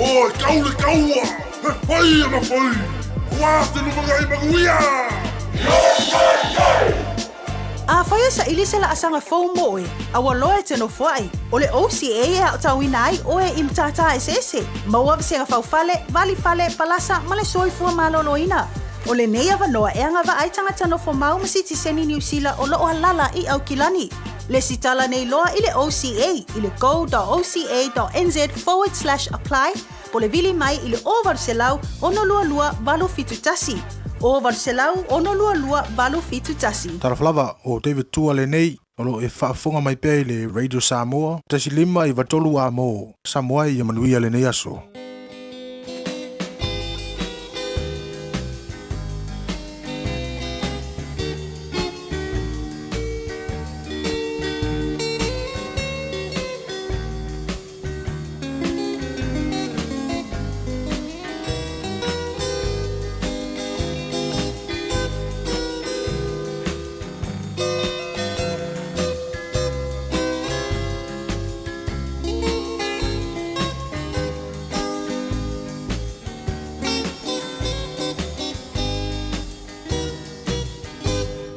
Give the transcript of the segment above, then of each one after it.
O e tau le taua, e fai ana fai, aua se lumanai manuia! Afai e saili se laasaga fou mo oe, a ua loa e te nofoai, o le OCA e aotauina ai oe i matata eseese, maua vasega faufale, valifale, palasa ma le soifua maloloina. O lenei avanoa e agavaa ai tagata nofomau ma sitiseni Niu Sila o lo o alaala i Aukilani. Lesitala nei loa i le OCA i le go.oca.nz/apply po o le vili mai i le 0800 622 871, 0800 622 871. Talofa lava, o David Tua lenei, o lo o e faafofoga mai pea i le Radio Samoa, 1 5 93 A mo Samoa ia manuia lenei aso.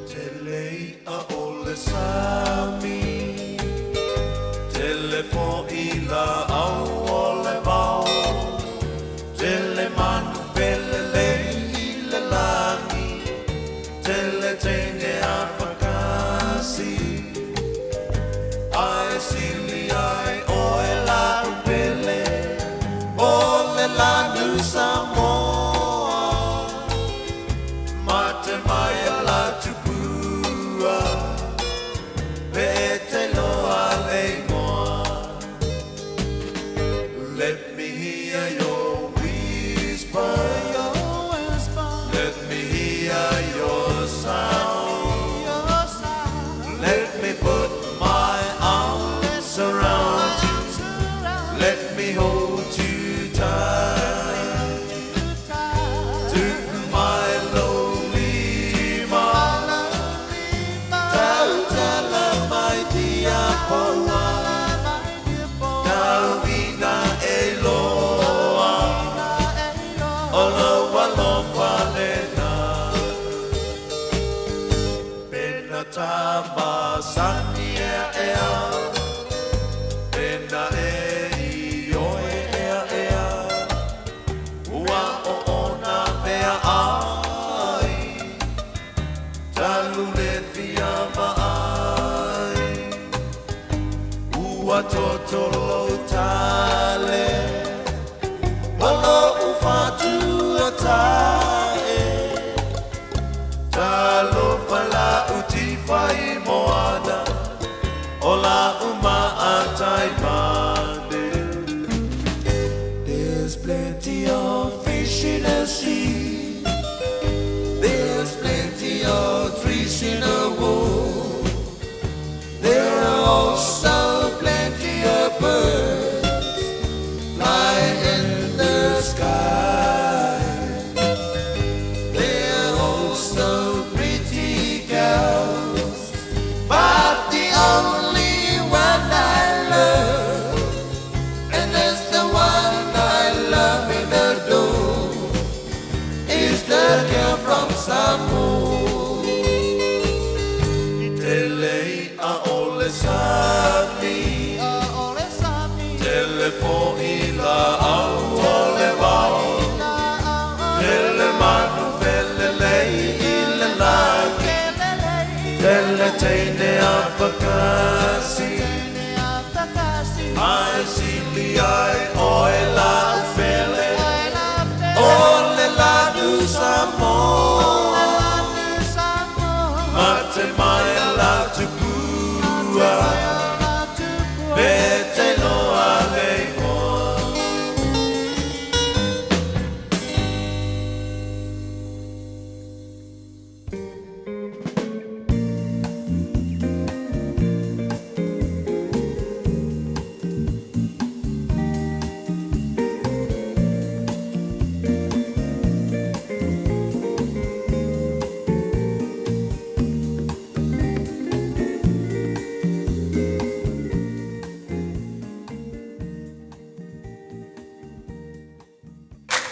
Tele i'a o le sami, tele fo'i la'au o le vao, tele manu felelei i le lagi, tele teine afakasi, ae sili ae oe la'u pele, o le lanu Samoa. Mate mai a la tupua, pe te loa le igoa. Let me hear your whisper. Let me hear your sound. Let me put my arms around you. Let me hold you tight. Tuku mai lou lima. Tautala mai tiapoa. Tauina e loa. O lou alofa lena. Pena ta masani ea ea. Pena e i oe ea ea. Ua o ona mea ai. Talu le fia maai. Ua toto lou tale. O lou fatu tae. Talofa la'u tifa i moana. O la'u maatai mane. There's plenty of fish in the sea. There's plenty of trees in the wood. There are also plenty of birds flying in the sky. There are also pretty girls, but the only one I love, and that's the one I love and adore.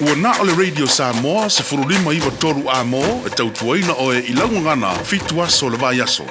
Ua na o le Radio Samoa 1593 amo e tautuaina oe i lau gagana 7 aso o le vaiaso.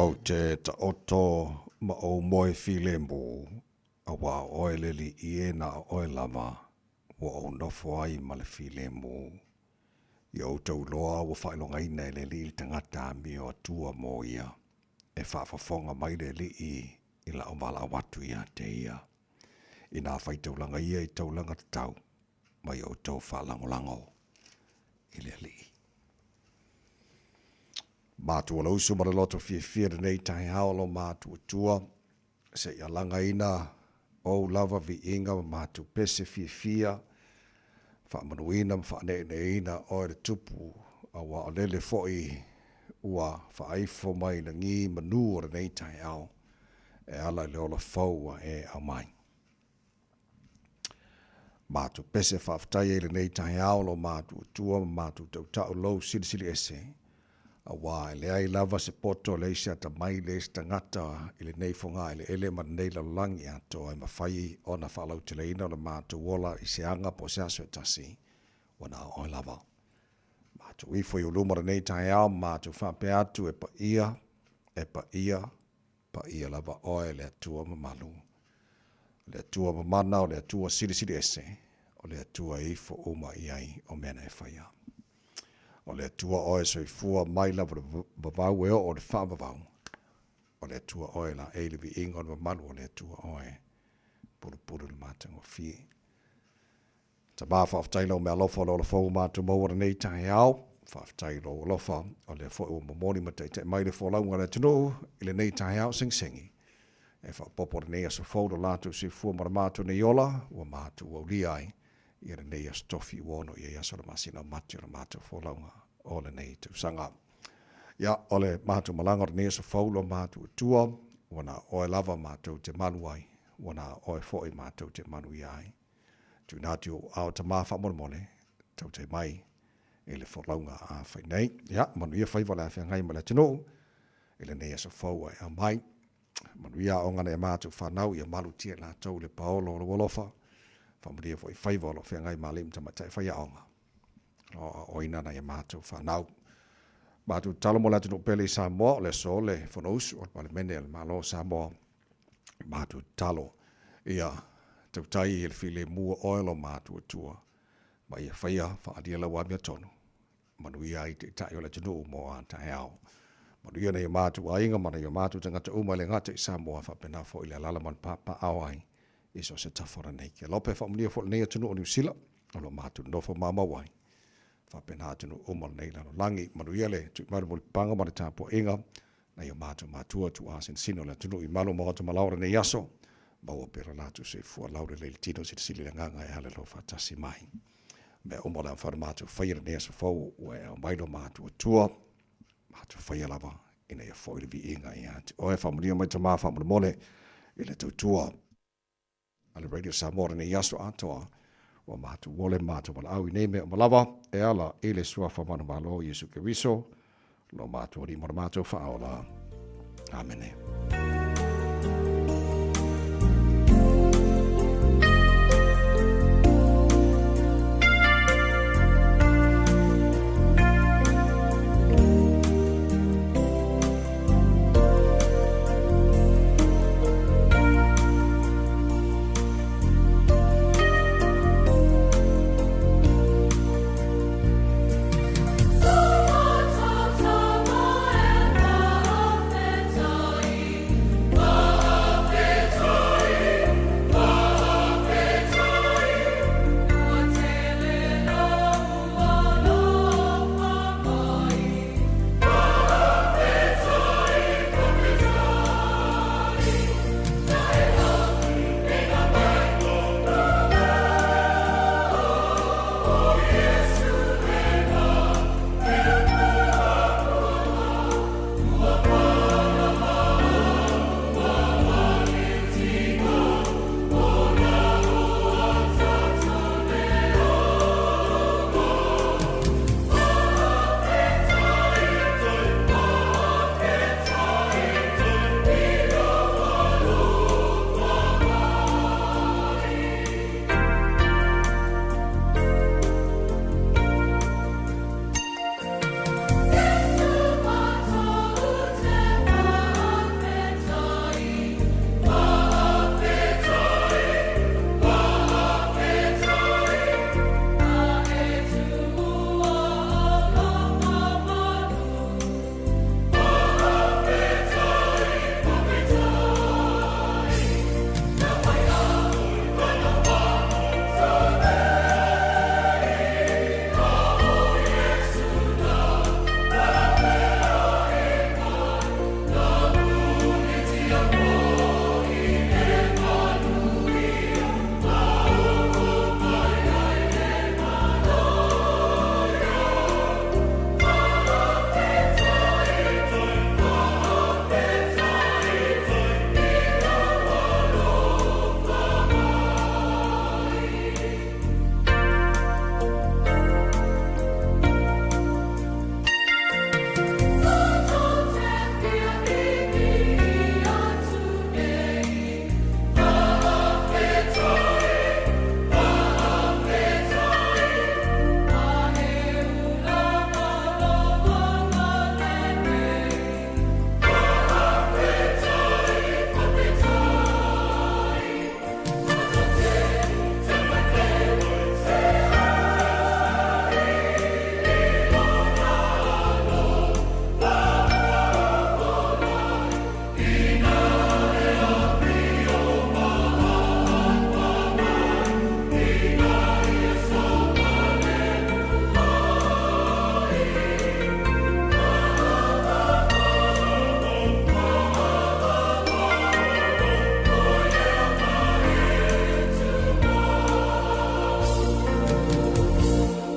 Ou te taoto ma ou moe filemu, auā o oe le Alii e na o oe lava ua ou nofo ai ma le filemu. I outou loa ua faailogaina e le Alii le tagata amio Atua mo ia, e faafofoga mai le Alii i la'u valaau atu ia te ia. Inā faitaulaga ia i taulaga tatau ma i outou faalagolago i le Alii. Matua le usu ma le loto fiafia lenei taeao lo matuatua se i alagaina ou lava viiga ma matou pese fiafia, faamanuina ma faaneeneeina oe le Tupu, auā o lele foi ua faaifo mai lagi manu o lenei taeao e ala i le ola fou ua e aumai. Matou pese faafetai ai lenei taeao lo matuatua ma matou tautau lou silisili ese, Aua e leai lava se poto, leai se atamai, leai se tagata i lenei fogaeleele ma lenei lalolagi atoa e mafai ona faalauteleina o le matou ola i se aga po o se aso e tasi, ua na o oe lava. Matou ifo i ou luma lenei taeao ma matou faapea atu, E paia, e paia, paia lava oe le Atua mamalu, o le Atua mamana, o le Atua silisili ese, o le Atua e ifo uma i ai o mea na e faia. O le Atua oe soifua mai lava le vavau e oo i le faavavau. O le Atua oe laei le viiga o le mamalu o le Atua oe pulupulu i le matagofie. Tama, faafetai lau meaalofa o le ola fou ua matou maua lenei taeao. Faafetai lou alofa o lea foi ua momoli ma taitai mai le folauga a le atunuu i lenei taeao segisegi. E faaopoopo lenei aso fou lo latou soifua ma le matou nei ola ua matou aulia ai ia lenei aso tofi ua ono i ai aso o le masina o Mati o le matou folauga o lenei tausaga. Ia, o le matou malaga o lenei aso fou lo matou Atua, ua na oe lava matou te malu ai, ua na oe foi matou te manuia ai. Tuuina atu i ou aao tama faamolemole, tautai mai i le folauga a fai nei. Ia, manuia faiva o le a feagai ma le atunuu i lenei aso fou a e aumai. Manuia aoga nai a matou fanau, ia malutia i latou i le paolo o lou alofa. Faamanuia foi faiva o lo o feagai ma alii ma tamaitai faiaoga. O lo o aoaoina nai a matou fanau. Matou tatalo mo le atunuu pele i Samoa, o le aso le Fonousu o le Palemene a le Malo o Samoa. Matou tatalo ia tautai i le filemu o oe lo matou Atua, ma ia faia faaalia lau amiotonu. Manuia ai Taitai o le atunuu mo a taeao. Manuia nai o matou aiga ma nai o matou tagata uma e le gata i Samoa faapena foi le alaala ma le papaaao ai i so o se tafa o lenei kelope. Faamanuia foi lenei atunuu o Niu Sila o lo o matou nofo mamau ai. Faapena atunuu uma o lenei lalolagi. Manuia le tuimanu mo le paga ma le tapuaiga nai o matou matua tuuasinasina o le atunuu i malu o maota ma lao o lenei aso. Maua pea lo latou soifua laulelei le tino silisili le agaga e ala i lou faatasi mai. Mea uma o le a mafai ona matou faia i lenei aso fou ua e aumai lo matou Atua, matou faia lava ina ia foi le viiga ia te oe. Faamanuia mai Tama faamolemole i le tautua a le Radio Samoa lenei aso atoa ua matou ole ma matou valaau i nei mea uma lava e ala i le Suafa manumalo Iesu Keriso lo matou Alii ma lo matou Faaola. Amene.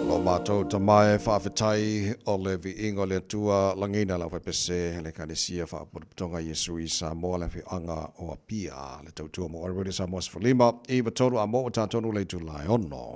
Lo matou Tama e faafetai o le viiga o le Atua lagina lau faipese le Ekalesia Faapotopotoga Iesu i Samoa le afioaga o Apia le tautua mo Radio Samoa 15 93 a mo ua tatonu le itula e ono.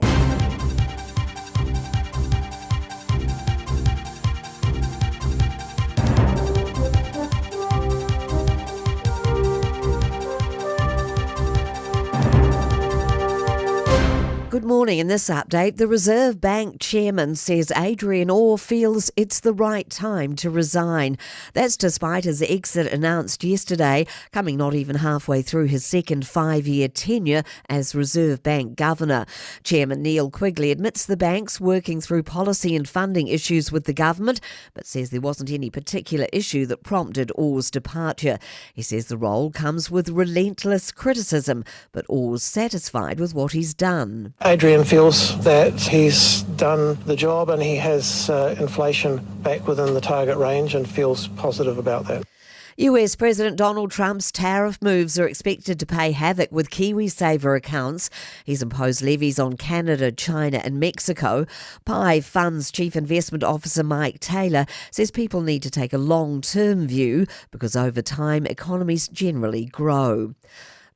Good morning. In this update, the Reserve Bank chairman says Adrian Orr feels it's the right time to resign. That's despite his exit announced yesterday, coming not even halfway through his second five year tenure as Reserve Bank governor. Chairman Neil Quigley admits the bank's working through policy and funding issues with the government, but says there wasn't any particular issue that prompted Orr's departure. He says the role comes with relentless criticism, but Orr's satisfied with what he's done. Adrian Adrian feels that he's done the job and he has uh, inflation back within the target range and feels positive about that. US President Donald Trump's tariff moves are expected to pay havoc with KiwiSaver accounts. He's imposed levies on Canada, China, and Mexico. Pi Funds Chief Investment Officer Mike Taylor says people need to take a long term view because over time economies generally grow.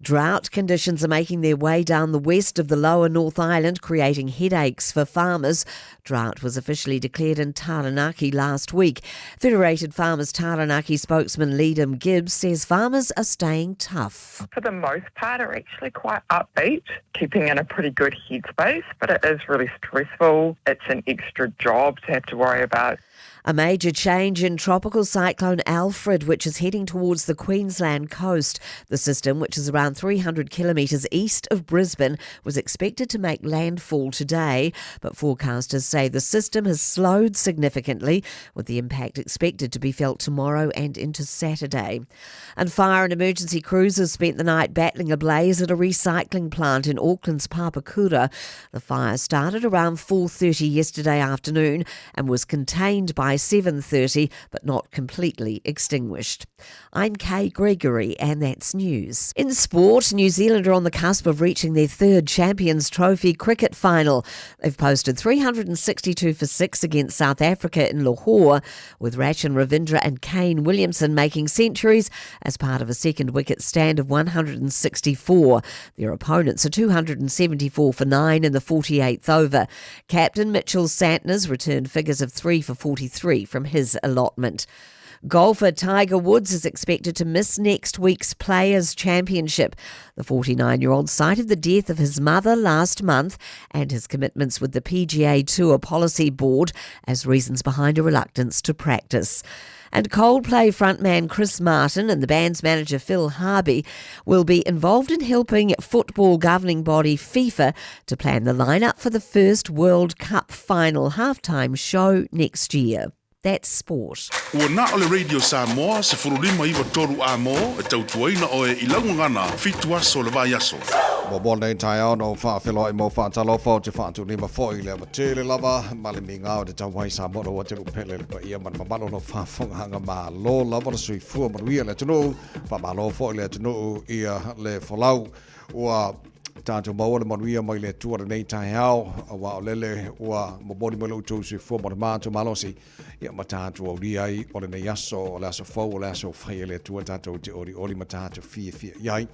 Drought conditions are making their way down the west of the lower North Island, creating headaches for farmers. Drought was officially declared in Taranaki last week. Federated Farmers Taranaki spokesman Leadham Gibbs says farmers are staying tough. For the most part, are actually quite upbeat, keeping in a pretty good headspace, but it is really stressful. It's an extra job to have to worry about. A major change in tropical cyclone Alfred, which is heading towards the Queensland coast. The system, which is around 300 kilometres east of Brisbane, was expected to make landfall today, but forecasters say the system has slowed significantly, with the impact expected to be felt tomorrow and into Saturday. And fire and emergency crews have spent the night battling a blaze at a recycling plant in Auckland's Papakura. The fire started around 4:30 yesterday afternoon and was contained by 7:30 but not completely extinguished. I'm Kay Gregory and that's news. In sport, New Zealand are on the cusp of reaching their third Champions Trophy cricket final. They've posted 362 for 6 against South Africa in Lahore, with Rachin Ravindra and Kane Williamson making centuries as part of a second wicket stand of 164. Their opponents are 274 for 9 in the 48th over. Captain Mitchell Santner's returned figures of 3 for 43 from his allotment. Golfer Tiger Woods is expected to miss next week's Players' Championship. The 49 year old cited the death of his mother last month and his commitments with the PGA Tour Policy Board as reasons behind a reluctance to practice. And Coldplay frontman Chris Martin and the band's manager Phil Harvey will be involved in helping football governing body FIFA to plan the lineup for the first World Cup final halftime show next year. That's sport. Ua na o le Radio Samoa, 15 93 a mō, e tautuaina oe i lau gagana, fitu aso o le vaiaso. Muamua lenei taeao na ou faafeiloai ma ou faatalofa ou te faatulima foi i le ava tele lava ma le migao i te tauai Samoa ua te lupele le paia ma le mamalu o lau faafofogaaga malo lava le soifua manuia le atunuu faamalo foi le atunuu ia le folau ua tatou maua le manuia mai le Atua lenei taeao aua o lele ua momoli mai lo outou soifua ma le matou malosi ia ma tatou aulia ai o lenei aso, o le aso fou, o le aso fai e le Atua tatou te olioli ma tatou fiafia i ai.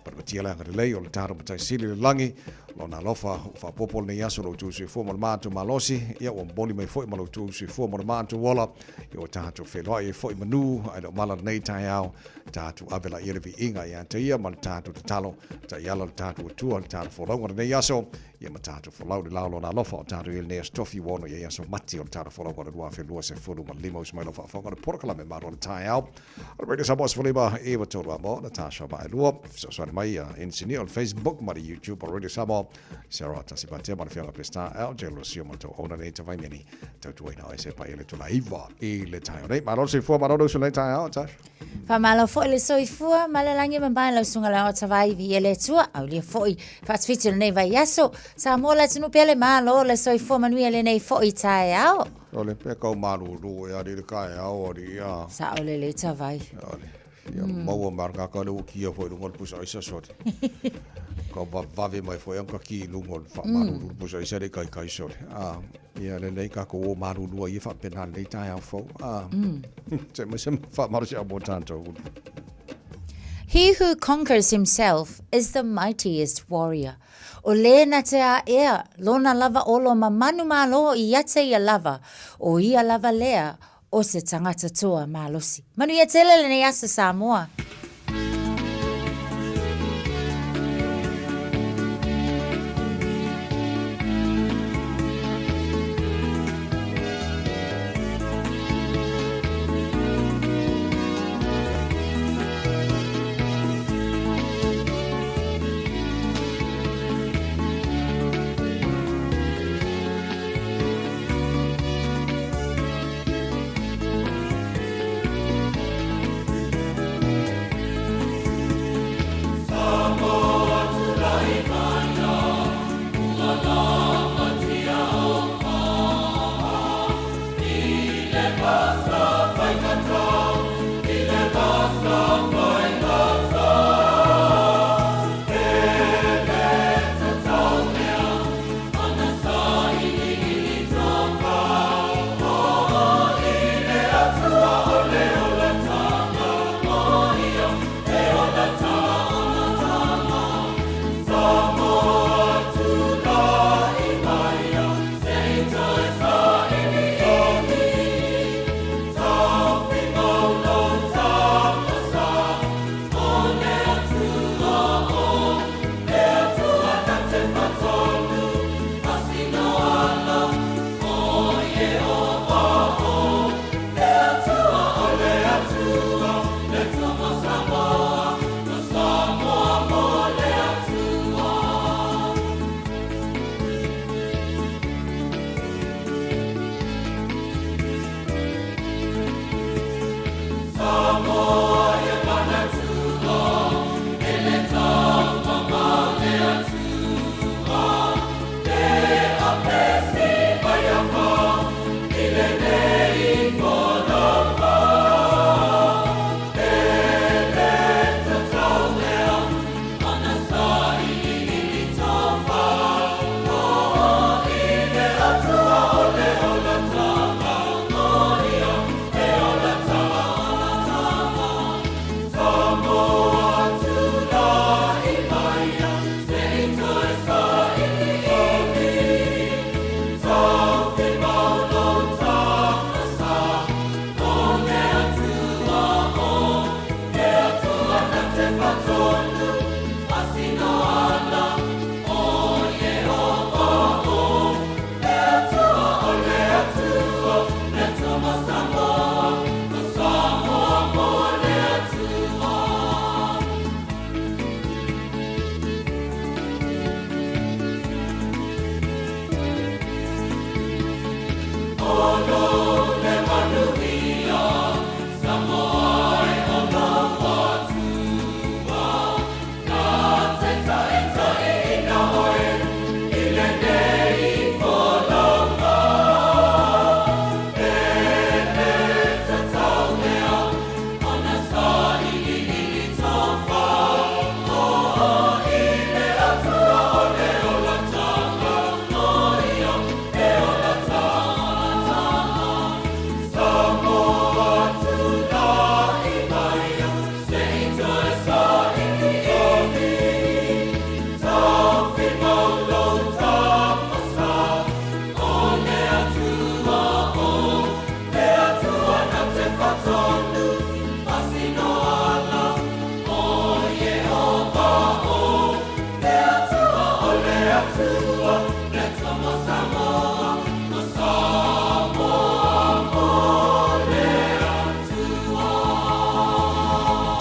Matamatia le agalelei o le tatou Matai Sili i le lagi, Lona alofa ua faaopoopo lenei aso lo outou soifua ma le matou malosi, ia ua momoli mai foi ma lo outou soifua ma le matou ola, ia ua tatou feiloai ai foi i manu ae le o mala lenei taeao, tatou ave laia le viiga ia te ia ma le tatou tatalo, taiala le tatou Atua, le tatou folauga lenei aso, ia ma tatou folau i le lao o Lona alofa o tatou i ai lenei aso tofi ua ono i ai aso mati o le tatou folauga o le 2025. Usu mai lau faafofoga o le polokalame malu o le taeao o le Radio Samoa 15 93 a mo Natasha Vaelua fesoasoani mai ia inisinia o le Facebook ma le YouTube o Radio Samoa Sarah Tasipatea ma le Afioga Pestar LJ Lucio ma le tauauna nei Tavaimeni tautuaina o se paia le tulaiva i le taeao nei. Malo le soifua, malo le usu lenei taeao, Tash. Faamalo foi le soifua ma le lagi mamae lau susuga le Aoa Tavaivi e le Atua, aulia foi faatufiti o lenei vaiaso. Samoa le atunuu pele, malo le soifua manuia lenei foi taeao. O le pea kau malulu e ali le taeao ali ia. Sao lelei Tavai. Ali. Ia maua mai ka ka le ukia foi lunga le pusa aisa sole. Ka vave mai foi ang ka ki lunga le faamalulu le pusa aisa le kai kai sole. Ah, ia lelei tatou o malulu ai ia faapena lenei taeao fou. Ah. Se mai se faamalosiau mo tatou. He who conquers himself is the mightiest warrior. O le na te aʻea lona lava olo ma manu malo i ate ia lava, o ia lava lea o se tagata toa malosi. Manuia tele lenei aso Samoa.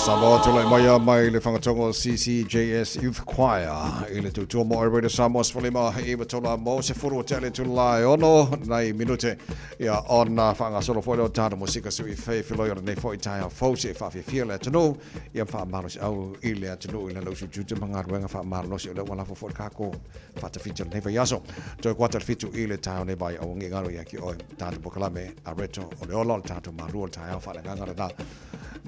Samoa tulai mai a mai le fagatogo CCJS Youth Choir i le tautua mo Radio Samoa sefulima iva tolu a mo sefulu o tea le itula e ono nai minute ia ona faagasolo foi lea o tatou musika sui fei filoi o lenei foi taeao fou seʻi faafiafia le atunuu ia faamalosiau i le atunuu i lana usu tiute ma galuega faamalolosi o lea ua lafo foi le kako faatafiti o lenei vaiaso. Toe kuata le fitu i le taeao nei vai auagi galo ia ki oe tatou polokalame a reto o le ola o le tatou malu o le taeao faaleagaga lena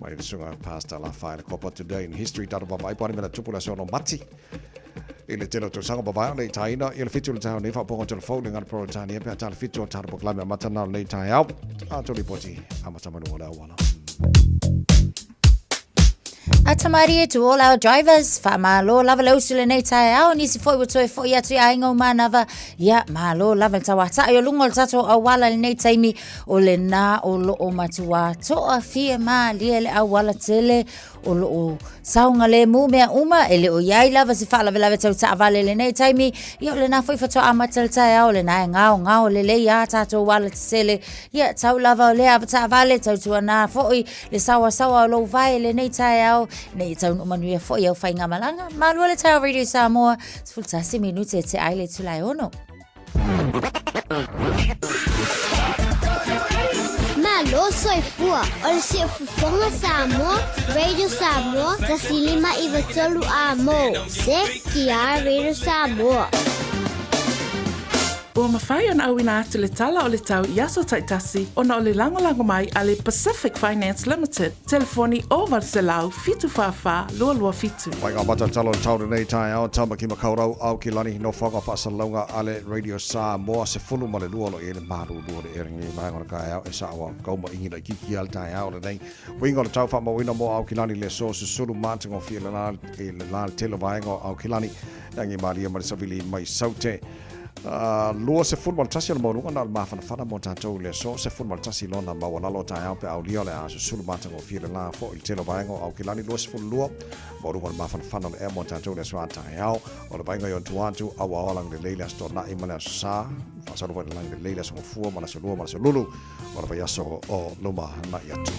mai le susuga Pastor Lafaele Kopa Today in History tatou vaavaai po o a ni mea na tupu le aso ono Mati i le tele o tausaga mavae o le itaina ia le fitu le taeao nei faapoga telefou le gana Peretania pe a tala fitu o tatou polokalame amata na o lenei taeao a tou lipoti amata mai luga o le auala. Ata marie to all our drivers, faamalo lava le usu lenei taeao, nisi foi ua toe foi atu i aiga o manava, ia malo lava le tauata'i o luga o le tatou auala i lenei taimi, o lena o loo matuā toafia malie le auala tele, o loo saogalemu mea uma, e le o i ai lava se faalavelave tau taavale i lenei taimi, ia o lena foi faatoa amata le taeao, o lena e gaogao lelei a tatou ala tetele, ia tau lava o lea avataavale, tautuana foi le saoasaoa o lou vae i lenei taeao, ina ia taunuu manuia foi au faigamalaga. Malua le taeao Radio Samoa, 11 minute e tea ai le itula e ono. Malo soifua o le siufofoga Samoa, Radio Samoa, 105 93 A mo, CKR Radio Samoa. Ua mafai ona auina atu le tala o le tau i aso taitasi ona o le lagolago mai a le Pacific Finance Limited, telefoni 0800 744 227. Mai ngā matatalo o tau lenei taeao, Tamaki Makaurau, Aoki Lani, nofoaga faasalalauga a le Radio Samoa, 12 o lo o i ai le malulu o le ea lenei vaega o le taeao e sao a kau ma ingi laitiiti a le taeao lenei. Uiga o le tau faamauina mo Aoki Lani le aso susulu matagofie le la i le la le tele o vaega o Aoki Lani, le agimalie ma le savili mai Saute. 21 o le maualuga na o le mafanafana mo tatou i le aso, 11 lona maualalo o taeao pe aulia o le a susulu matagofie le la foi i le tele o vaega o Aoki Lani, 22 maualuga o le mafanafana o le ea mo tatou i le aso a taeao. O le vaaiga i ona tua atu, auaoa lagilelei le Aso Toonai ma le Aso Sa, faasolo foi le lagilelei le Aso Gafua ma le Aso Lua ma le Aso Lulu o le vaiaso o lumanai atu.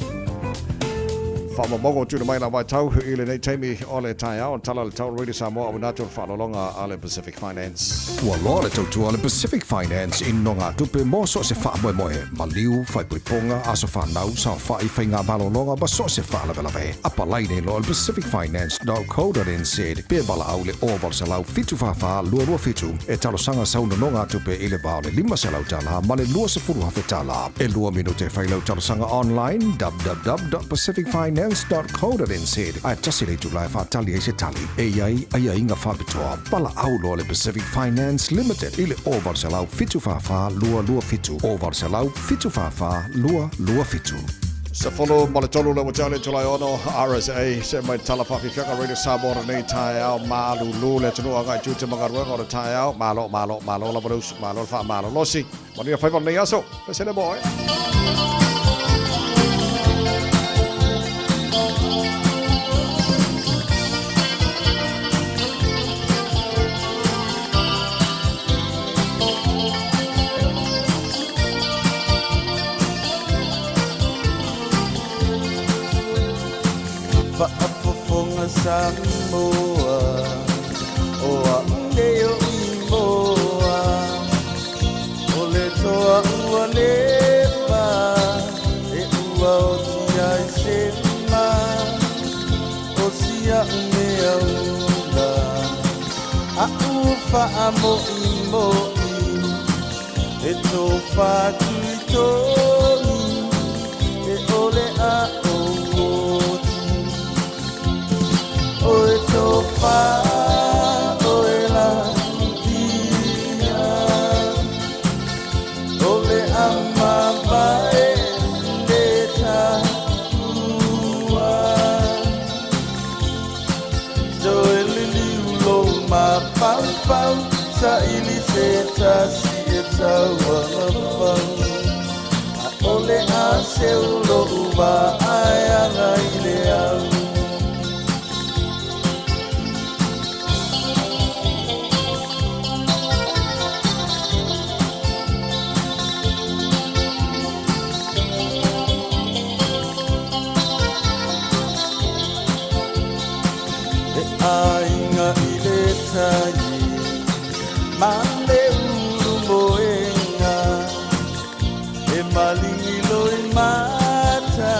Faamaumauga ua tuuina mai la vaitau i lenei taimi o le taeao, tala le tau Radio Samoa auina atu o le faaaloaloga a le Pacific Finance. Ua loa le tautua a le Pacific Finance i nogatupe mo so o se faamoemoe, maliu, faaipoipoga, aso fanau, saofai, faiga malologa ma so o se faalavelave. Apalai nei loa i le pacificfinance.co.nz pe valaau i le 0800 744 227 e talosaga sau nonogatupe i le va o le $500 ma le $20,000. E lua minute e fai lau talosaga online www.pacificfinance.co.nz ae tasi le itula e faatali ai se tali. E i ai aiaiga faapitoa. Valaau loa le Pacific Finance Limited i le 0800 744 227, 0800 744 227. 13 le ua tau le itula e ono, RSA, se mai tala faafiafiaga Radio Samoa lenei taeao, malulu le atunuu agai tiute ma galuega o le taeao, malo, malo, malo lava le usu, malo le faamalolosi, manuia faiva o lenei aso, pesele mo oe. Samoa O a'u nei o Imoa O le toa ua leva E ua oti ai se ma O si a'u mea ula A'u fa'amo'imo'i E tofa atu i togi E ʻole a ou oti O e tofa ʻoe la tia O le a mavae le taua Toe liliu lou mafaufau Saili se tasi e tauagafau ʻAʻole a seu loʻu wā e aga i le au. He ʻāina i le tai ma le ulu moena E maligi loi mata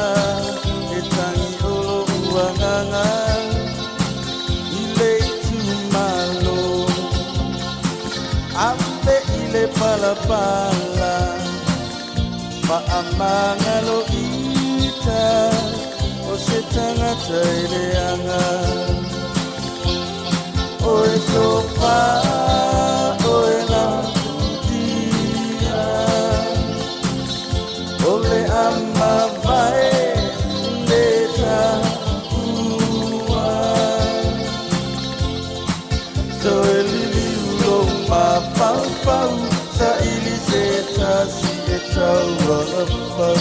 E tangi o loʻu agaga I le itumalo A me i le palapala Faamagalo ita O se tagata e leaga O e tofa ʻoe la tia O le a mavae le taua Toe liliu lou mafaufau Saili se tasi e tauagafau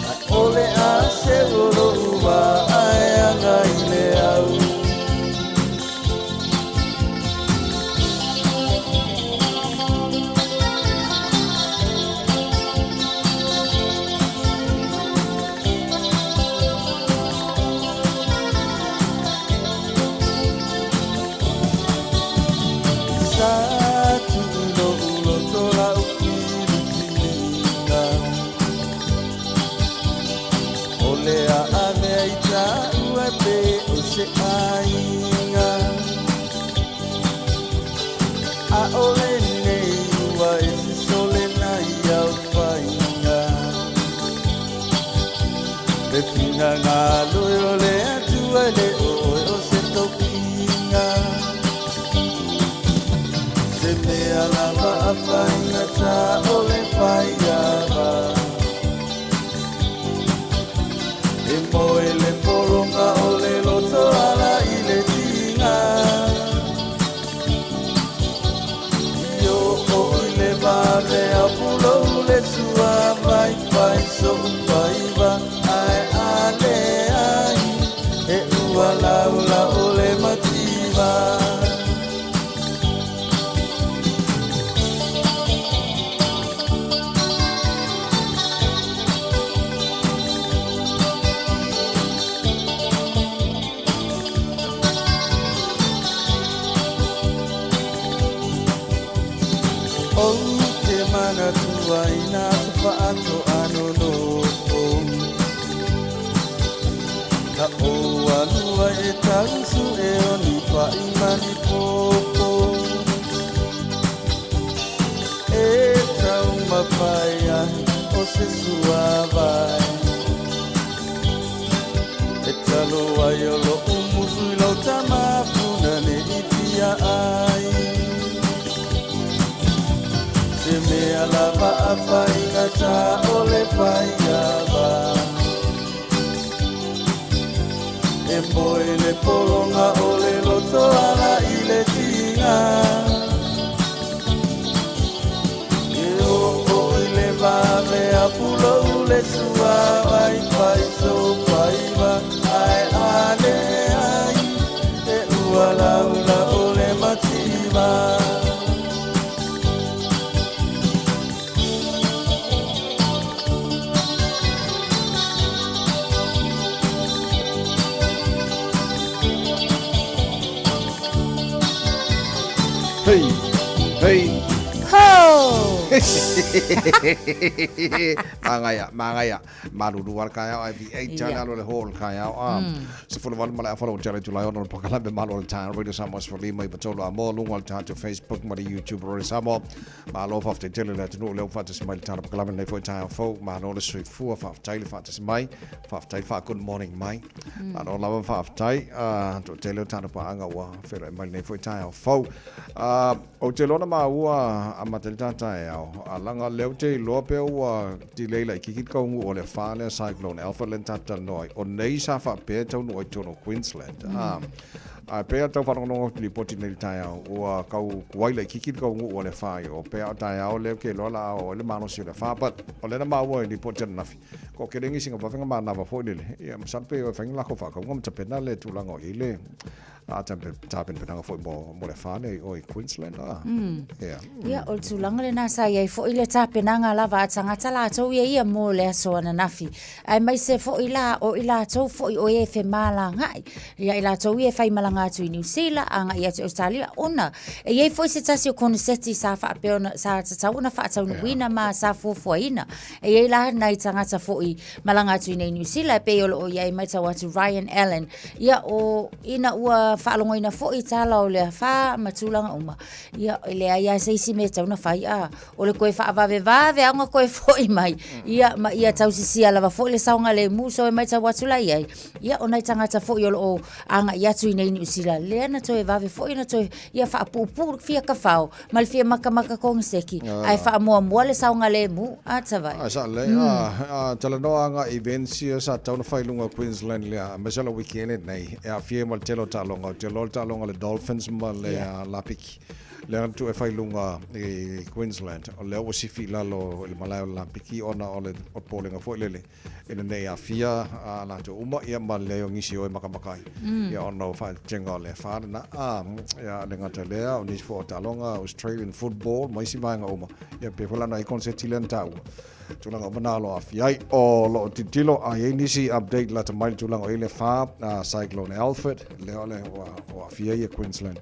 ʻAʻole a seu o loʻu wā e aga i le au. Sa tuu i loʻu loto lau pilipiliga O le a avea i taua e pei o se aiga ʻAʻole nei ua e sisole na ia faiga Le finagalo e o le Atua e le o oe o se tofiga Se mea lava a faigata o le faiava E moe le pologa o le loto ala i le tiga I oo i le vave a pulou le sua vai fai soʻu faiva ae a leai e ua laula o le mativa. Ou te manatua i nā aso faatoa nonofo Ka ou alu ai e tausu e o ni paʻi ma ni pōpō E taumafai ai o se suāwai E talo ai o loʻu musu i lau tama puna ne i fia ai Se mea lava a faigata o le faiava E moe le pologa o le loto ala i le tiga E oo i le vave a pulou le sua vai fai sou faiva ae a leai e ua laula o le mativa. Magaia, magaia. Malulu lava le taeao ae V8 lava le alu a le hall i le taeao. A, 18 ma le afa ua tea le itula e 6 o le polokalame Malo o le Taeao Radio Samoa 15 i 3 a mo luga o le tatou Facebook ma le YouTube Radio Samoa. Malo faafetai tele i le atunuu lea ua faatasi mai i le tala polokalame lenei foi taeao fou. Malo le soifua, faafetai le faatasi mai, faafetai le faa good morning mai. Malo lava faafetai. Uh, toatele o tatou paaga ua feiloai mai lenei foi taeao fou. Uh, ou te iloa na maua amata i le ta taeao, a laga lea ou te iloa pe ua delay laitiiti le taunuu o le afa lea Cyclone Alfred lea na tatou talanoa ai. O nei sa faapea e taunuu ai i totonu o Queensland. Mm. Ae pei a tau faalogologo atu i lipoti nei i le taeao, ua tau tuai laitiiti le taunuu o le afa i o. Pei a o taeao lea ou te iloa o le a oo ai le malosi o le afa. But o lea na maua i lipoti ananafi, toatele nisi na vave na manava foi lele, ia masalo pe o e fai ni latou faatauga ma tapena le tulaga o i ai le a tapenapenaga foi mo le afa lea i o i Queensland. A. Yeah. Ia, o le tulaga lena sa i ai foi le tapenaga lava a tagata latou ia ia mo le aso ananafi. Aemaise foi la o i latou foi o e femalagaai, ia i latou ia e faimalaga atu i Niu Sila, agai atu i Ausetalia, ona e i ai foi se tasi o koneseti sa faapea ona, sa tatau ona faataunuuina ma sa fuafuaina. E i ai la nai tagata foi malaga atu i nei Niu Sila e pei o lo o i ai matau atu Ryan Allen, ia o ina ua faalogoina foi tala o le afa ma tulaga uma, ia e leai lava se isi mea e tatau ona fai, a o le toe faavavevave lava ona toe foi mai, ia ma ia tausisia lava foi le saogalemu. So e matau atu la i ai, ia o nai tagata foi o lo o agai atu i nei Niu Sila, lea na toe vave foi ona toe ia faapuupuu fia kafao ma le fia makamaka koneseki, ae faamuamua le saogalemu. A tavai. A sa lelei. A talanoa agai i events ia sa tatau ona fai i luga o Queensland lea, aemaise o le weekend lenei, e aafia ai ma le tele o taaloga. Ou te iloa o le taaloga a le Dolphins ma le Lapiki. Lea na tuu e fai i luga i Queensland, o lea ua sifi i lalo i le malae o le lapiki ona o le popolega foi lele ina ne i aafia a latou uma ia ma le leai o nisi o e makamaka ai. Ia ona o faaeteetega o le afa lena. A, ia le gata i lea, o nisi foi o taaloga Australian football ma isi vaega uma, ia pei foi la ona i ai koneseti lea na taua. Tulaga uma na o lo o aafia ai. O lo o tilotilo a i ai nisi update lata mai le tulaga o i ai le afa, Cyclone Alfred, lea o le ua aafia ai Queensland.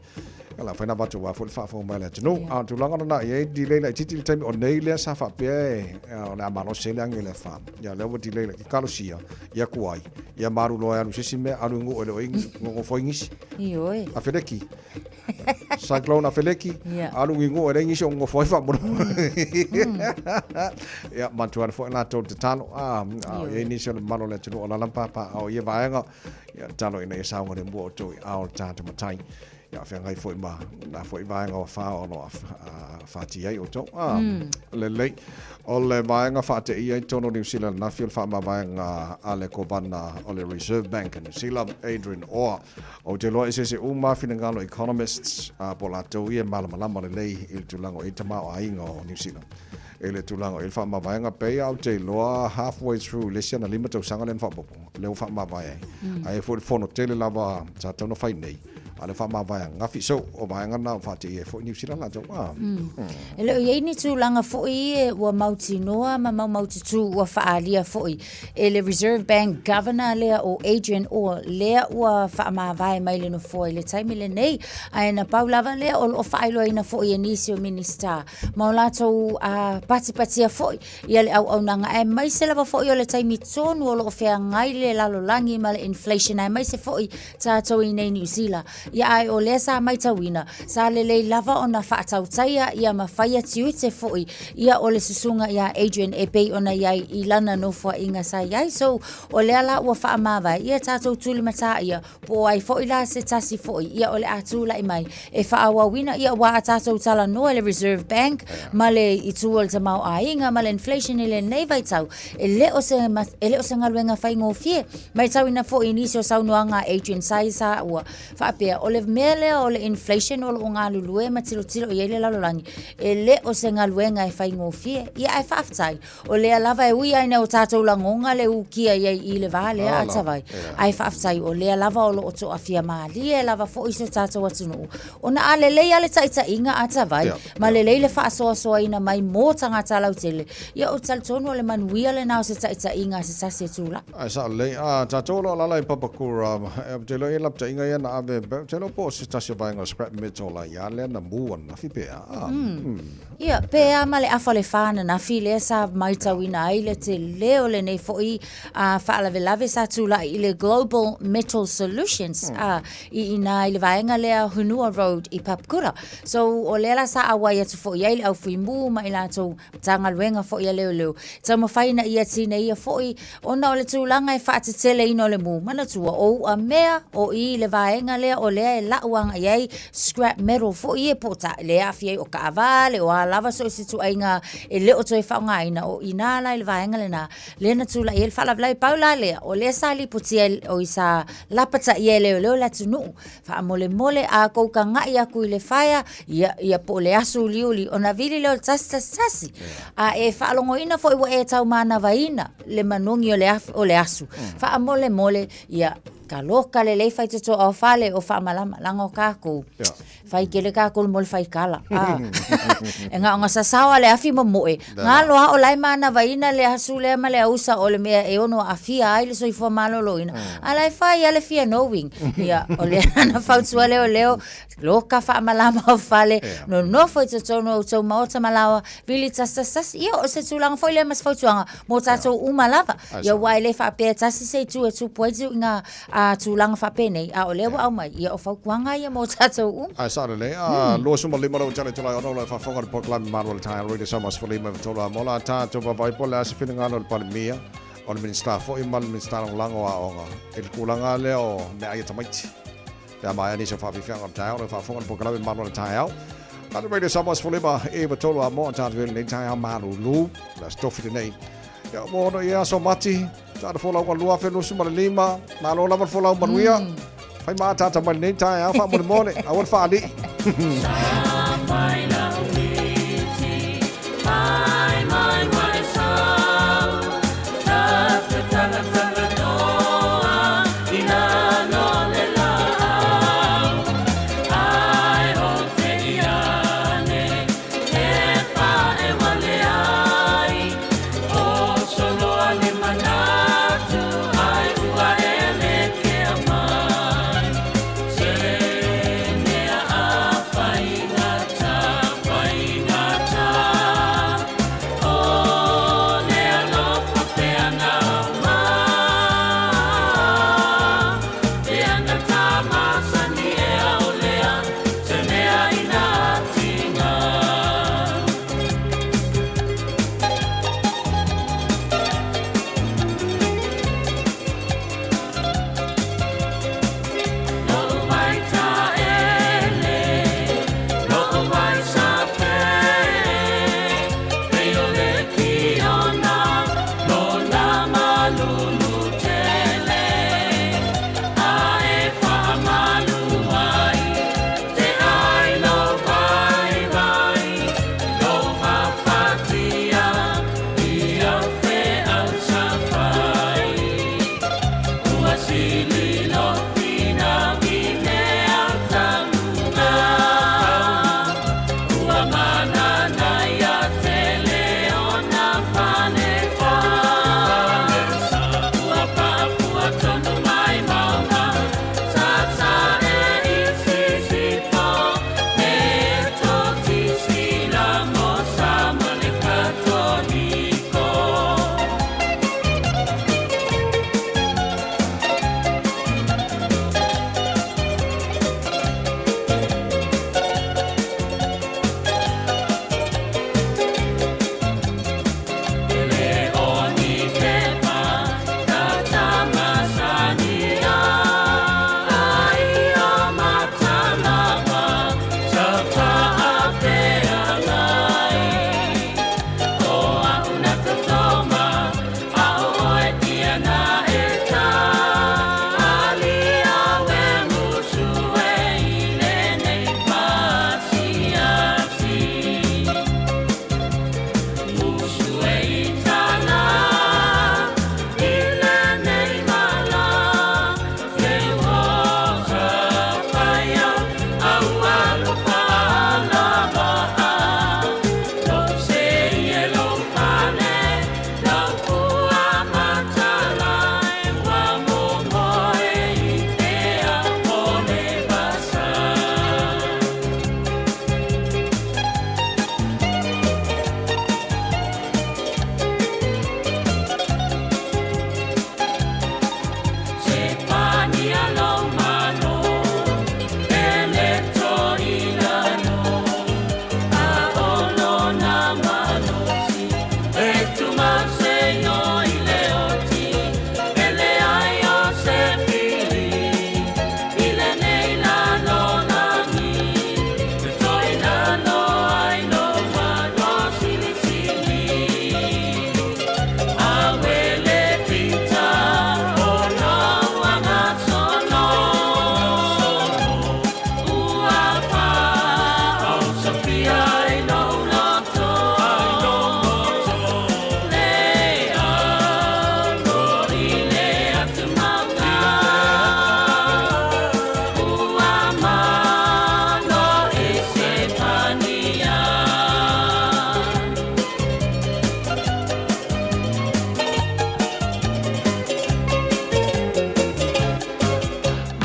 Ia la fai na avatu aua foi le faafofoga mai a le atunuu. A o le tulaga lena e i ai delay laitiiti le taimi o nei lea sa faapea e o le a malosi ai le agi o le afa. Ia lea ua delay laitiiti. Talosia, ia tuai, ia malu loa e alu i se isi mea, alu i nuu e le o i ai nonofo ai nisi. Ioe. A Feleki. Cyclone a Feleki, alu i nuu e leai nisi o nonofo ai faamolemole. Ia matua ane foi latou i le tatalo. A o i ai nisi o le mamalu o le atunuu o alaala ma papaaao i ia vaega. Ia tatalo ina ia saogalemu outou i aao o le tatou Matai. Ia feagai foi ma na foi vaega o afa o lo o afatia ai outou. Ah, lelei. O le vaega faateia i totonu o Niu Sila ananafi o le faamavaega a le Kovana o le Reserve Bank a Niu Sila, Adrian Orr. Ou te iloa eseese uma finagalo economists po o latou ia e malamalama lelei i le tulaga o i ai tamaoaiga o Niu Sila. I le tulaga o i ai le faamavaega, pei lava ou te iloa halfway through le isi ana 5 tausaga lea na faaopoopo, lea ua faamavae ai. Ae i ai foi le fono tele lava sa tatau ona fai nei, a o le faamavae ananafi. So, o vaega na ua faateia ai foi Niu Sila latou. E le o i ai ni tulaga foi ua mautinoa ma maumaututū ua faaalia foi e le Reserve Bank Governor lea o Adrian Orr lea ua faamavae mai le nofoa i le taimi lenei, ae na pau lava lea o lo o faailoaina foi e nisi o Minisita ma o latou patipatia foi ia le auaunaga aemaise lava foi o le taimi tonu o lo o feagai le lalolagi ma le inflation aemaise foi tatou i nei Niu Sila. Ia ae o lea sa maitauina, sa lelei lava ona faatautaia ia ma faia tiute foi ia o le susuga ia Adrian e pei ona i ai i lana nofoaiga sa i ai. So, o lea la ua faamavae ia tatou tulimatā ia, po o ai foi la se tasi foi ia o le a tulai mai e faaauauina ia aua a tatou talanoa i le Reserve Bank ma le itu o le tamaoaiga ma le inflation i lenei vaitau, e le o se, e le o se galuega faigofie. Matauina foi i nisi o saunoaga a Adrian Sai sa ua faapea, o le mea lea o le inflation o lo o galulue ma tilotilo i ai le lalolagi, e le o se galuega e faigofie. Ia ae faafetai, o lea lava e ui lava ina o tatou lagoga le ukia i ai i le va lea a Tavai, ae faafetai o lea lava o lo o toafia malie lava foi si o tatou atunuu, ona a lelei lava le taitaiga a Tavai, ma lelei le faasoasoaina mai mo tagata lautele, ia ou te talitonu o le manuia lena o se taitaiga a se tasi e tulai. Ae sao lelei. A tatou o lo o alaala i Papakura, ou te iloa e i ai lapataiga ia na ave. Ou te iloa po o se tasi o vaega o scrap metal a ia lea na mū ananafi pe a. Ah, Ia, pe a ma le afa o le whā ananafi lea sa maitauina ai le tele o lenei foi a faalavelave sa tula'i i le Global Metal Solutions a i ina i le vaega lea Hunua Road i Papakura. So, o lea la sa auai atu foi ai le au fuimu ma i latou Matagaluega foi a Leoleo, taumafai ina ia tineia foi ona o le tulaga e faateteleina o le mu. Manatua, o u'a mea o i i le vaega lea o lea e la'u agai ai scrap metal foi ia po o ta, lea e aafia ai o taavale, o a lava so o se ituaiga e le o toe faaaogaina, o i ina la i le vaega lena lea na tula'i ai le faalavelave. Pau la lea, o lea sa lipotia o i sa lapataia e Leoleo le atunuu Faamolemole a kou kagaʻi aku i le fire, ia, ia po o le aso uliuli, ona vili lea o le 111. A e faalogoina foi ua e taumanavaina le manogi o le, o le asu, faamolemole, ia, kaloka lelei faitotoa o fale o faamalama, laga o kakou. Fai tele kakou mo le faikala. A. E gaoga sasao a le afi momoe, galo a o la e manavaina le asu lea ma le ausa o le mea e ono aafia ai le soifua maloloina, a la e fai a le fia knowing. Ia, o lea na fautua leoleo, loka faamalama o fale, nonofo i totonu o outou maota ma laoa, vili 111, ia o se tulaga foi lea ma se fautuaga mo tatou uma lava. Ia aua e le faapea e tasi se itu e tupu ai ituaiga tulaga faapenei, a o lea ua aumai, ia o fautuaga ia mo tatou uma. Ae sao lelei, a 25 lau tala Iulai 6 o lo o faafofoga le polokalame Malu o le Taeao Radio Samoa 15 i 3 a mola a tatou vaavaai po o le a se finagalo o le Palemia, o le Minisita foi ma le Minisita Lagolago o Aoga i le tulaga lea o meaai a tamaiti. Pe a maea nisi o faafiafiaga o le taeao o lo o faafofoga le polokalame Malu o le Taeao. Tātou Radio Samoa 15 i 3 a moa tatou i lenei taeao malulu. O le Aso Tofi lenei. Ia, ua ono i aso Mati, tātou folauga 2025. Malo lava le folau manuia. Fai maataata mai lenei taeao faamolemole, aua le faalii.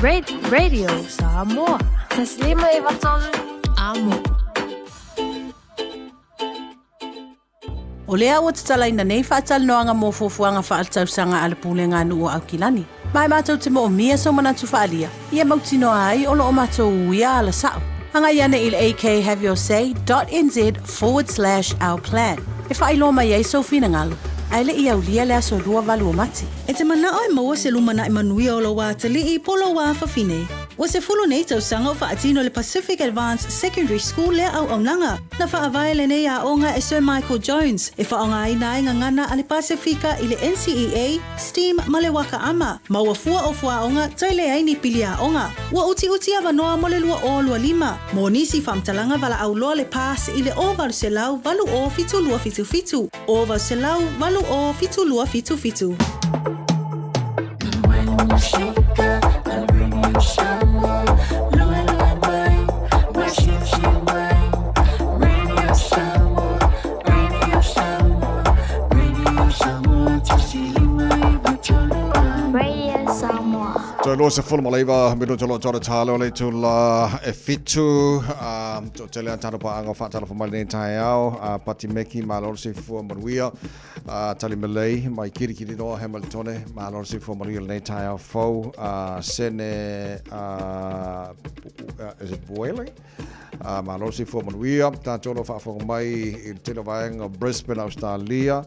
Radio Samoa. 153 Amo. O lea ua tatalaina nei faatalanoaga mo fuafuaga faaletausaga a le Pulega a Nuu o Aukilani. Ma e matou te moomia sou manatu faaalia, ia mautinoa ai o lo o matou uia ala sa'o. Agai ane i le akhaveyourSay dot nz forward slash our plan e faailoa mai ai sou finagalo, ae le i aulia le aso 28 o Mati. E te manao e maua se lumanai manuia o lou atalii po o lou afafine. Ua 10 nei tausaga o faatino le Pacific Advanced Secondary School lea auaunaga. Na faavae lenei aoga e Sir Michael Jones e faaaogaina ai gagana a le Pasefika i le NCEA, STEAM ma le Waka Ama, ma ua fua o fuaoga toe leai ni pili aoga. Ua utiuti avanoa mo le 2025. Mo nisi faamatalaga valaau loa le PASS i le 0800 80 7277, 0800 80 7277. Radio Samoa. Toe 29 minuta lo tōra tālo le tula e fitu. Tō tele a tātou pāanga whātalofa mai lenei taeao. Pati Meki, malo le soifua manuia. Tali Malay, mai Kirikiri noa Hamiltone, malo le soifua manuia lenei taeao fou. Sene, is it Boele? Malo le soifua manuia. Tātou lo whaafonga mai i le tele o vaega o Brisbane, Australia.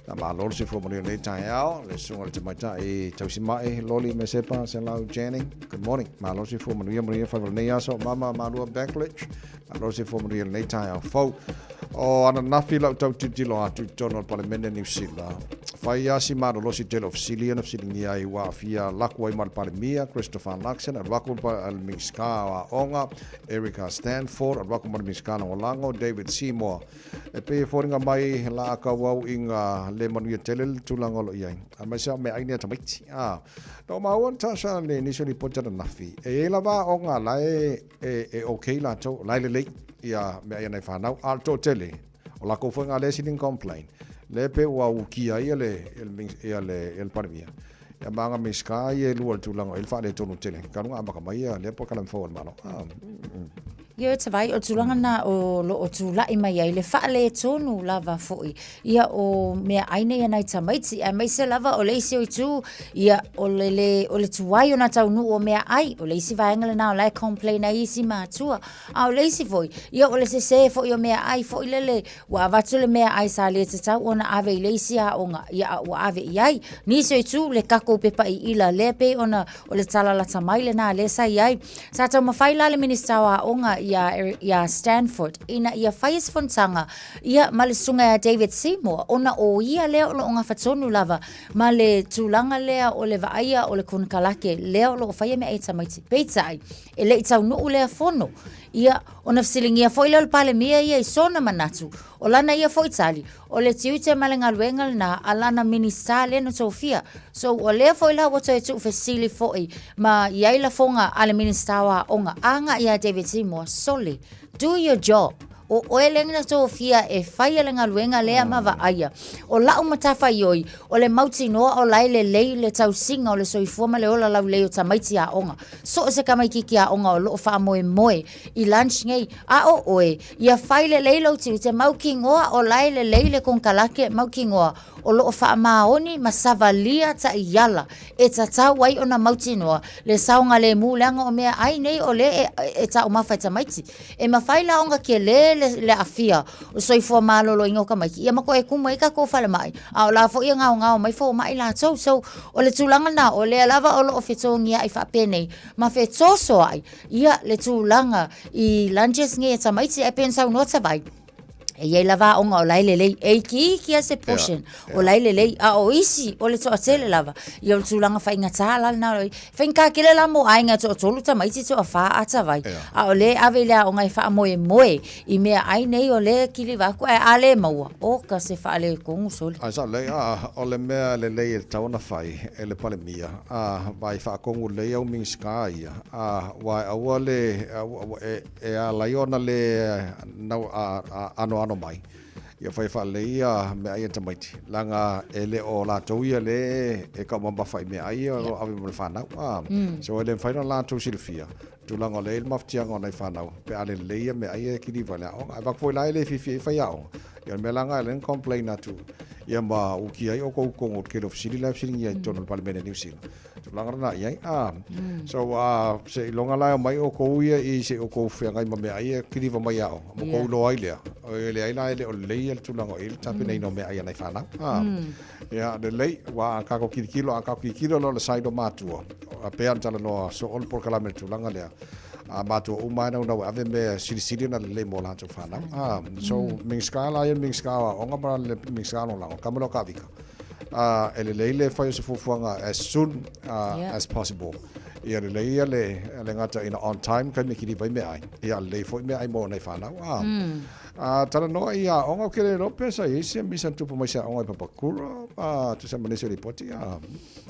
Na malo le soifua manuia lenei taeao. Le susuga i le tamaitai tausima'i, Loli Mesepa Selau Janning. Good morning. Malo le soifua manuia, manuia faiva o lenei aso. Mama Malua Backledge. Malo le soifua manuia lenei taeao fou. O ananafi lau tau tilotilo atu i totonu o le Palemene Niu Sila. Fai lava si malolosi tele o fesili ia na fesiligia ai ua aafia laku ai ma le Palemia, Christopher Luxon, alu aku le Minisita o Aoga, Erica Stanford, alu aku ma le Minisita Lagolago, David Seymour. E pei e foliga mai la a kau au i nga le manuia tele le tulaga o lo o i ai. Aemaise lava o meaai nei a tamaiti. Na ou maua Natasha le nisi o lipoti ananafi, e i ai lava aoga la e e okay latou, la e lelei ia meaai a nai fanau, a o le toatele, o lakou foi nga lea e sili ona complain, lea pei ua ukia ai le Palemia, ia ma aga Minisita ia e lua i le tulaga o i ai le faaletonu tele, talu ona amata mai ia lea polokalame fou a le Malo. Ia Tavai, o le tulaga lena o lo o tulai mai ai le faaletonu lava foi ia o meaai nei a nai tamaiti, aemaise lava o le isi o itu, ia o le lē o le tuai ona taunuu o meaai, o le isi vaega lena o la e complain ai isi matua. A o le isi foi, ia o le sesē foi o meaai foi lele, ua avatu le meaai sa le tatau ona ave i le isi aoga, ia a ua ave i ai. Nisi o itu, le kako pepa iila lea pei ona o le tala lata mai lena lea sa i ai. Sa taumafai la le Minisita o Aoga iā, iā Stanford ina ia faia se fonotaga ia ma le susuga ia David Seymour ona o ia lea o lo o gafa tonu lava ma le tulaga lea o le vaaia o le konekarake lea o lo o faia meaai a tamaiti. Peitai, e le i taunuu lea fono. Ia, ona fesiligia foi lea o le Palemia ia i sona manatu, o lana ia foi tali, O le tiute ma le galuega lena a lana Minisita lea na tofia. So ua lea foi la ua toe tuufesili foi ma i ai lafoga a le Minisita o Aoga a agai ia David Seymour, sole, do your job. O oe lea na tofia e faia le galuega lea ma vaaia. O lau matafaioi, o le mautinoa o la e lelei le tausiga o le soifua ma le ola laulelei o tamaiti aoga. So o se tamaititi aoga o loo faamoemoe i lunch nei, a o oe, ia fai lelei lou tiute, mautinoa o la e lelei le konekarake, mautinoa o lo o faamaoni ma savalia taiala e tatau ai ona mautinoa le saogalemu leaga o meaai nei o lea e taumafa e tamaiti. E mafai la ona tele le aafia o soifua maloloina o tamaiti, ia ma toe tumu ai tatou falemai, a o la foi e gaogao mai fomai latou. So, o le tulaga lena, o lea lava o lo o fetogiai faapenei ma fetosoai Ia, le tulaga i lunches nei a tamaiti, ae pei ona saunoa Tavai, e i ai lava aoga o la e lelei, e itiiti lava se portion o la e lelei, a o isi o le toatele lava, ia o le tulaga faigata la lena. E faigata tele la mo aiga e toatolu tamaiti, toafa a Tavai, a o lea e ave i le aoga e faamoemoe i meaai nei o lea e kiliva atu, ae a le maua, oka se faaletonu sole. Ae sao lelei, a o le mea lelei e tatau ona fai e le Palemia, a vaai faatonu lelei au Minisita ia, A, aua e aua le, e ala ai ona le anoano mai. Ia fai faalelei ia meaai a tamaiti, leaga e le o latou ia le e taumamafa i meaai ia o lo o ave mo le fanau. A, so e le mafai ona latou silafia tulaga o lea e i ai le mafatiaga o nai fanau pe a le lelei ia meaai ia e kiliva i le aoga. Ae avatu foi la e le fiafia ai faiaoga, ia o le mea la lena e ala ai ona complain atu ia ma ukia ai outou i totonu o le tele o fesili la e fesiligia i totonu o le Palemene a Niu Sila. Tulaga lena i ai. A, so a, seiloga la e omai outou ia i se i outou feagai ma meaai ia e kiliva mai i aoga, ma outou iloa ai lea, e leai la e le o lelei ia le tulaga o i ai le tapenaina o meaai a nai fanau. A, ia, lelei, aua a tatou tilotilo, a tatou tilotilo loa i le side o matua, a pei lava ona talanoa soo le polokalame i le tulaga lea, a matua uma lava e naunau e ave mea silisili ona lelei mo latou fanau. A, so, Minisita la ia, le Minisita o Aoga ma le Minisita Lagolago, le tama lea o Kavika, uh, e lelei le fai o se fuafuaga as soon uh, yeah. as possible. Ia lelei ia le, le gata ina on time kai me kiri vai me ai. Ia lelei foi me ai mo nei whanau. Ah. Mm. Uh, tala noa i a onga ke le lope sa i se misa tupu mai sa onga i papakura. Uh, tu sa manese ripoti. Ah,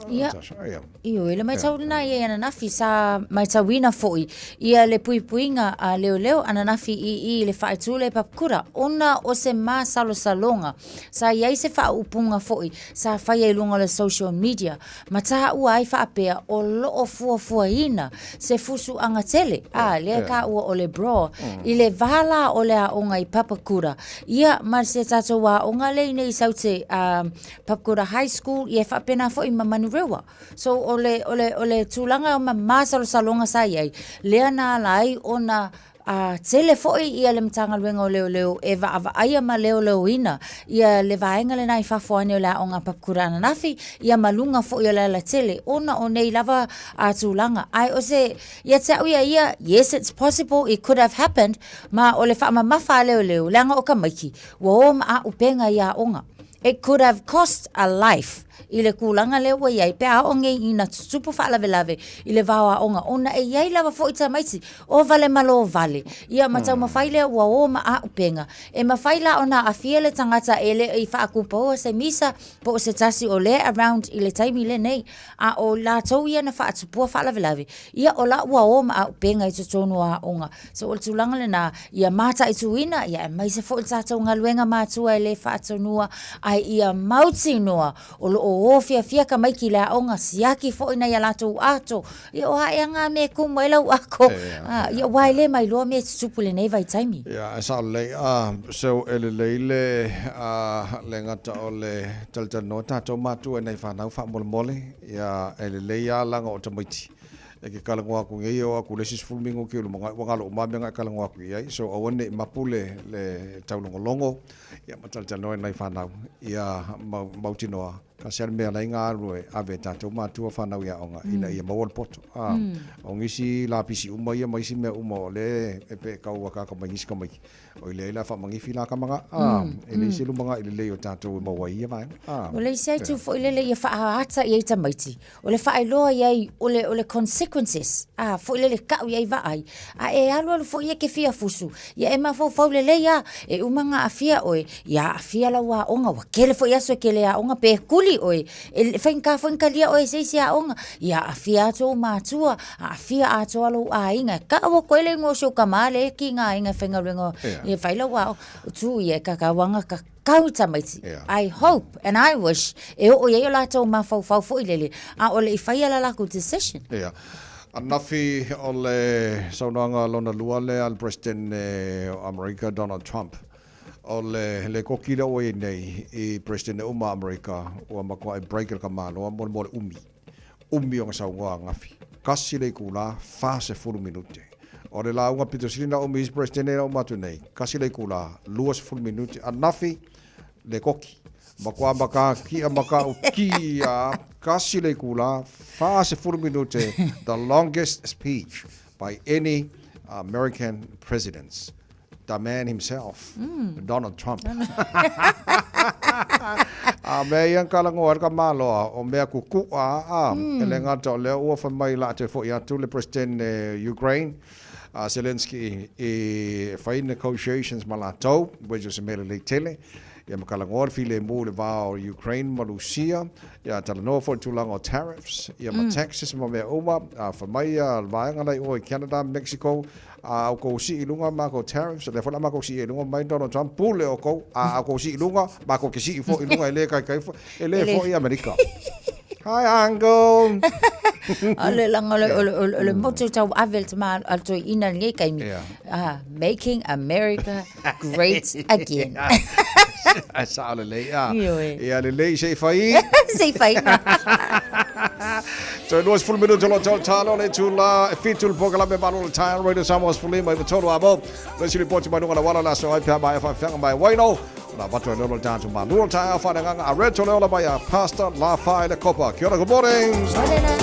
Ia. Ia. Ioe, le matau lena i ai ananafi sa matauina foi ia le puipuiga a leoleo ananafi i i le faaitu le Papakura ona o se masalosaloga sa i ai se faaupuga foi sa faia i luga o le social media ma taua ai faapea o loo fuafuaina se fusuaga tele a lea taua o le bro i le va la o le aoga i Papakura ia ma se tatou aoga lea i nei i Saute a Papakura High School, ia e faapena foi ma Manurewa. So o le, o le, o le tulaga ma masalosaloga sa i ai, lea na ala ai ona a tele foi ia le Matagaluega o Leoleo e vaavaaia ma leoleoina ia le vaega lena i fafo ane o le aoga a Papakura ananafi, ia ma luga foi o le alatele, ona o nei lava a tulaga. Ae o se, ia te au ia ia, yes it's possible, it could have happened, ma o le faamamafa a leoleo, leaga o tamaiti, ua o ma a'upega i aoga. It could have cost a life i le tulaga lea ua i ai pe a oo nei ina tutupu faalavelave i le va o aoga ona e i ai lava foi tamaiti o vale ma lo vale ia ma taumafai lea ua o ma a'upega. E mafai la ona aafia le tagata e le i faakupaua se misa po o se tasi o lea around i le taimi lenei a o latou ia na faatupua faalavelave ia o la ua o ma a'upega i totonu o aoga. So o le tulaga lena, ia mataituina, ia aemaise foi le tatou galuega matua e le faatonua, ae ia mautinoa o lo o o fiafia tamaiti i le aoga, siaki foi nai a latou ato, ia o ae aga mea e kumu ai lau ako, ia aua e le mailoa mea e tutupu i lenei vaitaimi. Ia, e sao lelei. So e lelei le, le gata o le talatalanoa tatou matua i nai fanau faamolemole, ia e lelei lava laga o tamaiti E ke talanoa atu nei, e oo atu i le isi 10 minute i lumanai ua galo uma lava mea na e talanoa atu i ai. So aua ne i mapu le, le taulogologo, ia ma talatalanoa i nai fanau, ia mau, mautinoa, tasi lava le mea la e galulue e ave e tatou matua fanau i aoga, ina ia maua le poto. A, o nisi lapisi uma ia ma isi mea uma o lea e pe tau akaaka mai nisi tamaiti, Oi leai la faamanifi la tama a e leai se lumanai lelei o tatou e maua ai ia vaega. A. O le isi itu foi lele ia faaata i ai tamaiti, o le faailoa i ai o le, o le consequences, a, foi lele kau i ai vaai, a e alualu foi ia ke fia fusu, ia e mafaufau lelei a, e uma ona aafia oe, ia aafia lau aoga, ua tele foi aso e ke le aoga, pe kuli oe, e faigata foi ona talia oe e se isi aoga, ia aafia atu ou matua, aafia atoa lou aiga, e kau atu ai le igoa o si ou tama lea e ki ngā aiga e faigaluega e fai lau aoga, tu ia e kakau anga ka kau tamaiti. I hope and I wish e oo i ai o latou mafaufau foi lele, a o le i faia la lakou decision. Ia. Ananafi o le saunoaga lona lua lea a le Peresetene o Amerika Donald Trump O le lēkoki lea ua i ai nei i Peresetene uma o Amerika, ua matuai break e le tamaloa mo le mea o le umi. Umi ona saunoa ananafi. Kasi le itulā, 40 minute. O le lauga pito sili ona umi i isi Peresetene ina uma atu nei, kasi le itulā, 20 minute. Ananafi, lēkoki. Matua matakia matautia, kasi le itulā, 40 minute, the longest speech by any American presidents. The man himself, Donald Trump. A mea ia na talanoa ai le tamaloa, o mea kukuʻa a, e le gata o lea ua fai mai la toe foʻi atu le President Ukraine, a Zelensky i fai negotiations ma latou, which is se mea lelei tele. Ia ma talanoa le filemu i le va o Ukraine ma Rusia, ia talanoa foi i le tulaga o tariffs, ia ma taxes ma mea uma, a fai mai le vaega la i o i Canada ma Mexico, a outou sii i luga matou tariffs, o lea foi o le a matou sii ai i luga mai Donald Trump, pule outou, a outou sii i luga, matou te sii foi i luga, e le taitai foi, e le foi Amerika. Hi uncle! A le laga o le, o le, o le motu tau ave le tama a le toeaina i lenei taimi, Making America Great Again. Ae sao lelei a. Ioe. Ia lelei se i fai. Se i fai. Toe 20 minuto lo tau talo le tula e fitu le polokalame malo le taeao Radio Samoa 15 i tolu amo. Le isi lipoti mai luga o le auala le aso ai pe a maea faafeaga mai Waino. Na avatu ai lolo le tatou malu o le taeao faaleagaga a Reto le ola mai a Pastor Lafai le Kopa. Kia ora, good morning. Morena.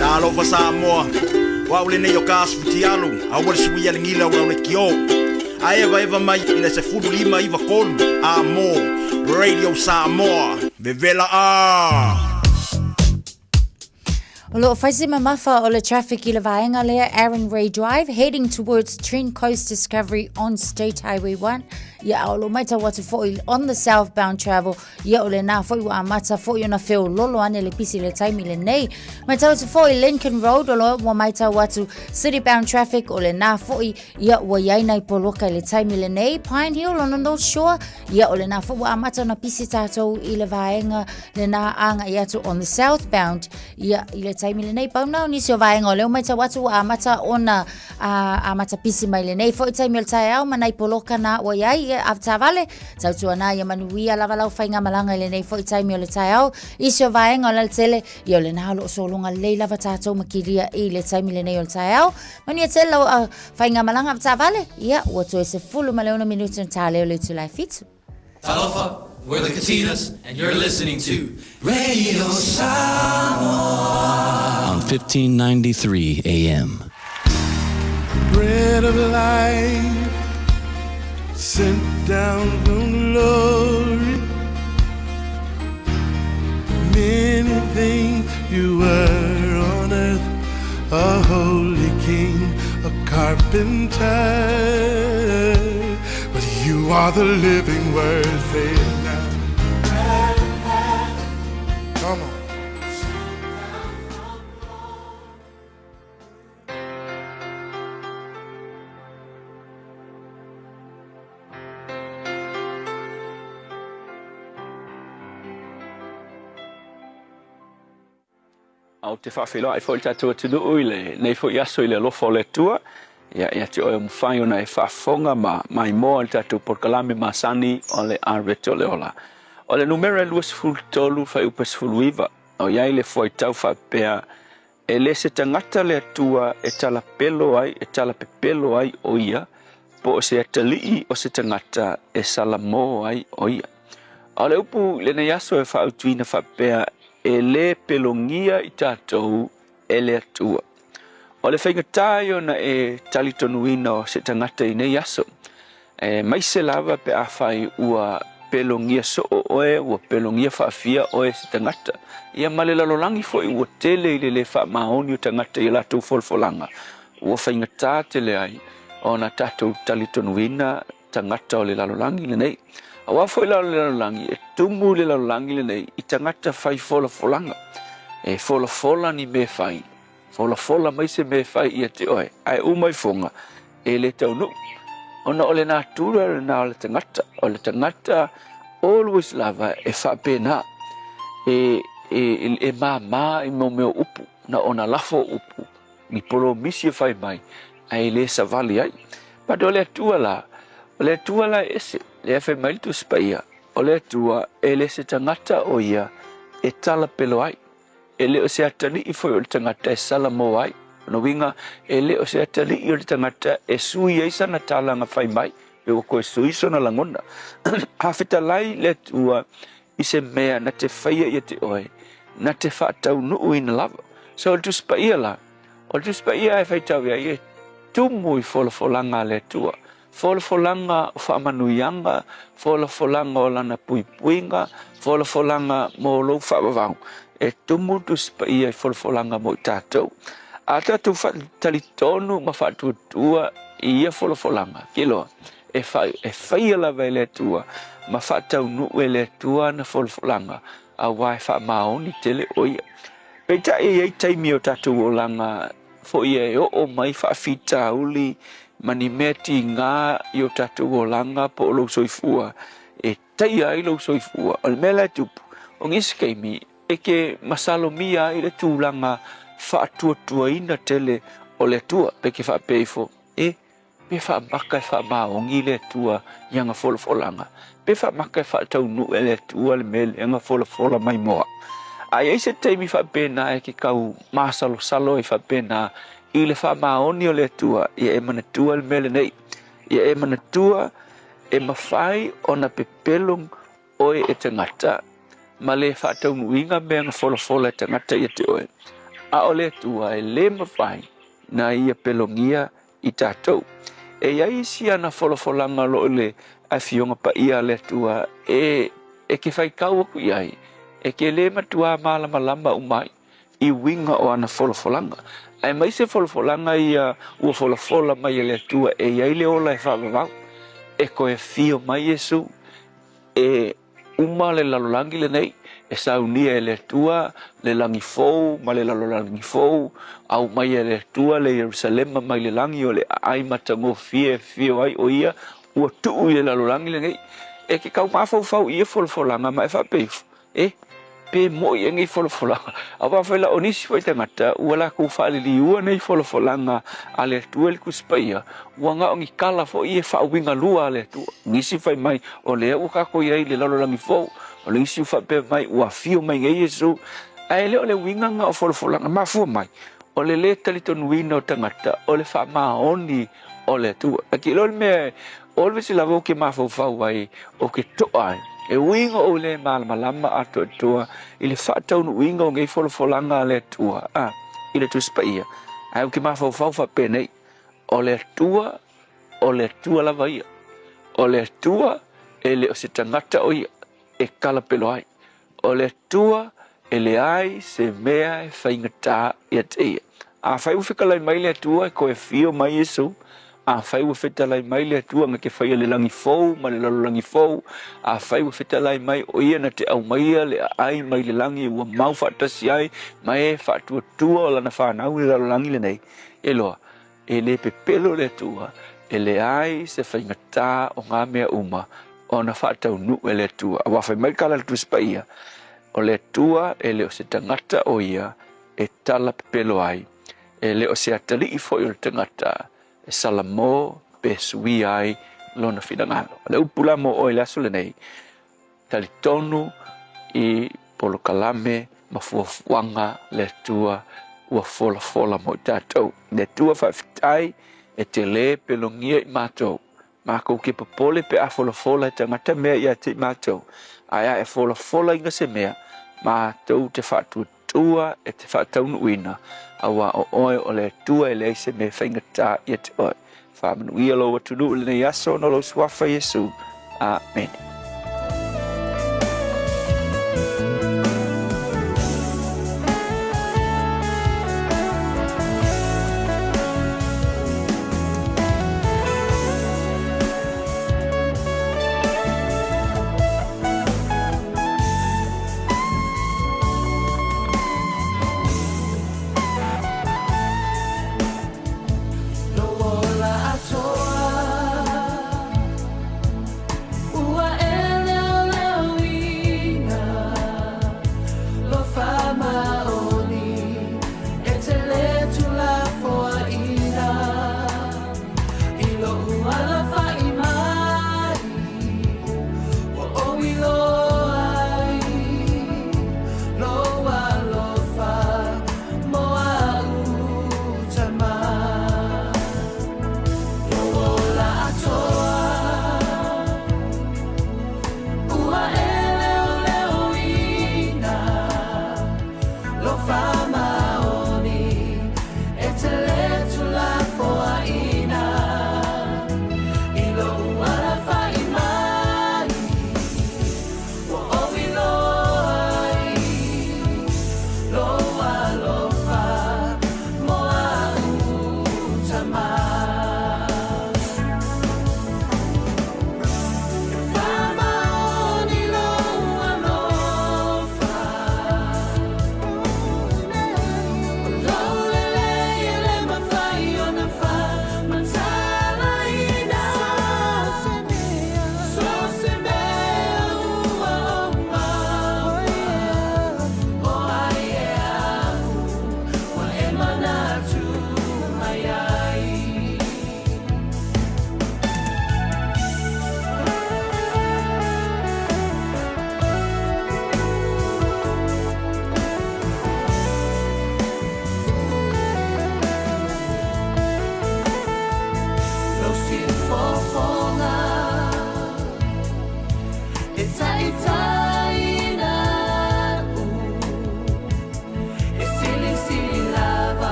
Talofa Samoa, o au lenei o ka Asfutialu, aua le suia le gila o lau lekiō. A evaeva mai i le 15 9 3 a mō Radio Samoa, vevela ā! O loo fai se mamafa o le traffic i le vaega lea, Aaron Ray Drive, heading towards Trent Coast Discovery on State Highway 1. Ia, a o lo o matau atu foi on the southbound travel, ia o lena foi ua amata foi ona feololo ane le pisi i le taimi lenei. Matau atu foi Lincoln Road o lo ua matau atu city bound traffic o lena foi, ia ua iai nai poloka i le taimi lenei. Pine Hill on the North Shore, ia o lena foi ua amata ona pisi tātou i le vaega lena agai atu on the southbound, ia i le taimi lenei. Pau na o nisi o vaega o lea ua matau atu ua amata ona a amata pisi mai lenei foi taimi o le taeao ma nai poloka na ua iai, ia avetaavale tautuana ia manuia lava lau faigamalaga i lenei foi taimi o le taeao. Isi o vaega o le alatele, ia o lena o lo o sologa lelei lava tātou ma kilia i le taimi lenei o le taeao. Manuia tele lau faigamalaga avetaavale, ia ua toe 16 minute ona tā lea o le itula e 7. Talofa, we're the Katinas, and you're listening to Radio Samoa on 1593 AM. Bread of life, sent down from glory. Many things you were on earth, a holy king, a carpenter. But you are the living word, say it now. Come on. A ou te faafeiloai foi i le tatou atunuu i lenei foi aso i le alofa o le Atua. Ia, ia te oe o mafai ona e faafofoga ma maimoa i le tatou polokalame masani o le Areto o le Ola. O le numera e 23 fuaiupu e 19, o i ai le fuaitau faapea, E le se tagata le Atua e talapelo ai, e talapepelo ai o ia, po o se atalii o se tagata e salamō ai o ia. A o le upu i lenei aso e faautuina faapea, e lē pelogia i tatou e le Atua. O le faigata ia ona e talitonuina o se tagata i nei aso, Aemaise lava pe afai ua pelogia soo oe, ua pelogia faafia oe e se tagata. Ia ma le lalolagi foi ua tele i le le faamaoni o tagata i a latou folafolaga, ua faigata tele ai ona tatou talitonuina tagata o le lalolagi lenei. Aua foi la o le lalolagi, e tumu le lalolagi lenei i tagata fai folafolaga, e folafola ni mea fai, Folafola mai se mea e fai ia te oe, ae uma ifoga, e le taunuu. Ona o le natura lena o le tagata, o le tagata always lava e faapena, e, e, e māmā i mau mea o upu, na ona lafo o upu, ni polomisi e fai mai, ae e le savali ai. But o le Atua la, o le Atua la e ese, lea e fai mai le Tusi Paia, o le Atua e le se tagata o ia e talapelo ai. E le o se atalii foi o le tagata e salamō ai. Lona uiga, e le o se atalii o le tagata e sui ai sana talaga fai mai, pe ua toe sui sona lagona. A fetalai le Atua i se mea na te faia ia te oe, na te faataunuuina lava. So o le Tusi Paia la, o le Tusi Paia e faitau i ai, e tumu i folafolaga a le Atua. Folafolaga o faamanuiaga, folafolaga o lana puipuiga, folafolaga mo lou faavavau. E tumu le Tusi Paia i folafolaga mo i tatou. A tatou faatalitonu ma faatuatua i ia folafolaga, kiloa, e, fa, e faia lava e le Atua ma faataunuu e le Atua ana folafolaga, auā e faamaoni tele o ia. Peitai e i ai taimi o tatou olaga foi e oo mai faafitauli ma ni mea tigā i o tatou olaga po o lou soifua e taia ai lou soifua. O le mea la e tupu, o nisi taimi e ke masalomia ai le tulaga faatuatuaina tele o le Atua, pe ke faapea ifo, e, Pe faamaka e faamaoni le Atua i ana folafolaga, pe faamaka e faataunuu e le Atua le mea lea na folafola mai moa. A i ai se taimi faapena e ke kau masalosalo ai faapena i le faamaoni o le Atua, ia e manatua le mea lenei. Ia e manatua e mafai ona pepelo oe e tagata ma le faataunuuina mea na folafola e tagata ia te oe. A o le Atua e le mafai na ia pelogia i tatou. E i ai isi ana folafolaga o lo o i le Afioga Paia a le Atua e e ke faitau aku i ai, e ke lē matuā malamalama uma ai i uiga o ana folafolaga. Aemaise folafolaga ia ua folafola mai e le Atua e i ai le ola e faavavau. E toe afio mai Iesu, e uma le lalolagi lenei, e saunia e le Atua le lagi fou ma le lalolagi fou, aumai e le Atua le Ierusalema mai le lagi o le aai matagofie e afio ai o Ia ua tuu i le lalolagi lenei. E te tau mafaufau i ia folafolaga ma e faapea ifo, E, pe mo'i ea nei folafolaga? Aua afai la o nisi foi tagata ua latou faaliliua nei folafolaga a le Atua i le Tusi Paia, ua na o ni tala foi ia faauiga lua a le Atua. Nisi fai mai, o lea ua tatou i ai i le lalolagi fou, o le isi ua faapea mai, ua afio mai nei Iesu. Ae le o le uiga lena o folafolaga. Mafua mai, o le lē talitonuina o tagata o le faamaoni o le Atua. Ae te iloa le mea O le isi lava ou te mafaufau ai, ou te to'a ai, e ui ina ou le malamalama atoatoa i le faataunuuina o nei folafolaga a le Atua, a, i le Tusi Paia, ae ou te mafaufau faapenei, O le Atua, o le Atua lava ia. O le Atua, e le o se tagata o Ia e talapelo ai. O le Atua e leai se mea e faigata ia te ia. Afai ua fetalai mai le Atua e toe afio mai Iesu, afai ua fetalai mai le Atua na te faia le lagi fou ma le lalolagi fou, afai ua fetalai mai o ia na te aumaia le aai mai le lagi ua mau faatasi ai ma e faatuatua o lana fanau i le lalolagi lenei, e loa, E le pepelo le Atua, e leai se faigata o ngā mea uma ona faataunuu e le Atua. Aua fai mai le tala a le Tusi Paia, O le Atua e le o se tagata o ia e tala pepelo ai, e le o se atalii foi o le tagata e salamo pe suia ai lona finagalo. O le upu la mo oe i le aso lenei, Talitonu i polokalame ma fuafuaga le Atua ua folafola mo i tatou. Le Atua faafetai e te lē pelogia i matou. Makou ke popole pe a folafola e tagata mea ia te i matou, ae a e folafolaina se mea, matou te faatuatua e te faataunuuina, auā o oe o le Atua e leai se mea e faigata ia te oe. Faamanuia lou atunuu i lenei aso ona o lou Suafa Iesu. Amene.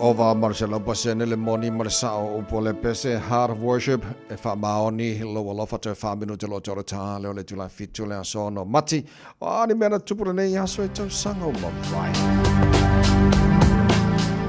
Ova ma le 100% le moni ma le sa'o o upu a le pese, Heart of Worship, e faamaoni lou alofa toe fa minute loa te ora tā leo le itula e 7 le aso 6 o Mati. O a ni mea na tupu lenei aso e tausaga ua mavae.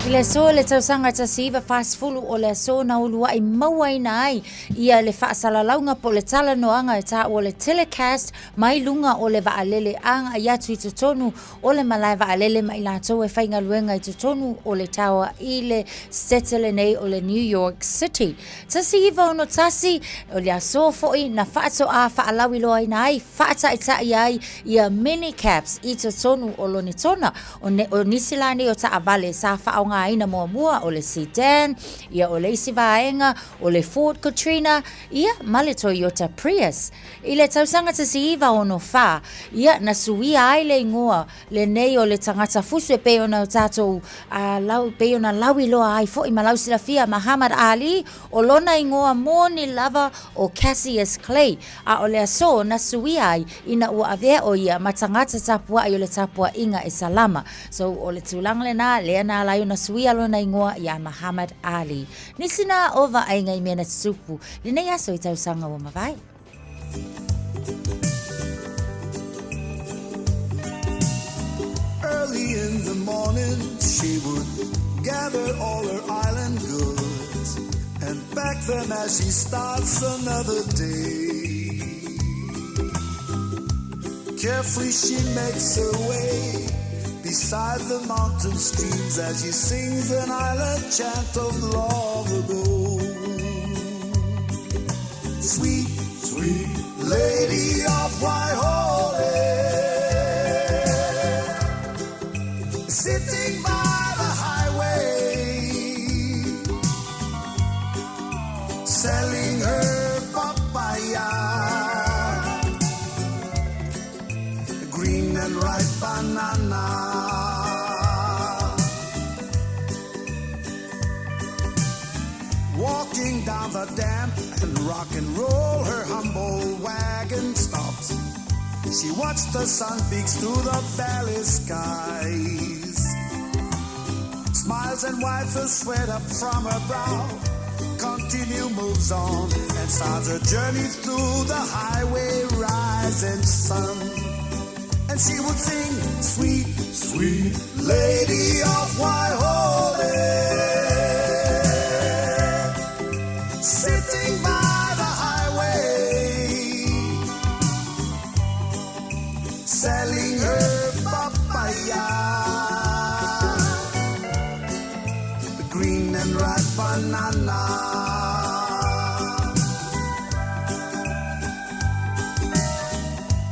I le aso le tausaga 1940 o le aso na ulua'i mauaina ai ia le faasalalauga po o le talanoaga e taua o le telecast mai luga o le vaalele aga'i atu i totonu o le malae vaalele ma i latou e faigaluega i totonu o le tower i le sete lenei o le New York City. 1961, o le aso foi na faatoa faalauiloaina ai, faataitaia ai ia minicabs i totonu o Lonetona. O, ne, o nisi la nei o taavale sa faaaogaina muamua o le sedan, ia o le isi vaega o le Ford Katrina, ia ma le Toyota Prius. I le tausaga 1964, ia na suia ai le igoa lenei o le tagata fusu e pei ona o tatou a lau, pei ona lauiloa ai foi ma lausilafia Muhammad Ali, o lona igoa moni lava o Cassius Clay, a o le aso na suia ai ina ua avea o ia ma tagata tapuai o le tapuaiga e salama. So, o le tulaga lena, lea na ala ai ona suia lona igoa ia Muhammad Ali. Nisi na o vaaiga i mea na tutupu lenei aso i tausaga ua mavae. Early in the morning she would gather all her island goods and pack them as she starts another day. Carefully she makes her way beside the mountain streams as she sings an island chant of long ago. Sweet, sweet lady of Waihole, sitting by the highway, selling her papaya, green and ripe banana. Walking down the damp and rock and roll, her humble wagon stops. She watched the sun peeks through the valley skies. Smiles and wipes the sweat up from her brow. Continue moves on and starts her journey through the highway rising sun. And she would sing, sweet, sweet lady of Waihole, sitting by the highway, selling her papaya, the green and ripe banana.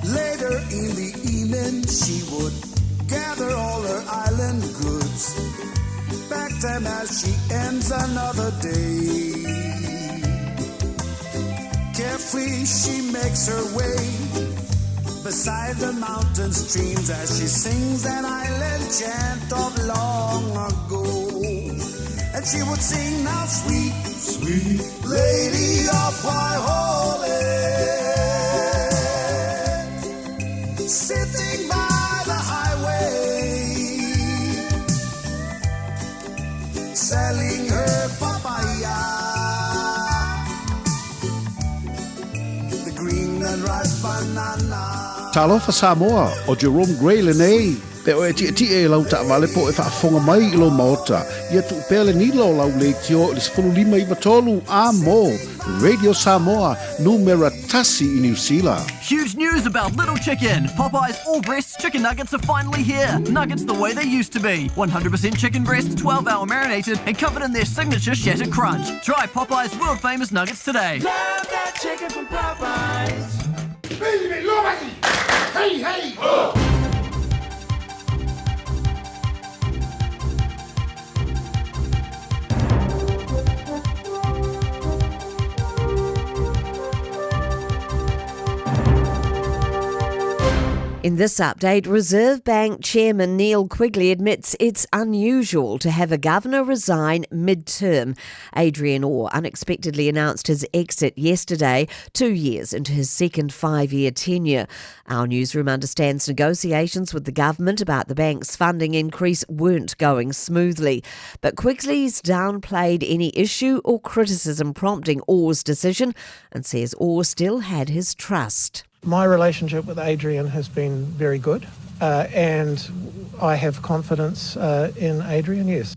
Later in the evening, she would gather all her island goods, pack them as she ends another day. Carefully, she makes her way beside the mountain streams as she sings an island chant of long ago. And she would sing now, sweet, sweet lady of Waihole, sitting by the highway, selling her papaya, the green and ripe banana. Talofa Samoa, o Jerome Gray lenei, pe o e tietie i lau taavale po o e faafofoga mai i lou maota, ia tuu pea le nila o lau leitio i le 15 i 3 a mo Radio Samoa, numera tasi i Niu Sila. Huge news about Little Chicken. Popeye's all breast chicken nuggets are finally here. Nuggets the way they used to be. 100% chicken breast, 12 hour marinated, and covered in their signature shattered crunch. Try Popeye's world famous nuggets today. Love that chicken from Popeyes. Hey, hey! In this update, Reserve Bank Chairman Neil Quigley admits it's unusual to have a governor resign mid term. Adrian Orr unexpectedly announced his exit yesterday, two years into his second five year tenure. Our newsroom understands negotiations with the government about the bank's funding increase weren't going smoothly. But Quigley's downplayed any issue or criticism prompting Orr's decision and says Orr still had his trust. My relationship with Adrian has been very good, uh, and I have confidence uh, in Adrian, yes.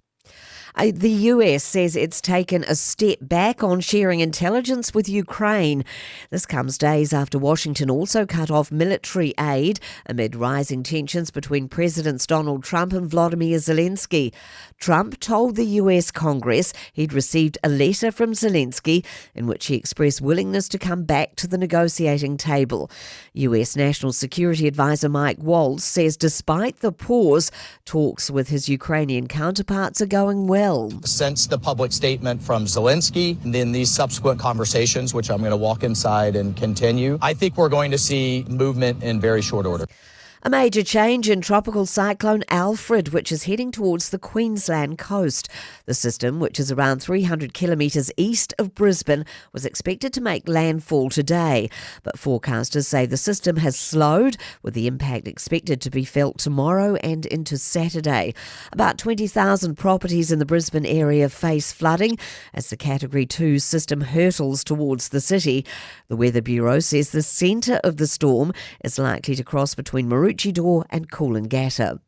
Uh, the US says it's taken a step back on sharing intelligence with Ukraine. This comes days after Washington also cut off military aid amid rising tensions between Presidents Donald Trump and Vladimir Zelensky. Trump told the US Congress he'd received a letter from Zelensky in which he expressed willingness to come back to the negotiating table. US National Security Advisor Mike Waltz says despite the pause, talks with his Ukrainian counterparts are going well. Since the public statement from Zelensky and then these subsequent conversations, which I'm going to walk inside and continue, I think we're going to see movement in very short order. A major change in tropical cyclone Alfred, which is heading towards the Queensland coast. The system, which is around 300 kilometres east of Brisbane, was expected to make landfall today. But forecasters say the system has slowed, with the impact expected to be felt tomorrow and into Saturday. About 20,000 properties in the Brisbane area face flooding as the Category 2 system hurtles towards the city. The Weather Bureau says the centre of the storm is likely to cross between Maroochydore and Coolangatta.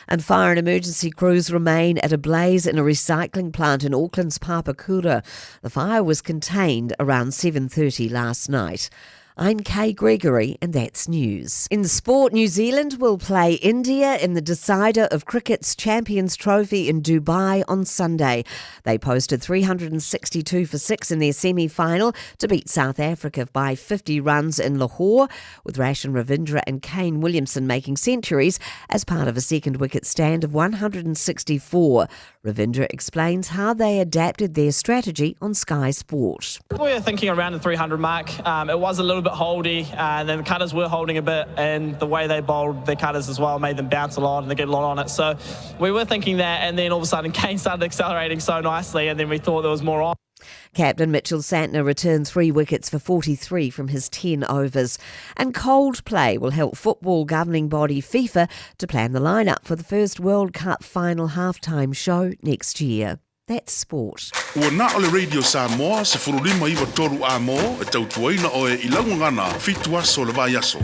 And fire and emergency crews remain at a blaze in a recycling plant in Auckland's Papakura. The fire was contained around 7:30 last night. I'm Kay Gregory, and that's news. In sport, New Zealand will play India in the decider of cricket's Champions Trophy in Dubai on Sunday. They posted 362 for 6 in their semi final to beat South Africa by 50 runs in Lahore, with Rachin Ravindra and Kane Williamson making centuries as part of a second wicket stand of 164. Ravindra explains how they adapted their strategy on Sky Sport. We were thinking around the 300 mark. Um, it was a little bit holdy, uh, and then the cutters were holding a bit, and the way they bowled the cutters as well made them bounce a lot and they get a lot on it. So we were thinking that, and then all of a sudden Kane started accelerating so nicely, and then we thought there was more on. Captain Mitchell Santner returned three wickets for 43 from his 10 overs. And Coldplay will help football governing body FIFA to plan the lineup for the first World Cup final halftime show next year. That's sport. Ua na o le Radio Samoa 1593 A mō e tautuaina oe i Laugagana fitu aso o le vaiaso.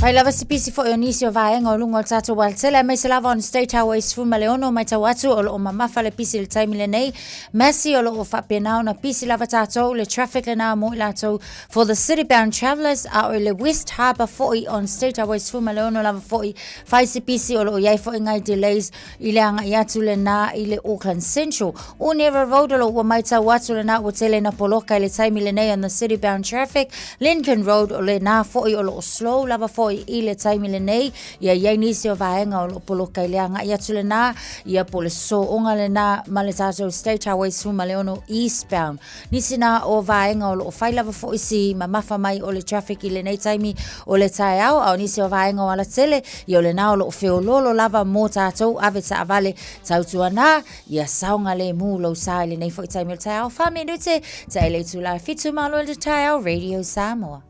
Pai lava se pisi foi o nisi o vaega o luga o le tatou alatele aemaise lava on State Highway 16 matau atu o loo mamafa le pisi i le taimi lenei. Massey o loo faapena ona pisi lava tatou le traffic lena mo i latou for the city bound travellers a o le West Harbour foi on State Highway 16 lava foi fai se pisi o loo iai foi ngai delays i le agai atu lena i le Auckland Central. Onera Road o lo ua maitau atu lena ua tele na poloka i le taimi lenei on the city bound traffic. Lincoln Road o lena foi o lo o slow lava foi i le taimi lenei. Ia iai nisi o vaega o lo o poloka i le agai atu lena ia po le sooga lena ma le tatou State Highway 16 eastbound. Nisi na o vaega o lo o fai lava foi si mamafa mai o le traffic i lenei taimi o le taeao, a o nisi o vaega o alatele, ia o lena o lo o feoloolo lava mō tātou ave taavale tautuanā, ia saogalēmū lou sa i lenei foi taimi o le taeao. Wha minute, tae le itula e whitu malo i le taeao, Radio Samoa.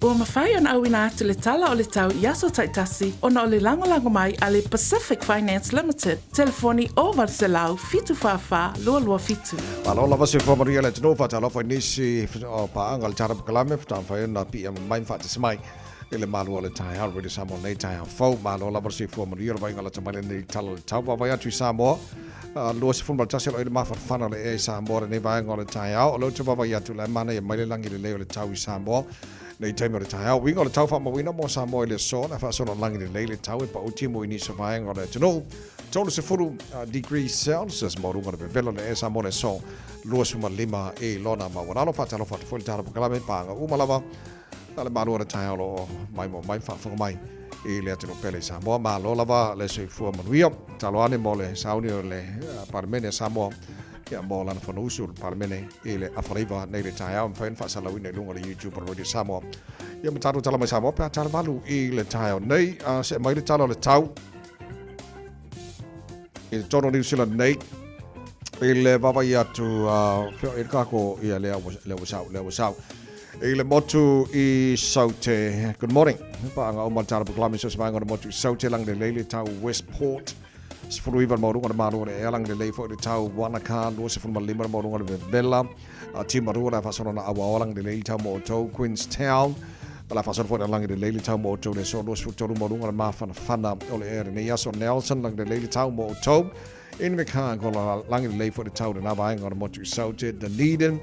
Ua mafai ona auina atu le tala o le tau i aso taitasi ona o le lagolago mai a le Pacific Finance Limited, telefoni 0800 744 227. Malo lava se whamaria le tino whatalofa i nisi o paaga le tara pakalame whatamwhai na pia mai whaatasi mai i le malu o le taeao Radio Samoa nei taeao fou malo lava se whamaria le vainga la tamai nei tala le tau vaai atu i Samoa 21 o le mafarafana le ea i Samoa lenei vaega o le taeao o leo te vaavaai atu le mana ia mai le lagi lelei o le tau i Samoa nei taimi o le taeao uiga o le tau faamauina mo Samoa i le aso na faasolo lagi lelei le tau e pauti mo i nisi o vaega o le atunuu 30 degrees Celsius mo luga o le vevela o le ea Samoa le aso 25 e lona maualalo faatalofa atu foi le tala pakalame paaga uma lava Na le malo o le taeao o lo o maimoa mai ma faafofoga mai i le atunuu pele i Samoa. Malo lava le soifua manuia. Tatalo ane mo le sauni o le Palemene a Samoa ia mo lana Fonousu o le Palemene i le afaleiva nei le taeao. E mafai ona faasalauina i luga o le YouTube o le Radio Samoa. Ia ma tatou tala mai Samoa pe a talavalu i le taeao nei. See mai le tala o le tau i totonu o Niu Sila nei i le vaavaai atu fea i le kako ia lea ua lea ua sau lea ua sau i le motu i Saute. Good morning. Paanga uma le tala polokalame so se vaega o le motu i Saute lagi lelei le tau Westport. 19 le maualuga o le malo o le ea lagi lelei foi le tau Wanaka 25 le maualuga o le vevela. Timarua le a faasolo na auaoa lagi lelei le tau mo outou Queenstown. O le a faasolo foi na lagi lelei le tau mo outou le aso 23 maualuga o le mafanafana o le ea lenei aso Nelson lagi lelei le tau mo outou. Invercargill o lagi lelei foi le tau lena vaega o le motu i Saute Dunedin.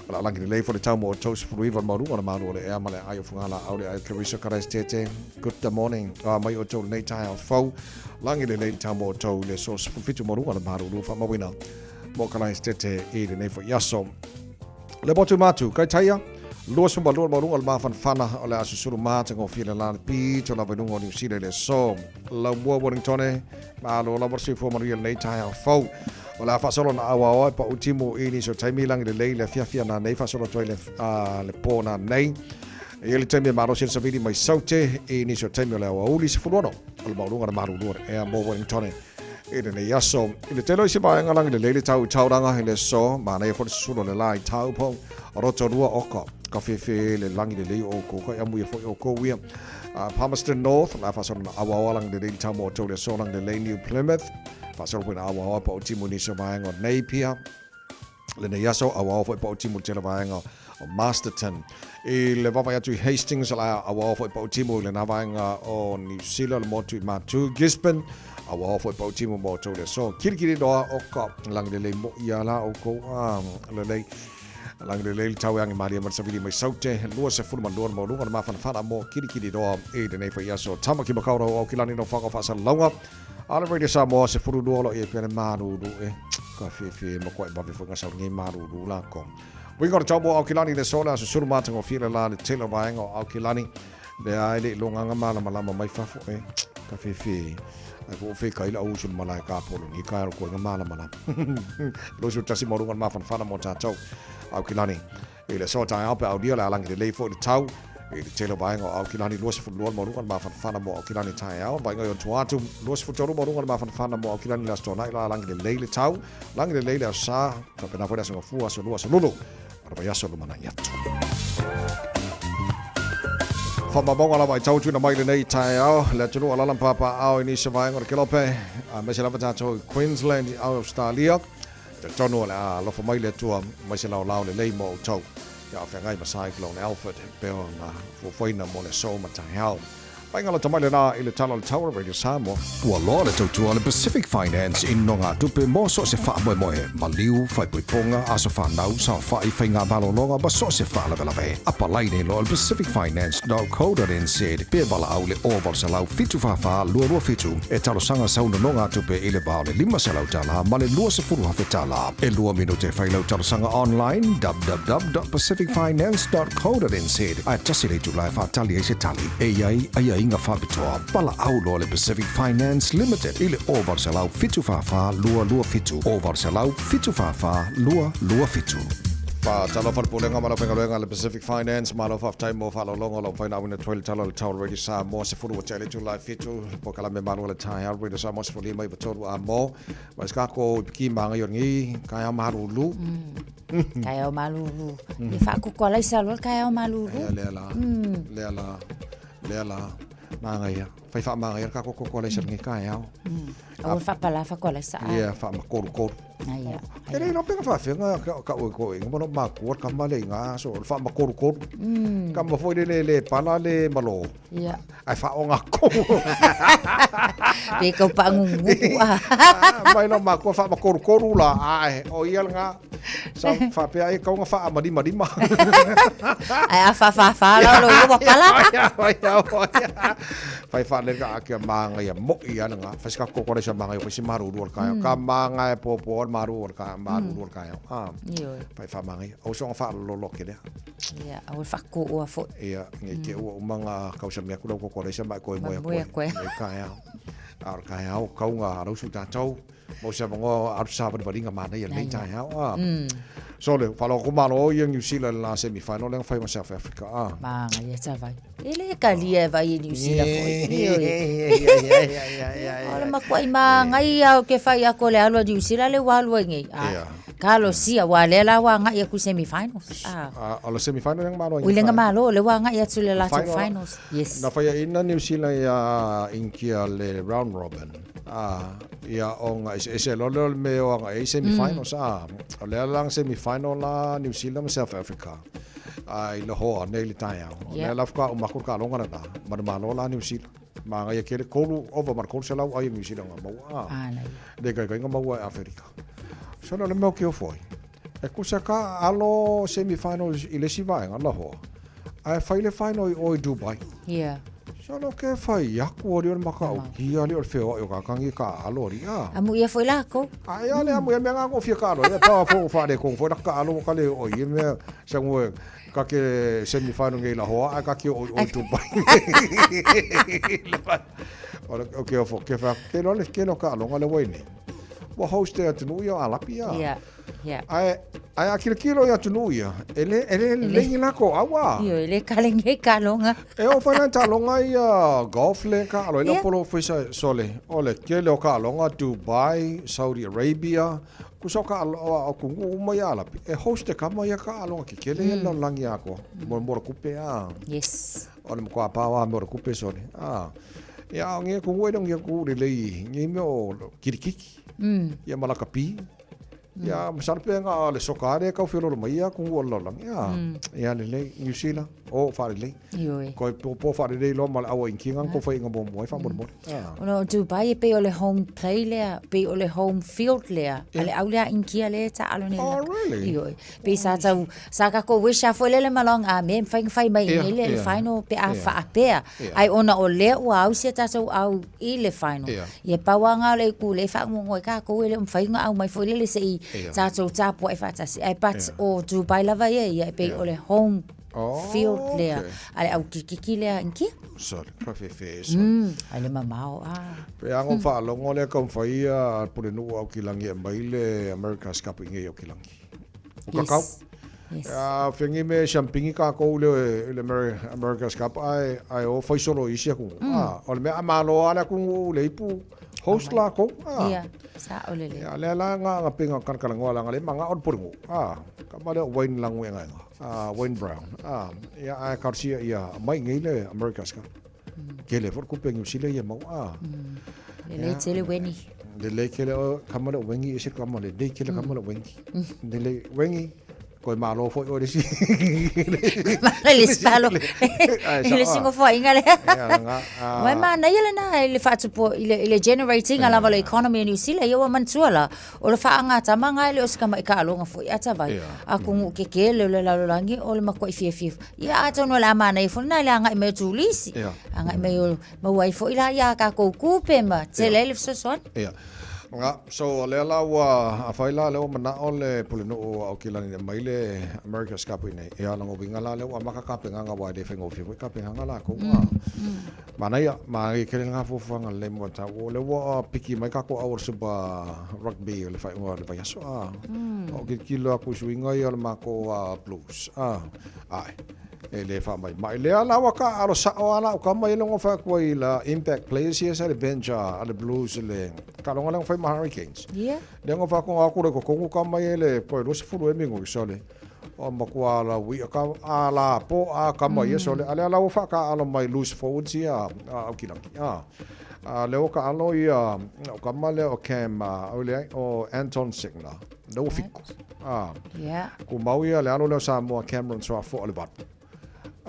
O le a lagi lelei foi le tau mo outou 19 le maualuga o le malo o le ea ma le aai o Fugalaau le aai o Clarissa Karaistete. Good morning. A mai outou lenei taeao fou. Lagi lelei le tau mo outou i le aso 17 maualuga o le malulu faamauina mo Karaistete i lenei foi aso. Le motu matu, Kaitaia, 22 le maualuga o le mafanafana o le a susulu matagofie le la le pito lava i luga o Niu Sila i le aso. Laumua Wellingtone, malo lava le soifua manuia lenei taeao fou. O le a faasolo na auaoa e pau timu i nisi o taimi lagi lelei le afiafi a nanei faasolo atu ai le, le pō nanei. E i ai le taimi e malosi ai le savili mai Saute i nisi o taimi o le aoauli 16 o le maualuga o le malulu o le ea mo Wellingtone i lenei aso. I le tele o isi vaega lagi lelei le tau i Tauranga i le aso, manaia foi le susulu o le la i Taupo, Rotorua, Oka, ka fefe le lagi lelei o oukou, ka amuia foi oukou ia. Palmerston North, la faasolo na auaoa lagi lelei le tau mo outou le aso lagi lelei New Plymouth, faasolo foi na auaoa pa o timu i nisi o vaega o Napier, lenei aso, auaoa foi pa o timu i le tele vaega o Masterton. I le vaavaai atu i Hastings, la auaoa foi pa o timu i lena vaega o Niu Sila, le motu i Matu, Gisborne, auaoa foi pa o timu mo outou le aso. Kilikili loa o ka lagi lelei mo ia la oukou a lelei. Lagi lelei le tau e age malie ma le savili mai Saute, 22 le maualuga o le mafanafana mo Kilikili loa i lenei foi aso. Tamaki Makaurau, Aukilani no Whanga Whaasalauga. A le Radio Samoa, 12 o lo i e pea le malulu e. Ka fiafia e makuai vave foi ngasa o lenei malulu la ko. Uiga o le tau mo Aukilani le aso le aso sulu matagofie le la le tele o vaega o Aukilani. Le a e le i longaga malamalama mai fafo e. Ka fiafia e. Ai fo o whekai la usu le malae ka polo ni ka ero koe nga malamalama. 21 maualuga le mafanafana mo tātou Aukilani. I le aso taeao pe aulia le alangi lelei foi le tau i le tele o vaega o Aukilani 22 le maualuga le mafanafana mo Aukilani taeao vaega i ona atu 23 maualuga le mafanafana mo Aukilani le Aso Toonai la alangi lelei le tau langi lelei le aso sa faapena foi le aso gafua aso lua aso lulu ma le vaiaso lumanai atu. Faamaumauga lava i tau tuuina mai lenei taeao le atunuu alaala ma papaaao i nisi o vaega o le Kelope aemaise lava tatou i Queensland i Australia. Talitonu o le a alofa mai le Atua mai se laolao lelei mo outou ia feagai ma Cyclone Alfred e pei ona fuafuaina mo le aso ma taeao. Vaaiga lata mai lena i le tala o le tau a Radio Samoa. Ua loa le tautua a le Pacific Finance i nogatupe mo so o se faamoemoe, maliu, faaipoipoga, aso fanau, saofai, faiga malologa ma so o se faalavelave. Apalai nei loa i le pacificfinance.co.nz pe valaau i le 0800 744 227 e talosaga sau nonogatupe i le va o le $500 ma le $20,000. E lua minute e fai lau talosaga online www.pacificfinance.co.nz ae tasi le itula e faatali ai se tali. E i ai aiaiga faapitoa. Valaau loa le Pacific Finance Limited i le 0800 744 227, 0800 744 227. Faatalofa le Pulega ma le Aufaigaluega a le Pacific Finance, malo faafetai mo faaaloaloga o lo o mafai ona auina atu ai le tala o le tau o le Radio Samoa 10 ua tea le itula e 7, le polokalame malu o le taeao Radio Samoa 15 93 a mo ma se kako i piki maangai o lenei kaeao malulu. Kaeao malulu. Ia faakoko alaisa loa le kaeao malulu. Lea lea la. Lea la. Lea la. Maangaia. Fai faamaangaia le kako koko alaisa lenei kaeao. Aua le faapalafa ko alaisa. Ia faamakorukoru. Aia. E le iloa pe na faafeaga ka ue ko inga ma makua le kama le inga so le faamakorukoru. Kama foi le le le pala le malo. Ia. Ae faaogako. Pe kau paangugugu a. Mai lo makua faamakorukoru la ae o ia lena sa faapea ai kau na faamalimalima. Ae a faafaafā la lo ia ua pala. Fai faalele ka ake maangaia moi a lena. Fai se kako koko alaisa maangaia fai se malulu o le taeao. Ka maangaia popo. le malu o le ka malu o le taeao. Ah. Ioe. Fai whamangai. Au songa whaalolo ke lea. Ia, au le whakooa foi. Ia, nge te ua umanga kausa mea kula koko leisa mai koe moe koe. Moe koe. Nei taeao. A o le taeao kaunga a lausu tātou. Mo se avanoa alu savalivaliga manaia lenei taeao a. So le faalogo atu malo ia New Zealand i le la semi final lea na fai ma South Africa a. Manaia tavai. E le kalia e vai e New Zealand foi. O le makuai manaia o ke fai aku o le alu a New Zealand le ua alu ai nei. A. Talosia ua lea la ua agai atu i semi finals. A. O le semi final lea na malo ai. Ui lea na malo lea ua agai atu i le latou finals. Yes. Na faiaina New Zealand ia Inkia le round robin. A. Ia ona eseese loa lea o le mea e o agai ai semi finals a. O lea la na semi final la New Zealand ma South Africa a i Lahoa nei i le taeao. O lea la faatoa uma atu le taaloga lena ma le malo la New Zealand. Manaia tele 3 ova ma le 300 ai o New Zealand na maua a. Le ikaikaina maua e Aferika. Sole o le mea o ke ofo ai. E kusa ka alo semi finals i le isi vaega Lahoa. Ae fai le final i o i Dubai. Yeah. Solo ke fai aku ali o le matautia ali o le feoai o kakangi ka alo ali a. Amu ia foi lākou. A e ale amu ia mea ngā kofia ka alo. Ia pa fo fa le kong fo ka alo ka le o i mea sa ngwe ka ke semi final ngei Lahoa a ka ke o o Dubai. O le o ke ofo ke fa ke lo le ke lo ka alo ngale wai nei. Ua host e atunuu ia o Alapi a. Yeah. Yeah. Ae, ae a kilokilo i atunuu ia, e le, e le lengi lako au a. Io, e le kalengi e kalonga. E o whai lan talonga ia golf le ka alo, yeah. polo whaisa sole, o le kele o ka alonga Dubai, Saudi Arabia, kusa o ka alo, o kungu uma ia alapi. E host e kama ia ka alonga ke kele mm. ia langi a koa, mo mo kupe a. Yes. O le mkoa pāwa mo kupe sole. A. Ia, o ngia kungu e ngia ku le lei, ngia mea o kirikiki. Ia malakapi. Ia, masalo pe nga le soka are kau whiololo mai ia kungu o le lalolagi. Ia, ia lelei, New Zealand, o whaalelei. Ioe. Koe po, po whaalelei loa ma le aua inkinga, ko whai inga muamua ai whaamolemole. Ia. Ona o Dubai e pei o le home play lea, pei o le home field lea, a le au lea inkia lea ta alo nei. Oh, really? Ioe. Pei sa tau, sa kako wish a foi lele malong a me mawhai whai mai nei le final pe a whaapea. Ai ona o lea ua au sia tatou au i le final. Ia pau a ngā le ku le whaangongo e kākou e le mawhai ngā au mai foi lele se i tatou tāpua e whaatasi. Ai but o Dubai lava ia ia e pei o le home field lea. A le au kikiki lea inkia. Sorry, ka whewhe e sorry. Ai le mamao a. Pe ango whaalongo lea ka mwhai a pure nuu au ki langi e mai le America's Cup i ngei au ki langi. O kakau. Yes. A whengi me siampingi kākou le, le America's Cup ae, ae o whai solo isi aku. A, o le mea a malo a le aku le ipu host la kou. A. Ia, sa o le le. Ia, lea la ngā ngā pinga kanakana ngoa la ngā le manga o le puringu. A, ka male o Wayne langu e ngaenga. A, Wayne Brown. A, ia, ae kausia ia mai ngei le America's Cup. Kele fo kupe New Zealand ia mau a. Le le tele weni. Le le kele o kama le wengi e se kama le le kele kama le wengi. Le le wengi koe malo foi o le si. Le spalo. Le singo foi inga le. Wai mana ia le na le whaatupo i le i le generating a lava le economy New Zealand ia ua manatua la o le whaangatama ngai le o se kama i ka alonga foi ata vai. A kungu ke ke le le lalolagi o le makuai fiafia Ia atonu o le a manaia foi lena i le agai mai o Tulisi. Ia. Agai mai o maua ai foi la ia kākou kupe ma tele ai le fesoasoani. Ia. Nga, so lea la ua afai la lea ua manao le Pulenuu o Aukilani e mai le America's Cup i nei. Ia lona uiga la lea ua amata kapenaga aua e le faigofie foi kapenaga lakou. Mm. Manaia, manaia tele lena fuafuaga lelei mo tau. O lea ua piki mai kākou au o le Super Rugby o le faaiuga o le vaiaso. A. O kilokilo atu i suiga ia o le makou Blues. A. Ae, e le faamaimai lea la ua ka alo sao a la o kama ia longo fa kua i la impact players ia sa le bench a le Blues le ka longa lengo fai ma Hurricanes. Yeah. Lengo fa ko aku le kokongu kama ia le ko lo se fulu e mingo so le o makua la wi ka a la po a kama ia so le ale la ua fa ka alo mai loose forwards ia a au kilangi. A a le o ka alo ia o kama le o Cam a o le o Anton Signer. Le ua fiku. A. Yeah. Ku mau ia le alo lea o Samoa Cameron Soafoa le valu.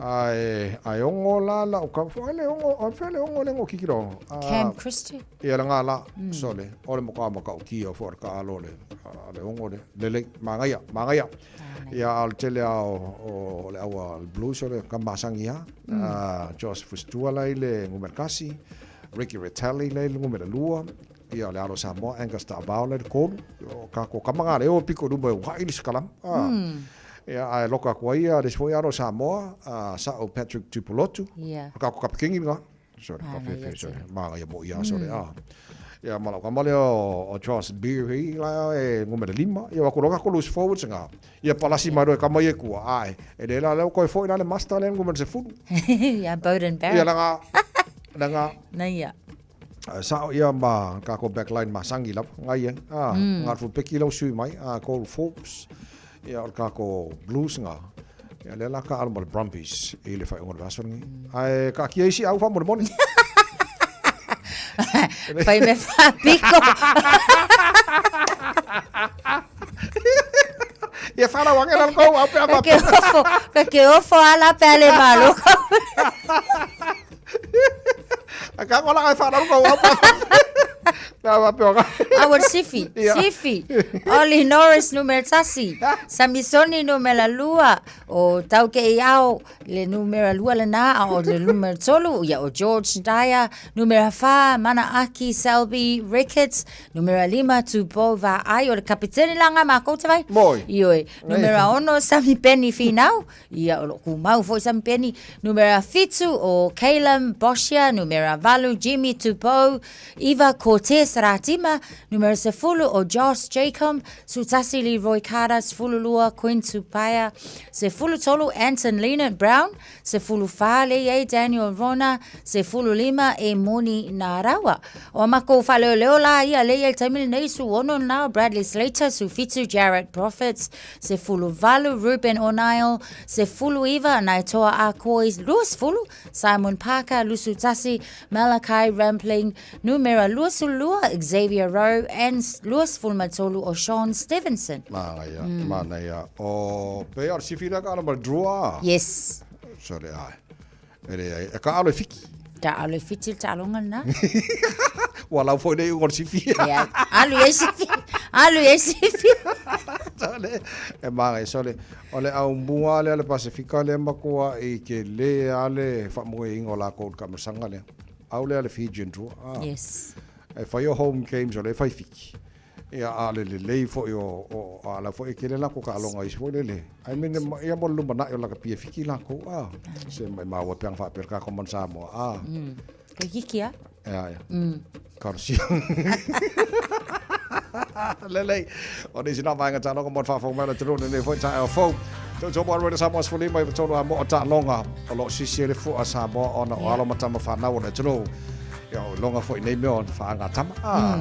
Ae, ae ongo la la o ka, fo le ongo, o fe le ongo le ngo kikiro. Cam Christie. Ia la ngā la, sole, o le moka maka o kia fo ka alo le, le ongo le, le le, mangaia, mangaia. Ia al tele a o, o le aua le Blues o le ka masangi ha. Josh Fustua la i le ngumerkasi, Ricky Retalli la i le ngumera lua. Ia, o le alo o Samoa, Angus Ta'avao lea i le 3. O kākou kama ngā leo e piko i luma e uhaʻi le sikalama. Ia, ae loka atu ai ia le isi foi alo o Samoa, a Sa'o Patrick Tupulotu. O le kākou kapikeni lena. Sorry, ka whewhe, sorry. Māngaia mo ia, sorry. Ah. Ia, ma lau kama lea o Charles Beery, la e numera 5. Ia, wa ku loka ku loose forwards ngā. Ia, palasi mai roe kama ia kua. Ae, e le la leo koe foi la le master lea numera 10. Ia, Beauden Barrett. Ia, langa, langa. Na ia. Sao ia ma kākou backline masangi lava, ngai ai. Ah, ngā peki lau sui mai, a Cole Forbes. Ia, o le kākou Blues ngā. Ia, lea la ka alo ma le Brumbies i le faaiuga o le vaiaso lenei. Ae kaatia isi au faamolemole. Fai me faapiko. Ia whanau ange lalo kou au pe a Ka ke ofo, ka ke ofo ala pe ale malo. A ka ngola ai whanau kou au pe a faapea. Awar sifi, sifi. Oli Norris numera 1, Samisoni numera 2, o Tauke i ao le numera 2 lena, a o le numera 3, ia o George Dyer, numera 4, Manaaki Selby Ricketts, numera 5, Tupou Va'ai, o le kapitene la ngā mākou te vai. Moi. Ioe. Numera 6, Samipeni Finau, Ia, o lo kumau foi Samipeni. Numera 7, o Calum Boshier, numera 8, Jimmy Tupou, 9, Cortez Ratima, numera 10, o Josh Jacomb, 11, Leroy Carter, 12, Quinn Tupaea, 13, Anton Lienert Brown, 14, Leia Daniel Rona, 15, e Moni Narawa. O a makou faaleoleo la ia lea i le taimi lenei, 16 na o Bradley Slater, 17, Jarrett Prophets, 18, Ruben O'Neill, 19, Naitoa Ah Koy, 20, Simon Parker, 21, Malachi Rampling, numera 22, Xavier Rowe, and 23 o Shaun Stevenson. Māngaia, mānaia. O, pea o le sifi lea ka alo ma le Drua? Yes. Sorry, ai. E leai, e ka alo e fiki. Ta alo e fiti le taaloga lena. Ua lau foi nei uga o le sifi. Ia, alu i ai sifi. Alu i ai sifi. Sole, e māngai, sole. O le aumua lea le Pasefika lea matua i ke le a le faamoeina o lakou i le taamilosaga lea. Au lea le Fijian Drua. Ah. Yes. E fai o home games o lea e fai fiki. Ia, a o le lelei foi o, o, a la foi e tele lakou taaloga isi foi lele. I mean, ia mo le lumanai o lakapi e fiki lakou, a. Se mai maua pe ana faapea le tatou manu Samoa, a. Koe kiki a. Ea, ea. Karosia. Lelei. O nisi nā vaega taaloga mo le faafofoga mai o le atunuu lenei foi taeao fou. Tautua mo Royal Samoa 15 i a mo o taaloga o lo o sisi ai le fua Samoa ona o alo ma tama whanau o le atunuu. Ia, o iloga foi nei mea o whaanga tama. Ah.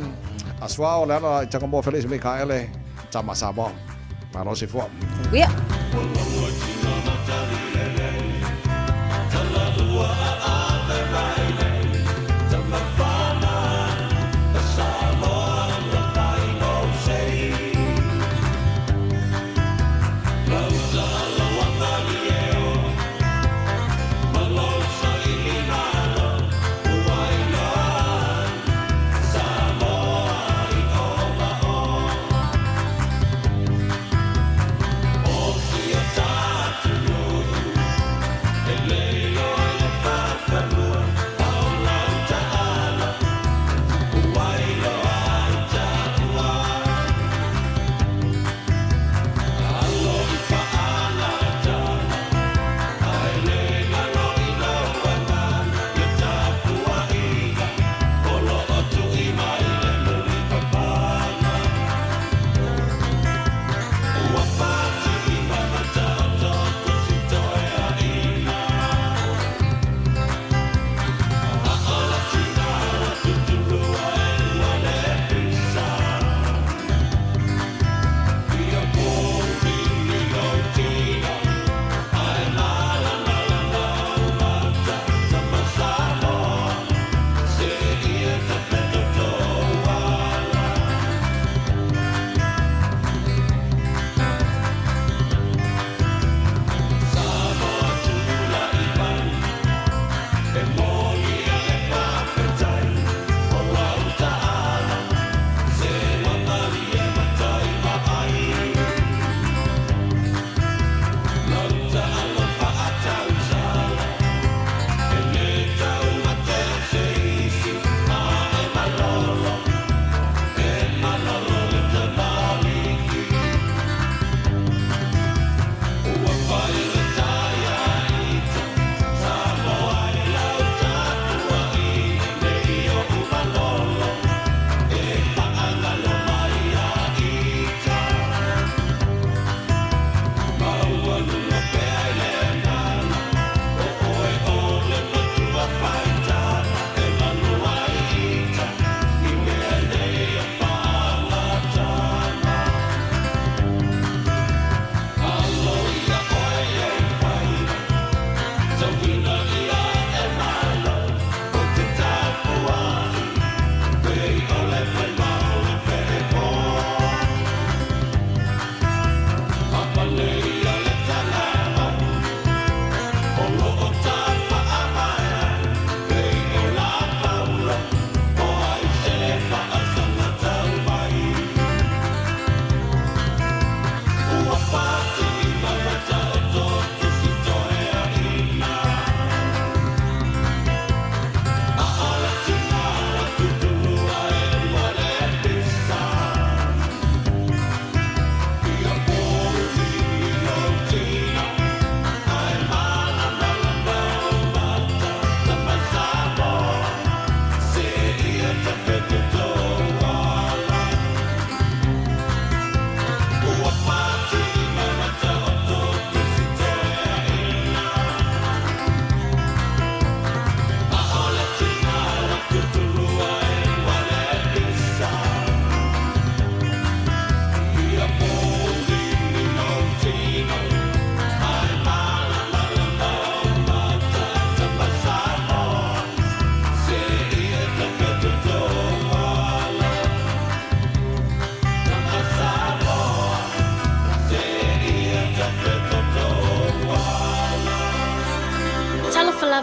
A sua o le ana i tanga moa Felix Mikaele, tama Samoa. Malo se fua. Uia.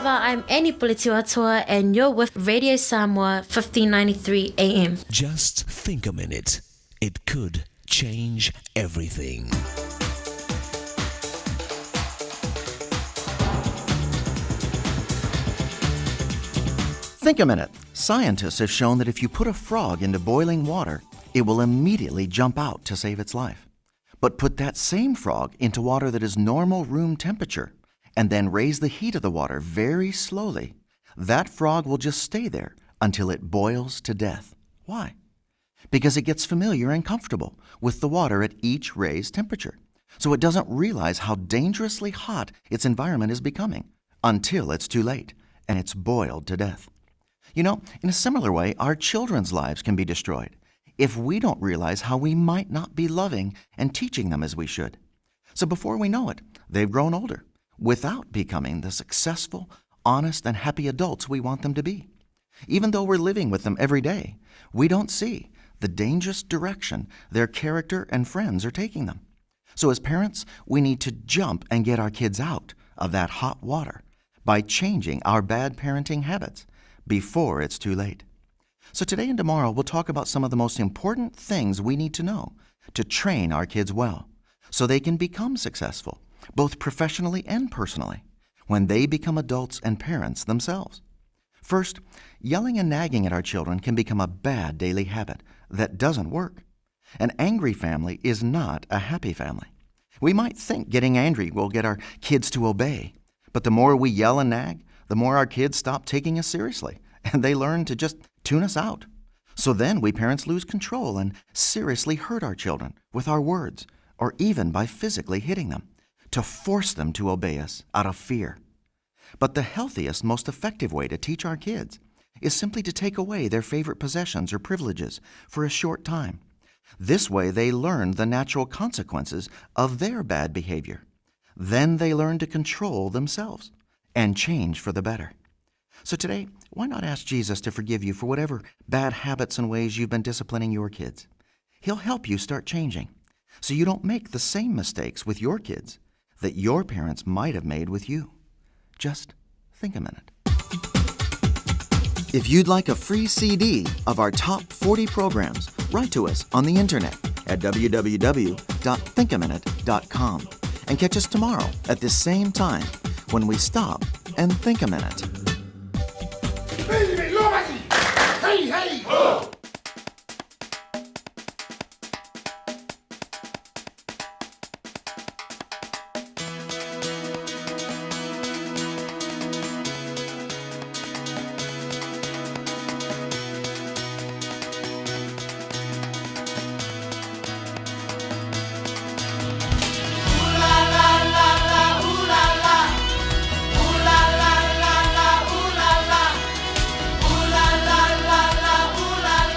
lava, I'm Annie Puletiuatoa and you're with Radio Samoa 1593 AM. Just think a minute. It could change everything. Think a minute. Scientists have shown that if you put a frog into boiling water, it will immediately jump out to save its life. But put that same frog into water that is normal room temperature and then raise the heat of the water very slowly, that frog will just stay there until it boils to death. Why? Because it gets familiar and comfortable with the water at each raised temperature. So it doesn't realize how dangerously hot its environment is becoming until it's too late and it's boiled to death. You know, in a similar way, our children's lives can be destroyed if we don't realize how we might not be loving and teaching them as we should. So before we know it, they've grown older without becoming the successful, honest, and happy adults we want them to be. Even though we're living with them every day, we don't see the dangerous direction their character and friends are taking them. So, as parents, we need to jump and get our kids out of that hot water by changing our bad parenting habits before it's too late. So, today and tomorrow, we'll talk about some of the most important things we need to know to train our kids well so they can become successful, both professionally and personally, when they become adults and parents themselves. First, yelling and nagging at our children can become a bad daily habit that doesn't work. An angry family is not a happy family. We might think getting angry will get our kids to obey, but the more we yell and nag, the more our kids stop taking us seriously and they learn to just tune us out. So then we parents lose control and seriously hurt our children with our words or even by physically hitting them to force them to obey us out of fear. But the healthiest, most effective way to teach our kids is simply to take away their favorite possessions or privileges for a short time. This way, they learn the natural consequences of their bad behavior. Then they learn to control themselves and change for the better. So today, why not ask Jesus to forgive you for whatever bad habits and ways you've been disciplining your kids? He'll help you start changing so you don't make the same mistakes with your kids that your parents might have made with you. Just think a minute. If you'd like a free CD of our top 40 programs, write to us on the internet at www.thinkaminute.com and catch us tomorrow at this same time when we stop and think a minute. Hey, hey! Oh! Ooh la la la la, ooh la la.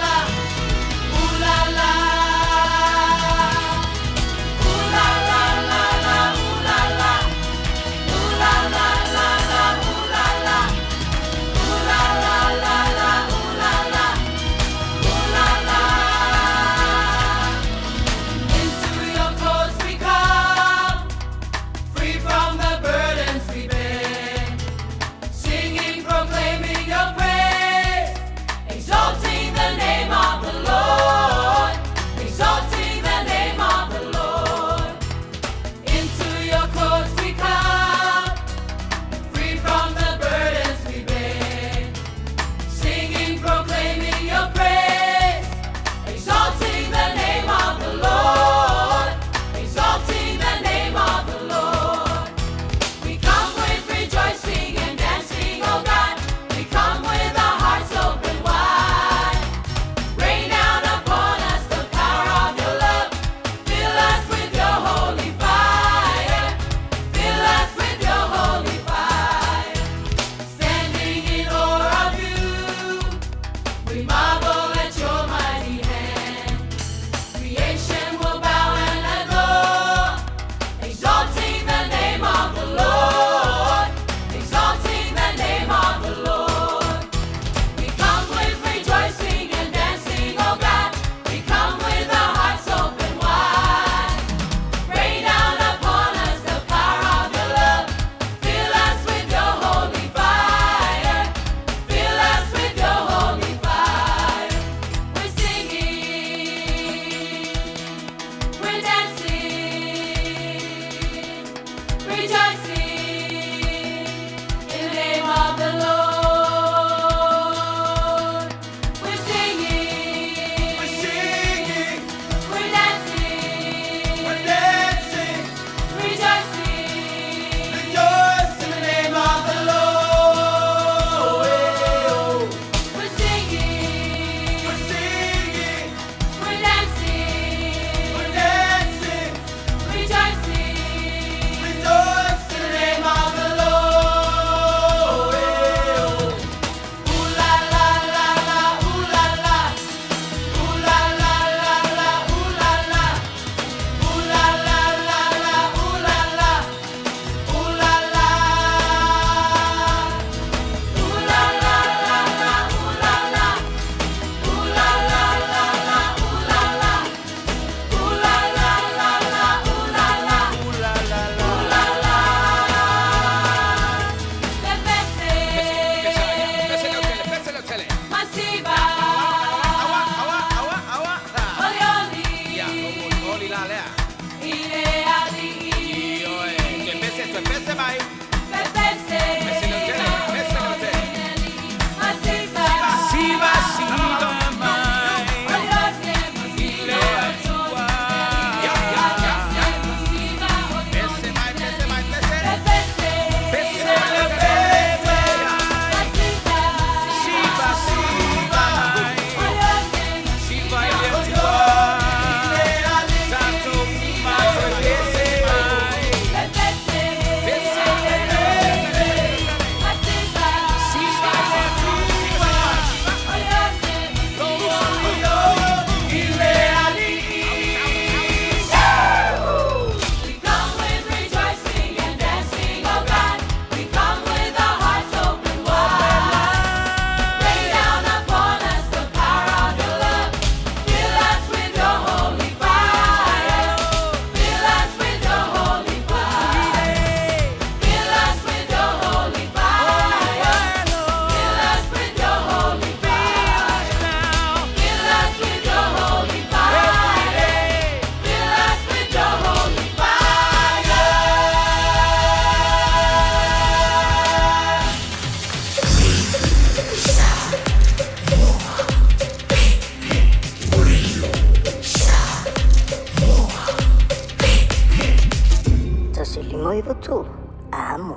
3 Amo.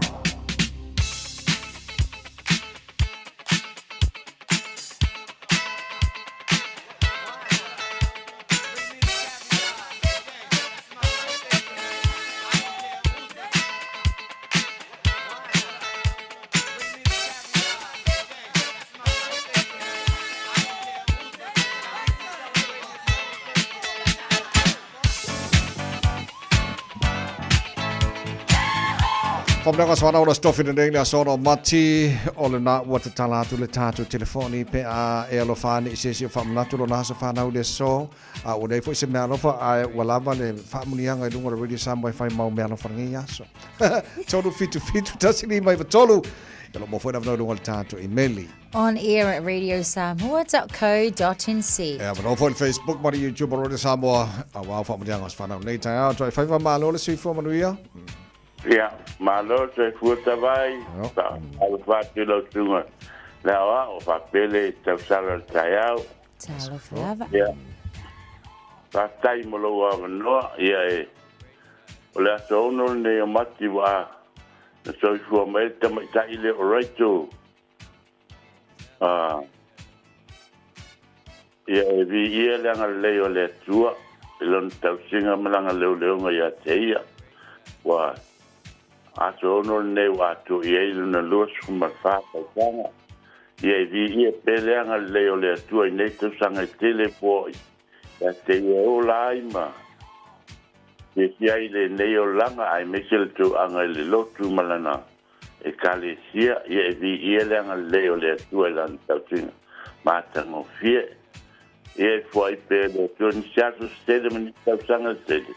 Whamnaka swana o le stofi lenei le aso o mati o le nā ua tatala atu le tātou telefoni pe a e alofa ane i se isi o whaamanatu lo nā sa whanau le so a ua nei foi se mea alofa a ua lava le whaamunianga i lunga o le Radio Samoa e whai mau mea alofa lenei aso. 377 153 E lo mo foi na vano lunga le tātou imeli. On air at radiosamoa.co.nz. E avanoa foi le Facebook ma le YouTube o Radio Samoa. A wā whaamunianga o se whanau nei tai ao. Toi whaiwa malo le soifua manuia. Ia, malo le soifua tavai, faatalofa atu i lau susuga le aoao, faapea le tausala o le taeao. Talofa lava. Ia, faafetai mo lou avanoa, ia e, o le aso 6 lenei o Mati ua na soifua mai ai le tamaitai lea o Rachel, a, ia e viia le agalelei o le Atua i lona tausiga ma lana leoleoga ia te ia, ua aso 6 lenei ua atoa i ai lona 24 tausaga. Ia e viia pea le agalelei o le Atua i nei tausaga e tele fo'i ia te ia e ola ai ma fiafia ai i lenei olaga aemaise le tauaga i le lotu ma lana Ekalesia, ia e viia le agalelei o le Atua i lana tausiga matagofie. Ia e fuai pea le Atua nisi aso se tele ma nisi tausaga se tele,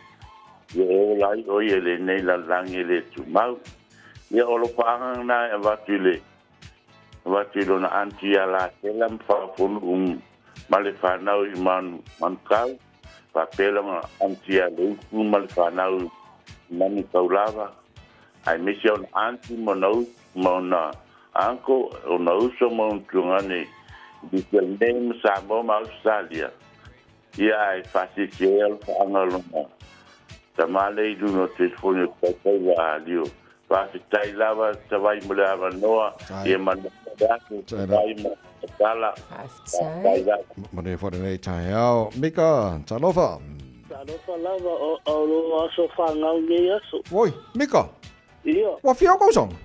ia e ola ai ʻo ia i lenei lalolagi e le tumau. Ia o lofaaga lena e avatu i le avatu i lona aunty ia Latela ma Faafonuʻu ma le fanau i Manu Manukau, faapea lona aunty ia Leutu ma le fanau i Manukaulava, aemaise ona aunty ma ona uso ma ona uncle, ona uso ma ona tuagane i New Zealand nei ma Samoa ma Ausetalia. Ia ae faasiasi ai alofaaga o lona tama lea i luga o telefoni o Taitai Vaalio. Faafetai lava Tavai mo le avanoa, ia manuia le aso, Tavai ma Tala. Faafetai lava. Manuia foi lenei taeao. Mika, talofa. Talofa lava o lou aso fanau nei aso. Oi, Mika. Ia. Ua fia o kausaga?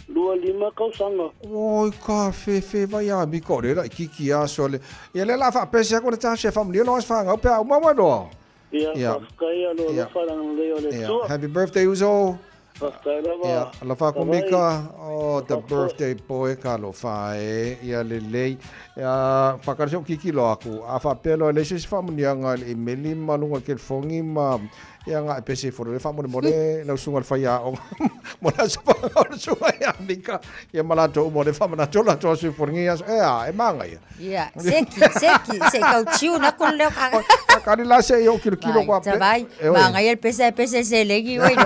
25 kausaga. Oi ka fefe vai a Mika o le laʻikiki aso le. Ia lea la faapese aku le tasi e faamanuia lou aso fanau pe a uma ua loa. Ia, faafetai a lo alofa lana lei o le Atua. Happy birthday uso. Faafetai lava. Ia, alofa aku Mika. Oh, the birthday boy ka alofa e. Ia lelei. Ia, pakara se o kiki loa aku. A faapea loa e leai se isi faamuniaga i le imeli ma luga o le kelifogi ma ia agai pese ifo le faamolemole lau susuga i le faiaoga mo le aso fanau o le susuga ia Mika. Ia ma latou uma o le faamanatu o latou aso ifo i lenei aso. Ea, e magaia. Ia, seki, seki, se i kau tune aku le leo ka. Kani la se i o kilokilo kua pe. Vai, magaia le pese pese se legi oi no.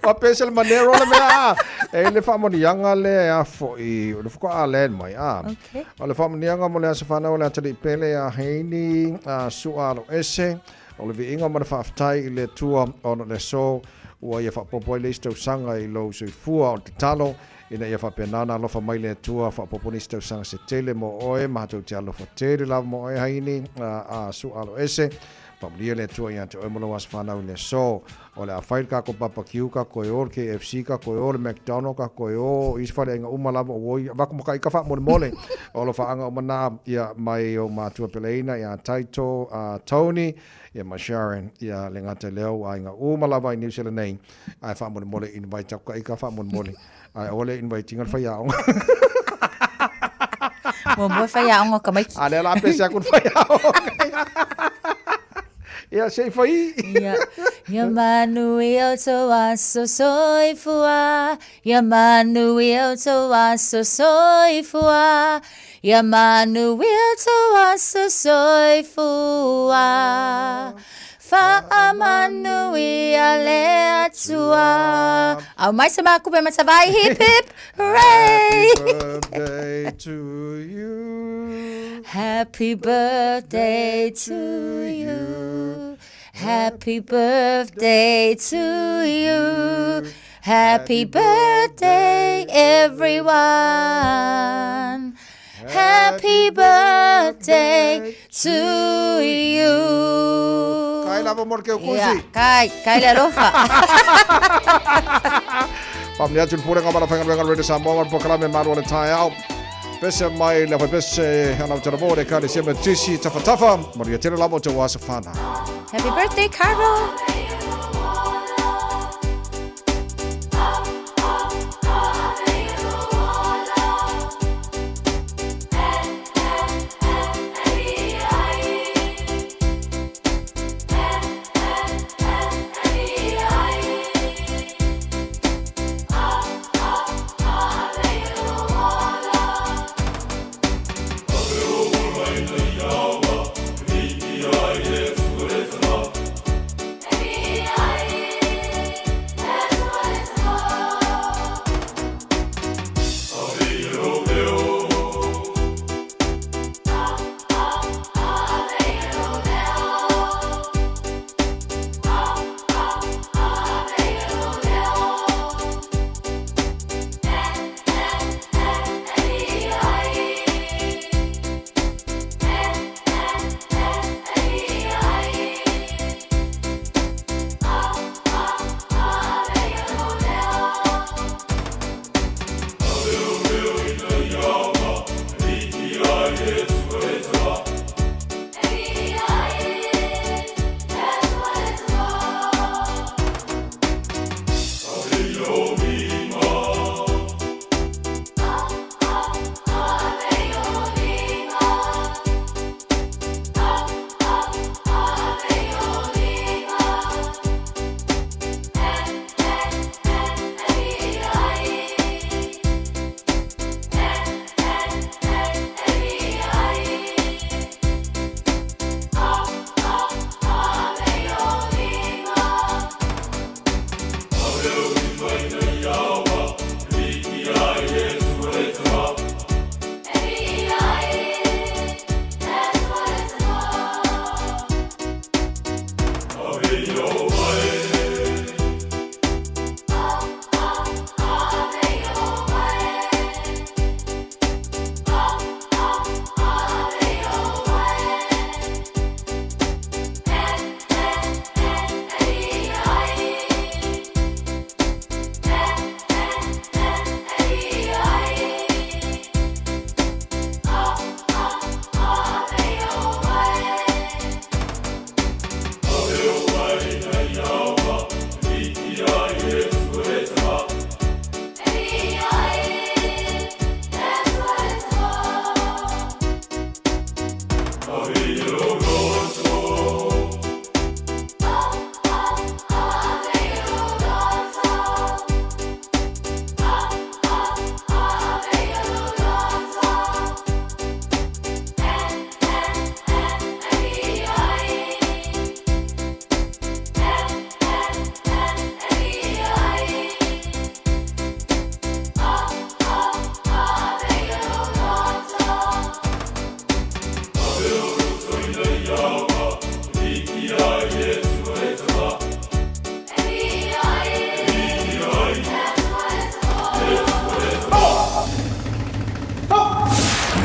Ua pese le manero le mea a. E le faamanuiaga le a foi, o le faatoa land mai a. Okay. O le faamanuiaga mo le aso fanau o le atalii pele a Heini a Sua Aloese, o le viiga ma le faafetai i le Atua ona o le aso ua ia faaopoopo ai le isi tausaga i lou soifua. O le tatalo Ina ia faapena ona alofa mai le Atua, faaopoopo nisi tausaga se tele mo oe, matou te alofa tele lava mo oe Haini, a, a Sua Aloese. Faamanuia le Atua ia te oe mo lou aso fanau i le aso. O le a fai le kakou papakiu, kakou e o le KFC, kakou e o le McDonald, kakou e o isi faleaiga uma lava o oi, avatu ma ka ika faamolemole. O alofaaga uma na, ia, mai ou matua peleina ia Taito, a Tony, ia ma Sharon, ia le gata i lea ua aiga uma lava i New Zealand nei. Ae faamolemole invite aku ka ika faamolemole. Ae aua le invite inga le faiaoga. Muamua faiaoga o tamaiti. A lea la pese aku le faiaoga. Ia se i fai. Ia, ia manuia o tou aso soifua. Ia manuia o tou aso soifua. Ia manuia o tou aso soifua. Faamanuia le Atua. Aumai se makupe ma Savai hip hip hooray. Happy birthday to you. Happy birthday to you. Happy birthday to you. Happy birthday, everyone. Happy birthday to you. Kai lava mo le keu kusi. Ia, kai, kai le alofa. Faamanuia atu le Pulega o Malafaigaluega o Radio Samoa ma le Polokalame Malu o le Taeao. Pese mai le faipese ana o Talamo le Ekalesia Metisi Tafatafa. Manuia tele lava o te aso whanau. Happy birthday, Carlo.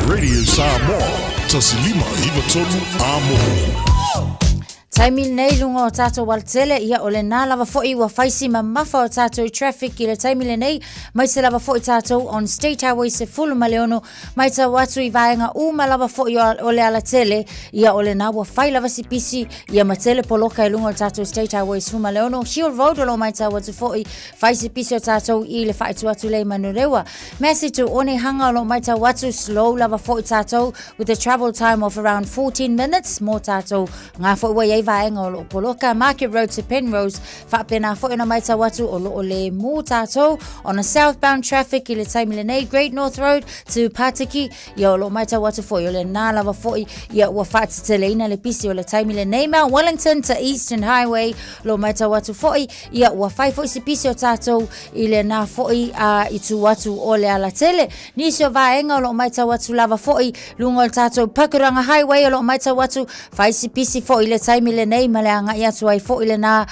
Radio Samoa, 1593 Amo. Taimi lenei luga o tātou alatele, ia o lenā lava fo'i ua faisi mamafa o tātou traffic i le taimi lenei, mai se lava fo'i tātou on State Highway 16, Matau atu i vaega uma lava fo'i o le alatele, ia o lenā ua fai lava si pisi, ia ma tele poloka i luga o le tatou State Highway 16, Hill Road o lo o matau atu fo'i, fai si pisi o tatou i le faaitu atu lea i Manurewa. Massey to Onehunga o lo o matau atu, slow lava fo'i tatou with a travel time of around 14 minutes mō tatou ngā fo'i ua i ai vaega o lo o poloka, Market Road to Penrose, Faapena foi ona matau atu o loo le mū tātou on a southbound traffic i le taimi lenei Great North Road to Patiki ia o loo matau atu foi o le nā lava foi ia ua faateteleina le pisi o le taimi lenei Mount Wellington to Eastern Highway loo matau atu foi ia ua fai foi si pisi o tātou i le nā foi a i tū atu o le alatele nisi o vaega o loo matau atu lava foi luga o le tātou Pakuranga Highway o loo matau atu fai si pisi foi i le taimi taimi lenei ma le agai atu ai foi lena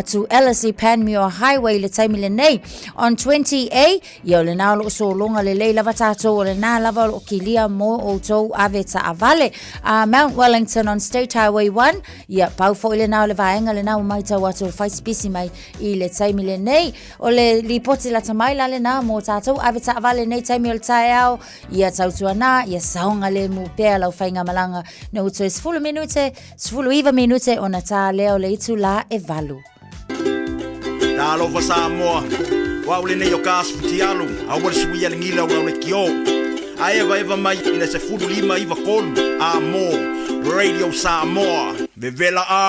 to Ellerslie Panmure Highway i le taimi lenei. On 20A, ia o lena o lo o sologa lelei lava tatou, o lena lava o lo o kilia mo outou ave taavale. Mount Wellington on State Highway 1, ia pau foi lena o le vaega lena ua matau atu o fai sipisi mai i le taimi lenei. O le lipoti lata mai la lena mo tatou ave taavale nei taimi o le taeao, ia tautuana, ia saogalemu pea lau faigamalaga ina ua toe 10 minute, 19 minute ona tā lea o le itulā e 8. Talofa Samoa, o au lenei o Gas Futialu, aua le suia le gila o lau lekiō. A evaeva mai i le 15 93 A mō Radio Samoa, vevela ā!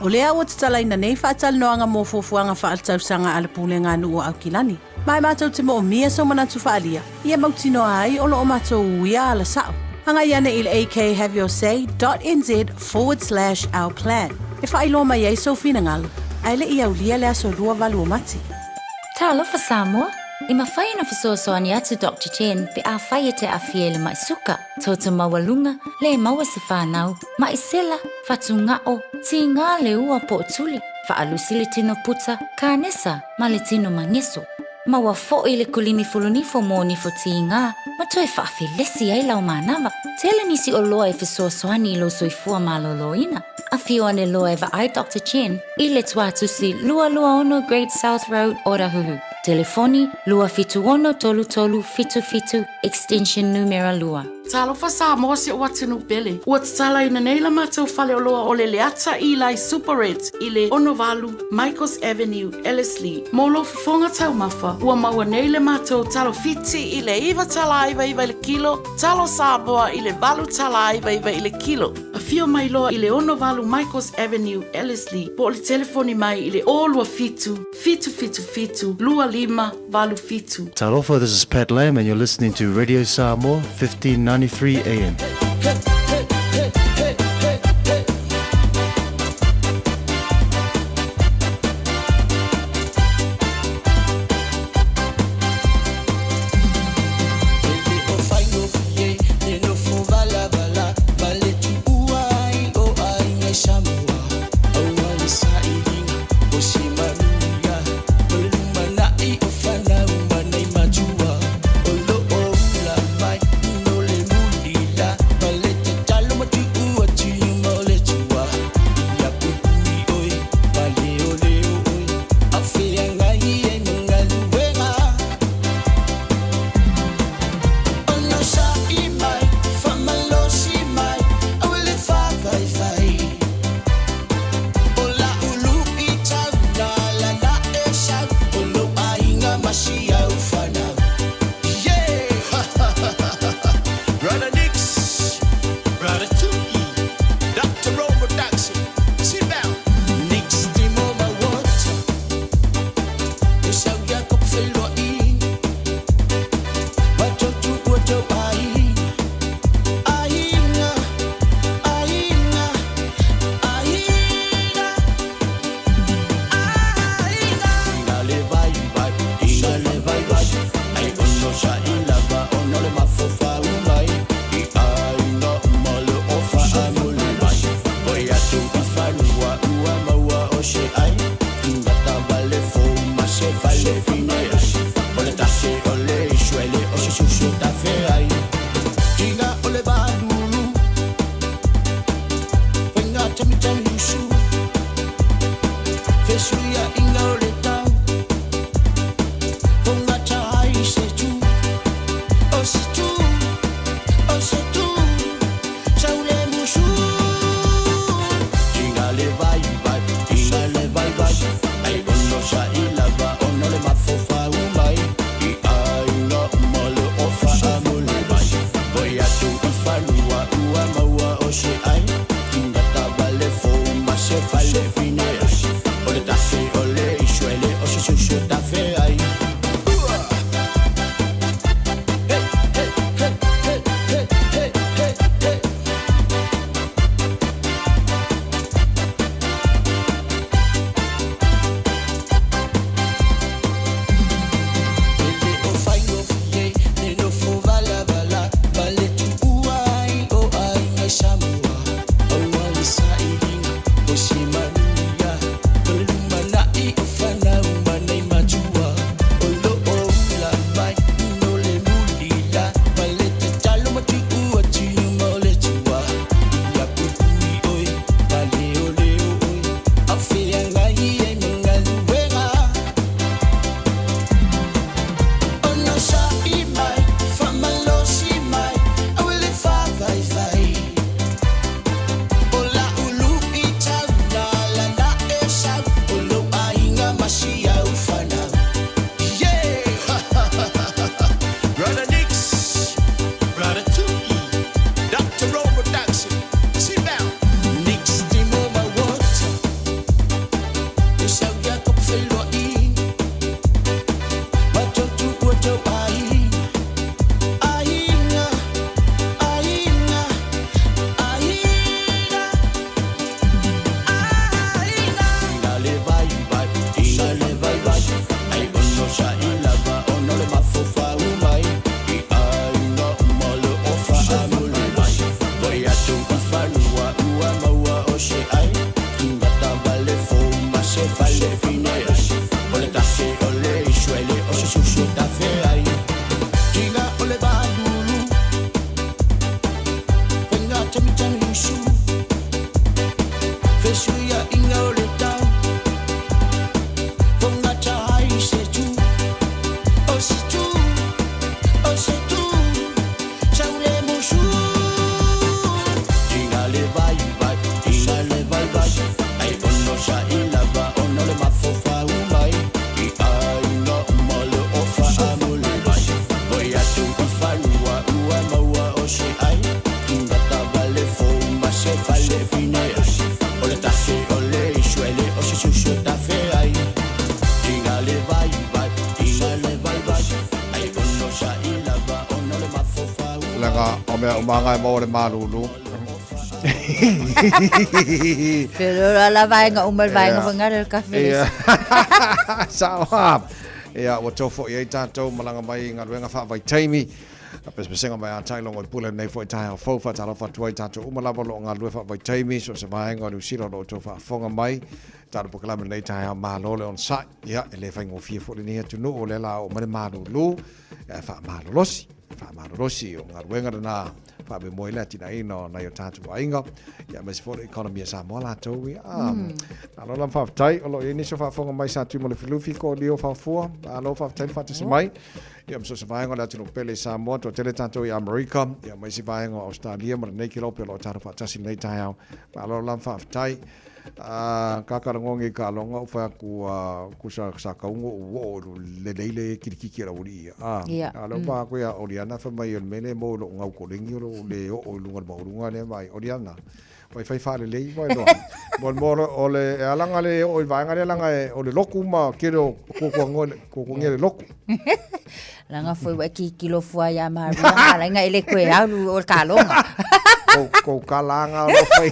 O lea ua tatalaina nei faatalanoaga mo fuafuaga faaletausaga a le Pulega a Nuu o Aukilani. Ma e matou te moomia sou manatu faaalia, ia mautinoa ai o lo o matou uia ala sao. Agai ane i le akhaveyourSay dot nz forward slash our plan e faailoa mai ai sou finagalo, ae le i aulia le aso 28 o Mati. Talofa Samoa! E mafai ona fesoasoani atu Doctor Chen pe afai e te aafia i le mai suka, toto maualuga, le maua se fanau, mai sela, fatugao, tiga le ua po o tuli, faalusi le tino puta, kanesa ma le tino mageso. Maua foi le kulimi fulunifo mo nifo tiga ma toe faafelesi ai lau manava. Tele nisi oloa e fesoasoani i lou soifua malōlōina. Afio ane loa e vaai Doctor Chen i le Tuatusi 226 Great South Road, Otahuhu. Telefoni, 276 3377, extension numera 2. Talofa Samoa si ou atunuu pele. Ua tatalaina nei la matou faleoloa o le Leata Eli Superette i le 68 Michaels Avenue, Ellerslie. Mo lou fofoga taumafa, ua maua nei le matou talo Fiti i le $9.99 i le kilo, talo Samoa i le $8.99 i le kilo. Afio mai loa i le 68 Michaels Avenue, Ellerslie, po o le telefoni mai i le 027 777 2587. Talofa, this is Pat Lam and you're listening to Radio Samoa 1593 AM. Leaga o mea umaga e maua le malulu. Pero la la vaenga uma le vaenga foi ngare le kafe. Ia. Sao a. Ia, ua tou foi ai tātou malaga mai i galuega faavaitaimi. Pesepesega mai a tai logo i pule nei foi taeao fou faatalofa atu ai tātou uma lava o lo o galulue faavaitaimi so o se vaega o Niu Sila o lo o outou faafofoga mai. Tatou polokalame lenei taeao malo le onosai. Ia, e le faigofie foi lenei atunuu o lea la oo mai le malulu e faamalolosi, faamalolosi o galuega lena faamoemoe i le atinaeina o nai o tatou aiga, ia aemaise foi o le economy a Samoa latou. Ia, malo lava faafetai o lo o i ai nisi o faafofoga mai Sa Tuimalefilufi, Koolio Faofua, malo faafetai le faatasi mai. Ia ma so o se vaega o le atunuu pele i Samoa, toatele tatou i Amerika, ia ma isi vaega o Ausetalia ma lenei kelope o lo o tatou faatasi i lenei taeao. Malo lava faafetai. Ah, kakalagogi i kaloga u fai atu a kusa sa kaugo u oo i lo lelei le kilikiki a le aualii ia. Ah, Ia. a lea ua pa atu ia Oliana fai mai o le mea lea e maua i lou gau koleni o lou le oo i luga o le maualuga lea vaai Oliana. Vai fai faalelei ua iloa. Mo le mo o le e ala ona le oo i le vaega lea leaga e o le loku ma tele o kuakuagia le loku. Langa foi ua e kikilo fua ia Maria ma lainga e le koe alu o le kaloga. Kou kou kalaga o lo fai.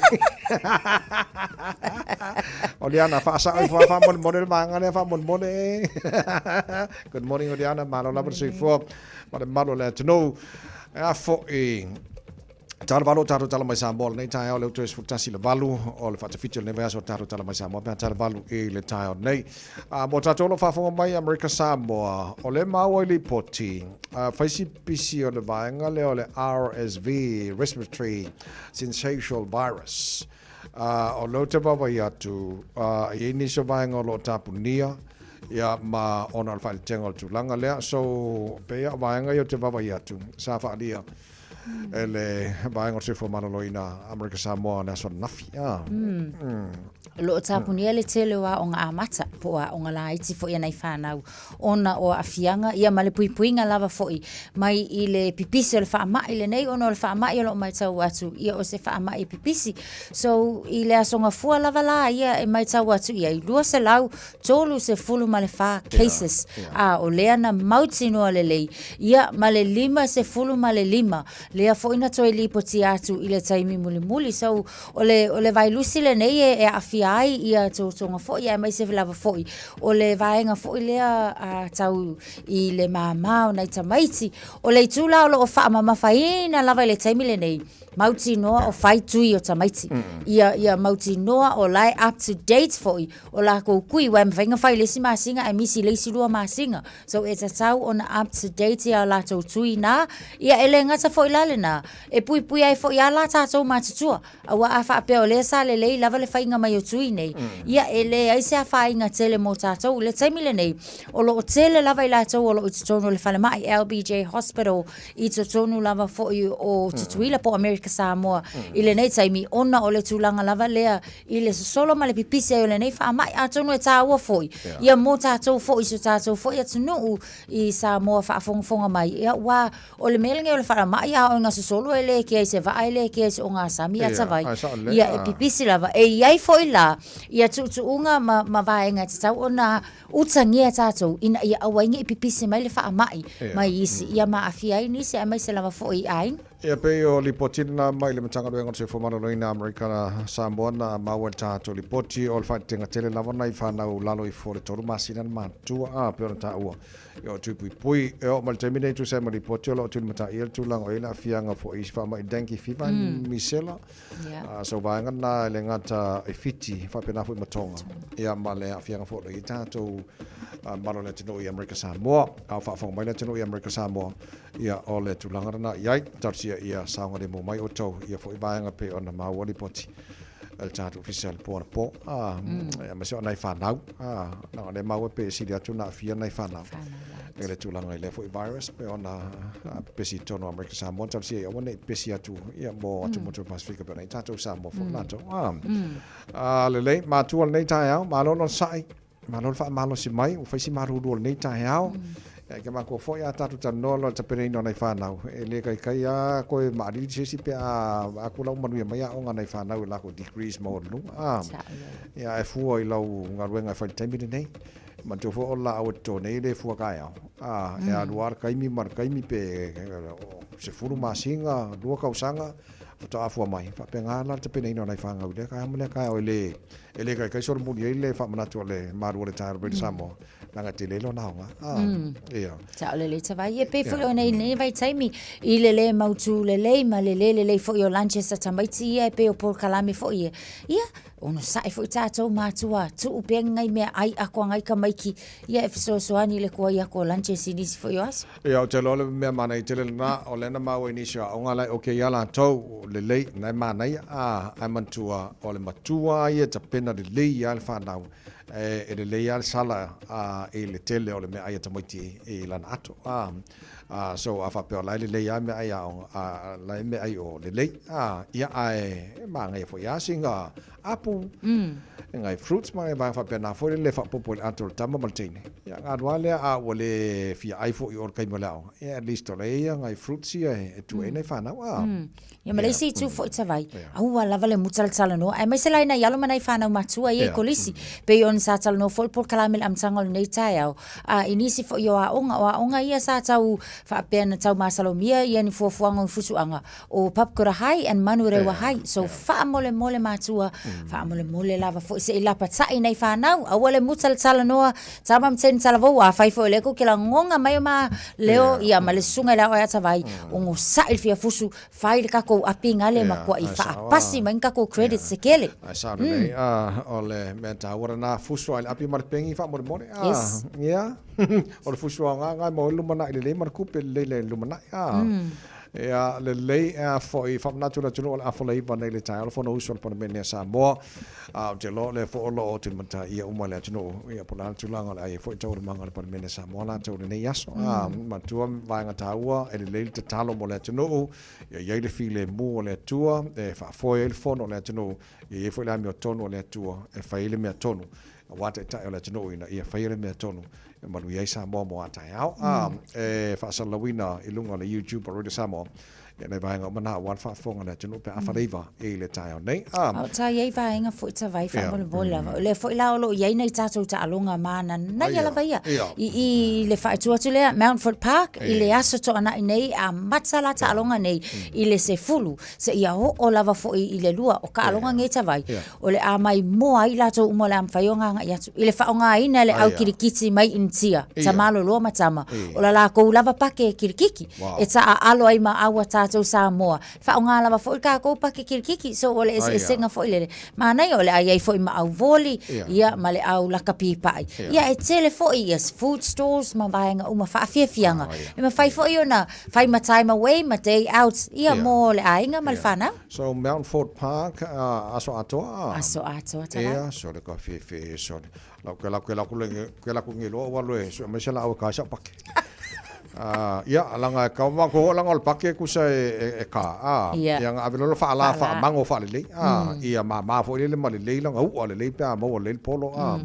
Oliana, faasao ifo lava faamolemole le vaega lea faamolemole. Good morning Oliana, malo lava le soifua ma le malu o le atunuu. E a foi Tala valu o tatou tala mai Samoa lenei taeao lea ua toe 11 i le valu o le faatafiti o lenei vaiaso o tatou tala mai Samoa pe a tala valu i le taeao nei. A mo tatou o lo o faafofoga mai Amerika Samoa, o lea e maua i lipoti, a fai si pisi o le vaega lea o le RSV, Respiratory Syncytial Virus. A o lea ou te vaavaai atu, a i ai nisi o vaega o lo o tapunia, ia ma ona o le faaeletega o le tulaga lea. So, pei o vaega ia ou te vaavaai atu, sa faaalia e le Vaega o le Soifua Maloloina Amerika Samoa le aso ananafi. Ah. O lo o tapunia le tele o aoga amata po o aoga laiti foi a nai fanau ona o aafiaga ia ma le puipuiga lava foi mai i le pipisi o le faamai lenei ona o le faamai o lo o matau atu ia o se faamai e pipisi. So i le Aso Gafua lava la ia e matau atu i ai 234 cases, a o lea na mautinoa lelei, ia ma le 55 lea foi na toe lipotia atu i le taimi mulimuli. So, o le, o le vailusi lenei e, e aafia ai ia totoga foi aemaise lava foi o le vaega foi lea a, tau i le māmā o nai tamaiti. O le itu la o lo o faamamafaina lava i le taimi lenei, mautinoa o fai tui o tamaiti. Ia, ia mautinoa o la e up to date foi o lakou kui, aua e mafai ona fai i le isi masina ae misi i le isi lua masina. So e tatau ona up to date ia latou tui na. Ia e le gata foi la lena, e puipui ai foi a la tatou matutua. Aua a faapea o lea sa lelei lava le faiga mai o tui nei, ia e leai se afaina tele mo tatou. I le taimi lenei, o lo o tele lava i latou o lo o i totonu o le falemai, LBJ Hospital, i totonu lava foi o Tutuila po o Amerika Samoa i lenei taimi ona o le tulaga lava lea i le sosolo ma le pipisi ai o lenei faamai. Atonu e taua foi ia mo tatou foi i so tatou foi atunuu i Samoa faafogafoga mai, ia aua o le mea lenei o le faamai a oo ina sosolo e le kea i se vaa e le kea i se ogasami atavai, ia e pipisi lava. E i ai foi la ia tuutuuga ma, ma vaega e tatau ona Utagia e tatou ina ia aua ai ne i pipisi mai le faamai mai isi ia ma aafia ai nisi aemaise lava foi i aiga. Ia pei o lipoti lena mai le Matagaluega o le Soifua Maloloina Amerika Samoa na maua i le tatou lipoti o le faaeteetega tele lava nai fanau lalo ifo o le tolu masina le matutua a pei ona taua e o tui puipui e oo mai le taimi nei tusa ai ma lipoti o lo o tulimataia le tulaga o i ai le aafiaga foi i isi faamai dengue fever misela Yeah. So vaega na e le gata i Fiti, faapena foi ma Tonga. Ia ma le aafiaga foi o lo o i ai tatou malo le atunuu i Amerika Samoa. A o faafofoga mai le atunuu i Amerika Samoa, ia o le tulaga lena i ai. Talosia ia saogalemu mai outou ia foi vaega pei ona maua lipoti e le tatou ofisa i le po anapo. Ia aemaise o nai fanau, leaga o lea e maua pei e sili atu ona aafia nai fanau i le tulaga i lea foi virus pei ona pepesi i totonu o Amerika Samoa. Talosia ia aua ne i pepesi atu ia mo atumotu o le Pasefika pei ona i ai tatou Samoa foi latou. Lelei, matua lenei taeao, malo le onosai, malo le faamalosi mai, ua fai si malulu o lenei taeao. Ia ke matua foi a tatou talanoa loa i le tapenaina o nai fanau, e le taitai lava toe maalili se isi pe a atu la ua manuia mai aoga a nai fanau i latou degrees maualuluga. Ia ae fua i lau galuega e fai i le taimi lenei. Manatua foi o le laau e toto nei e le fua taeao, a, e alu lava le taimi ma le taimi pe 10 masina, 2 tausaga faatoa fua mai. E faapena la le tapenaina o nai fanau i lea taeao ma lea taeao e le, e le taitai solomuli ai le faamanatu a le malu o le taeao o le Samoa, leaga e tele lona aoga. A, ia. Sao lelei Tavai. Ia pei foi o nei nei vaitaimi i le lē mautū lelei ma le lē lelei foi o lunches a tamaiti ia e pei o polokalame foi ia. Ia, onosai foi tatou matua, tuu pea ni nai meaai ako a nai tamaiti ia e fesoasoani i le tuai atu o lunches i nisi foi o aso. Ia, ou te iloa o le mea manaia tele lena, o lea na maua i nisi o aoga la e okay ia latou, lelei, na e manaia, a, ae manatua, o le matua lava ia e tapena lelei lava le fanau, e lelei lava le sala i le tele o le meaai a tamaiti i lana ato. A, a, so a faapea o la e lelei lava meaai aoga, a, la e meaai o lelei, a, ia, ae e manaia foi lava sina apu, nai fruits ma nai vaega faapena foi lele e faaopoopo i le ato o le tama ma le teine. Ia, ona alu lava lea, a ua le fia ai foi i o i le taimi o le aoga, ia at least o la e i ai nai fruits ia e tuu ai nai fanau, a. Ia ma le isi itu foi Tavai, aua lava le muta le talanoa, aemaise la i nai alo ma nai fanau matua ia i kolisi, pei ona sa talanoa foi le polokalame i le amataga o lenei taeao, a i nisi foi o aoga, o aoga ia sa tau faapea na tau masalomia ia ni fuafuaga o ni fusuaga, o Papakura High and Manurewa High. So faamolemole matua, faamolemole lava foi se i lapatai nai fanau, aua le muta le talanoa, tama ma teine talavou, afai foi o lea kou te lagoga mai o ma leo ia ma le susuga i le aoga ia Tavai, onosai le fia fusu, fai le tatou api gale ma tuai faapasi mai ni tatou credits se tele. Ae sao lelei, o le mea taua lena, fusu lava i le api ma le pegi faamolemole. Ia, o le fusu aoga lena e maua ai le lumanai lelei ma le tupe lelei i le lumanai. Ia lelei e a foi faamanatu i le atunuu o le a fola iva nei le taeao le Fonousu a le Palemene a Samoa. A ou te iloa o lea foi o lo o tulimatai uma le atunuu ia po o le a le tulaga o le a i ai foi taualumaga a le Palemene a Samoa latou i lenei aso. A manatua vaega taua e lelei le tatalo mo le atunuu, ia i ai le filemu o le Atua e faafoe ai le fono a le atunuu, ia i ai foi le amiotonu a le Atua e fai ai le mea tonu aua Taitai o le atunuu ina ia faia le mea tonu e manuia ai Samoa mo a taeao. A e faasalalauina i luga o le YouTube a Radio Samoa ia nai vaega uma na aua le faafofoga a le atunuu pe a faleiva i le taeao nei. A o ta i ai vaega foi Tavai faamolemole lava. O lea foi la o lo o i ai nai tatou taaloga mananaia lava ia i i le faaitu atu lea Mountfort Park i le Aso Toonai nei e amata la taaloga nei i le 10 seia oo lava foi i le 2 o taaloga nei Tavai. O le a maimoa ai latou uma o le a mafai ona agai atu i le faaaogaina e le au kirikiti mai Initia, Tamaloloa ma Tama, o la lakou lava pake kirikiki e taaalo ai ma au a tatou Samoa. E faaaoga lava foi le tatou pake kirikiki, so o le eseesega foi lele. Manaia o le a i ai foi ma au voli, ia, ma le au lakapi paʻi. Ia, e tele foi ia food stalls ma vaega uma faafiafiaga e mafai foi ona fai ma time away ma day out, ia, mo le aiga ma le fanau. So Mountfort Park, aso atoa? Aso atoa ta vai. Ea, sole ka fefe, sole. Lau ke lau ke lau kule ke lau ngi loa ua loe, sue mai se lau e kai sa pake. Ia, langa e kau ma ko langa o le pake kusa e, e, e ka. Ah, ia nga ave lolo wha ala wha mango wha lelei. Ah, ia ma ma fo lele ma lelei langa ua lelei pe a maua lelei le polo. Ah.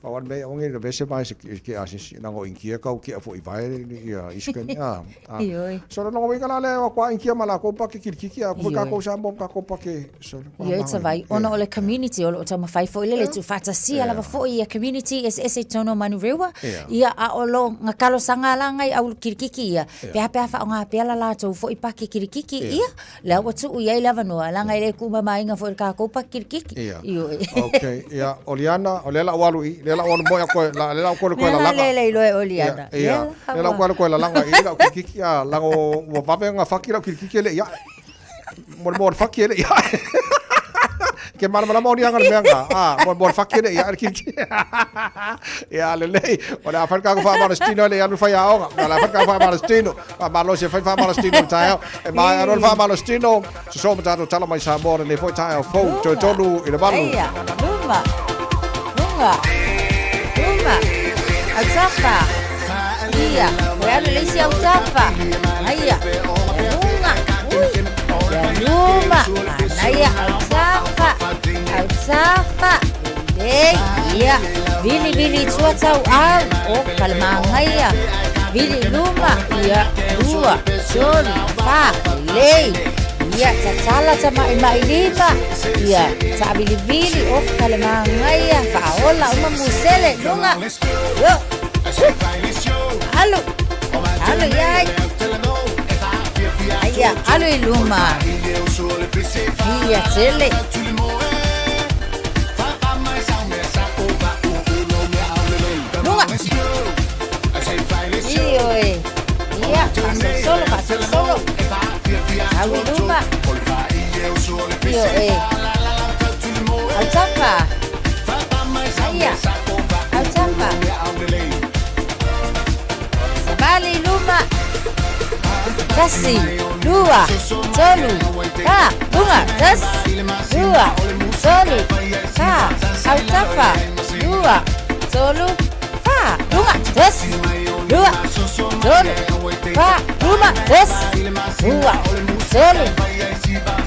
Pau a le mea, onge le vese vai se ke asisi, langa o inkia kau kia fo i vai ia iskeni. Ah. Ah. Ioe. So le longa wika la le wa kwa inkia ma la ko pa ke kirikiki a ko ka ko sa mo ka ko pa ke so Ioe Tavai, ona o le community o lo o taumafai foi lele tuufaatasia lava foi ia community eseese i totonu o Manurewa, ia a o lo nga talosaga la ngai au kirikiki ia, pe a pe a faaaoga pea la latou foi pake kirikiki ia, lea ua tuu i ai le avanoa, leaga e le tuumamaina foi i le tatou pake kirikiki. Ioe. Okay, ia, o Liana, o lea la ua alu i, lea la ua alu moi a koe, lea la ua koe le koe lalaga. Lea la le iloa e o Liana. Ia, lea la ua koe le koe lalaga i lau kirikiki, a, laga ua vave ona faki lau kirikiki e le i ae. Mo le mo le faki e le i ae. Ke malamalama o Liana le mea nga, a, mo le faki e le i ae le kirikiki. Ia, lelei, o le a fai le kākou faamalositino e le i alu le faiaoga. O le a fai le kākou faamalositino. Faamalosi e fai faamalositino i le taeao. E maea loa le faamalositino, sosoo ma tatou tala mai Samoa lenei foi taeao fou, toe 7:45. Eia, luma, luga, luma, autafa, ia, toe alu le isi autafa, aia, luga, ui, ia luma, manaia, autafa, autafa, lelei, ia, vilivili i tua tauau, o ka le manaia, vili i luma, ia, lua, tolu, fa, lelei, ia, tatala tamaimai lima, ia, taavilivili, o ka le manaia, faaoo. Ola uma musele luga. Yo. Alu. Alu iai. Aia, alu i luma. Ia tele. Luga. Ioe. Ia, faasolosolo, faasolosolo. Au i luma. Ioe. Autafa. Aia. Autafa. Savali i luma. Tasi, lua, tolu, fa, luga, tasi, lua, tolu, fa, autafa, lua, tolu, fa, luga, tasi, lua, tolu, fa, luma, tasi, lua, tolu,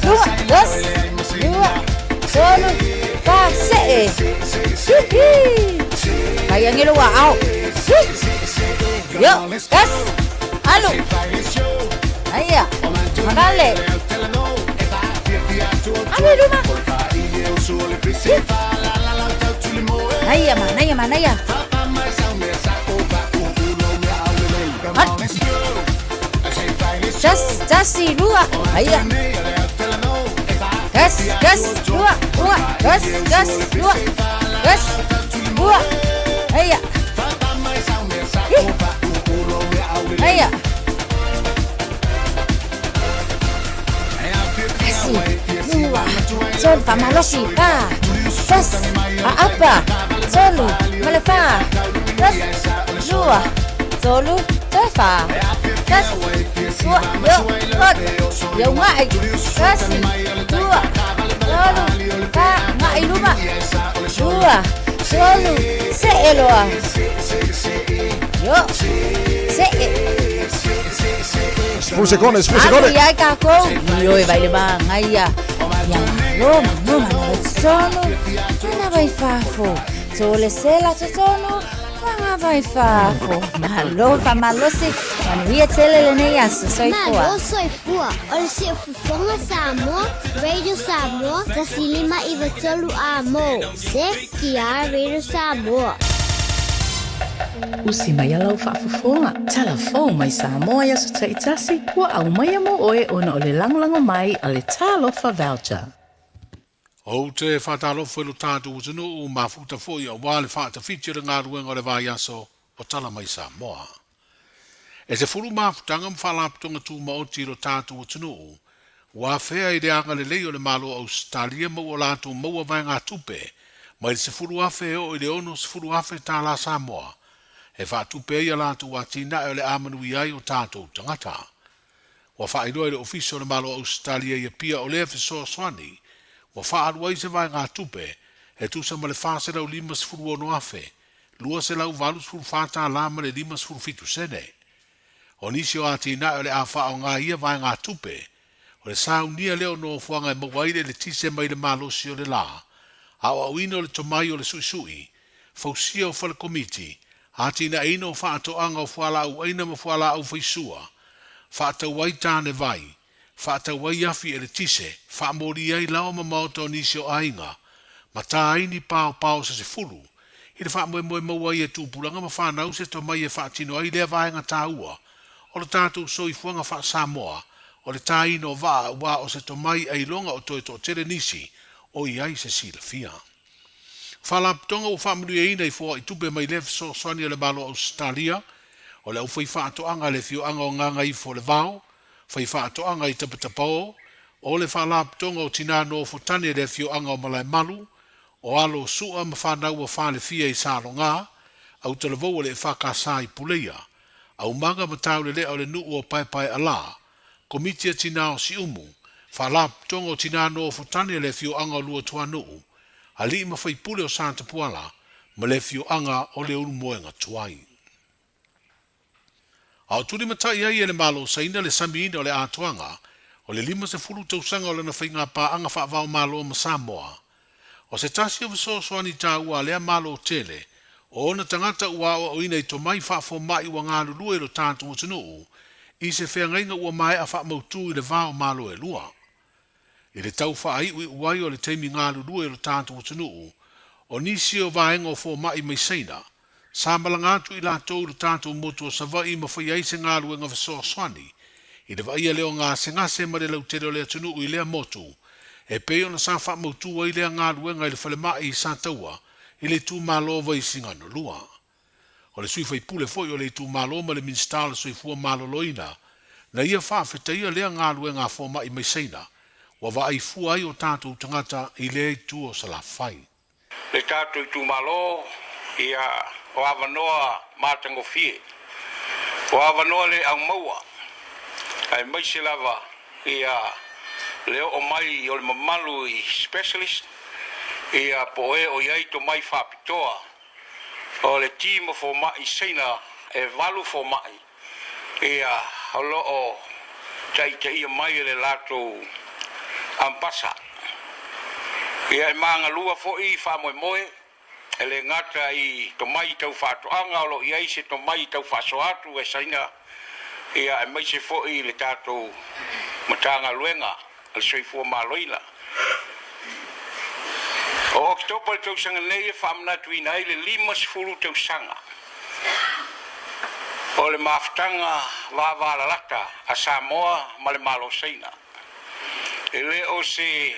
luga, tasi, lua, tolu, fa, se'e. Hihi. Fai agelo ua ao. Hi. Yo, tasi, alu. Aia, magale. Alu i luma. Manaia, manaia, manaia. Tasi, tasi, lua. Aia. Gas, gas, lua, lua. Gas, gas, lua. Gas, lua. Aia. Hi. Aia. Tasi, lua, tolu, faamalosi, fa, sasi, aapa, tolu, ma le fa, tasi, lua, tolu, toe fa, tasi, lua, yo, ot, ia uga'i, tasi, lua, tolu, fa, agai i luma, lua, tolu, se'e loa, yo, se'e. Sefulu sekone, sefulu sekone. Alu iai kākou, ioe vai le māgaia. Ia malo, manu, manawa i totonu, manawa i fafo. Tō le sela totonu, manawa i fafo. Malo, faamalosi, manuia tele lenei aso. Soifua. Malo soifua. O le Siufofoga Samoa, Radio Samoa, 1593 A mo, CKR Radio Samoa. Usi mai a lau faafofoga, talafou mai Samoa i aso taitasi, ua aumaia mo oe ona o le lagolago mai a le Talofa Voucher. Ou te faatalofa i lo tatou atunuu, mafuta foi aua le faatafiti o le galuega o le vaiaso o Tala Mai Samoa. E 10 mafutaga ma faalapotoga tumaoti i lo tatou atunuu, ua afea i le agalelei o le Malo o Ausetalia ma ua latou maua vaegatupe mai le 10,000 e oo i le 60,000 tālā Samoa e faatupe ai a latou atinae o le a manuia ai o tatou tagata. Ua faailoa i le Ofisa o le Malo o Ausetalia i Apia o lea fesoasoani ua faaalu ai se vaegatupe e tusa ma le 456,000 284 tālā ma le 57 sene. O nisi o atinae o le a faaaoga i ia vaegatupe, o le saunia lea o nofoaga e maua ai le eletise mai le malosi o le lā, aoaoina o le tomai o le suisui, fausia o fale komiti, atinaeina o faatoaga o fualaau aina ma fualaau faisua, faatau ai tane vai, faatau ai afi eletise, faamoli ai laoa ma maota o nisi o aiga, ma tā ai ni paopao se 10, i le faamoemoe maua ai e tupulaga ma fanau se tomai e faatino ai lea vaega taua o le tatou soifuaga faa-Samoa, o le tāina o vaa aua o se tomai ailoga o toe toatele nisi o i ai se silafia. Faalapotopotoga ua faamanuiaina i foai tupe mai lea fesoasoani a le Malo o Ausetalia, o le aufaifaatoaga a le afioaga o Gagaifo le Vao, faifaatoaga i Tapatapao, o le Faalapotopotoga o Tinā Nofo Tane i le afioaga o Malaemalu, o alo Su'a ma fanau a Falefia i Salogā, autalavou o le EFKS i Puleia, aumaga ma taulelea o le nuu o Paepaealā, Komiti a Tinā o Siumu, Faalapotopotoga o Tinā Nofo Tane i le afioaga o Luatuanuu, alii ma faipule o Satapuala ma le afioaga o Leulumoega Tuai. A o tulimatai ai e le Malo Saina le samiina o le atoaga o le 50 tausaga o lana faigapaaga faava-o-Malo ma Samoa. O se tasi o fesoasoani taua a lea Malo tele, o ona tagata ua aoaoina i tomai faafoma'i ua galulue i lo tatou atunuu i se feagaiga ua maea faamautū i le va o Malo e lua. I le tau faaiuiu ai o le taimi galulue o lo tatou atunuu, O nisi o vaega o fomaʻi mai Saina, sa malaga atu i latou i lo tatou motu o Savaii ma faia ai se galuega fesoasoani i le vaaia lea o gasegase ma le lautele o le atunuu i lea motu, e pei ona sa faamautu ai lea galuega i le falemai i Sataua i le itumalo o Vaisigano 2. O le sui faipule foi o le itumalo ma le Minisita o le Soifua Maloloina, na ia faafetaia lea galuega a fomaʻi mai Saina, ua vaai fua ai o tatou tagata i lea itu o Salafai. Le tatou itumalo, ia, o avanoa matagofie, o avanoa le aumaua, aemaise lava, ia, le oo mai o le mamalu i specialist, ia, po o e o i ai tomai faapitoa o le team o fomai Saina e valu fomai, ia, o lo o taitaia mai e le latou ampasa. Ia, e magalua foi faamoemoe, e le gata i tomai tau faatoaga o lo o i ai se tomai tau faasoa atu e Saina, ia, aemaise foi le tatou Matagaluega a le Soifua Maloloina. O Oketopa i le tausaga nei e faamanatuina ai le 50 tausaga o le mafutaga vavalalata a Samoa ma le Malo Saina. E le o se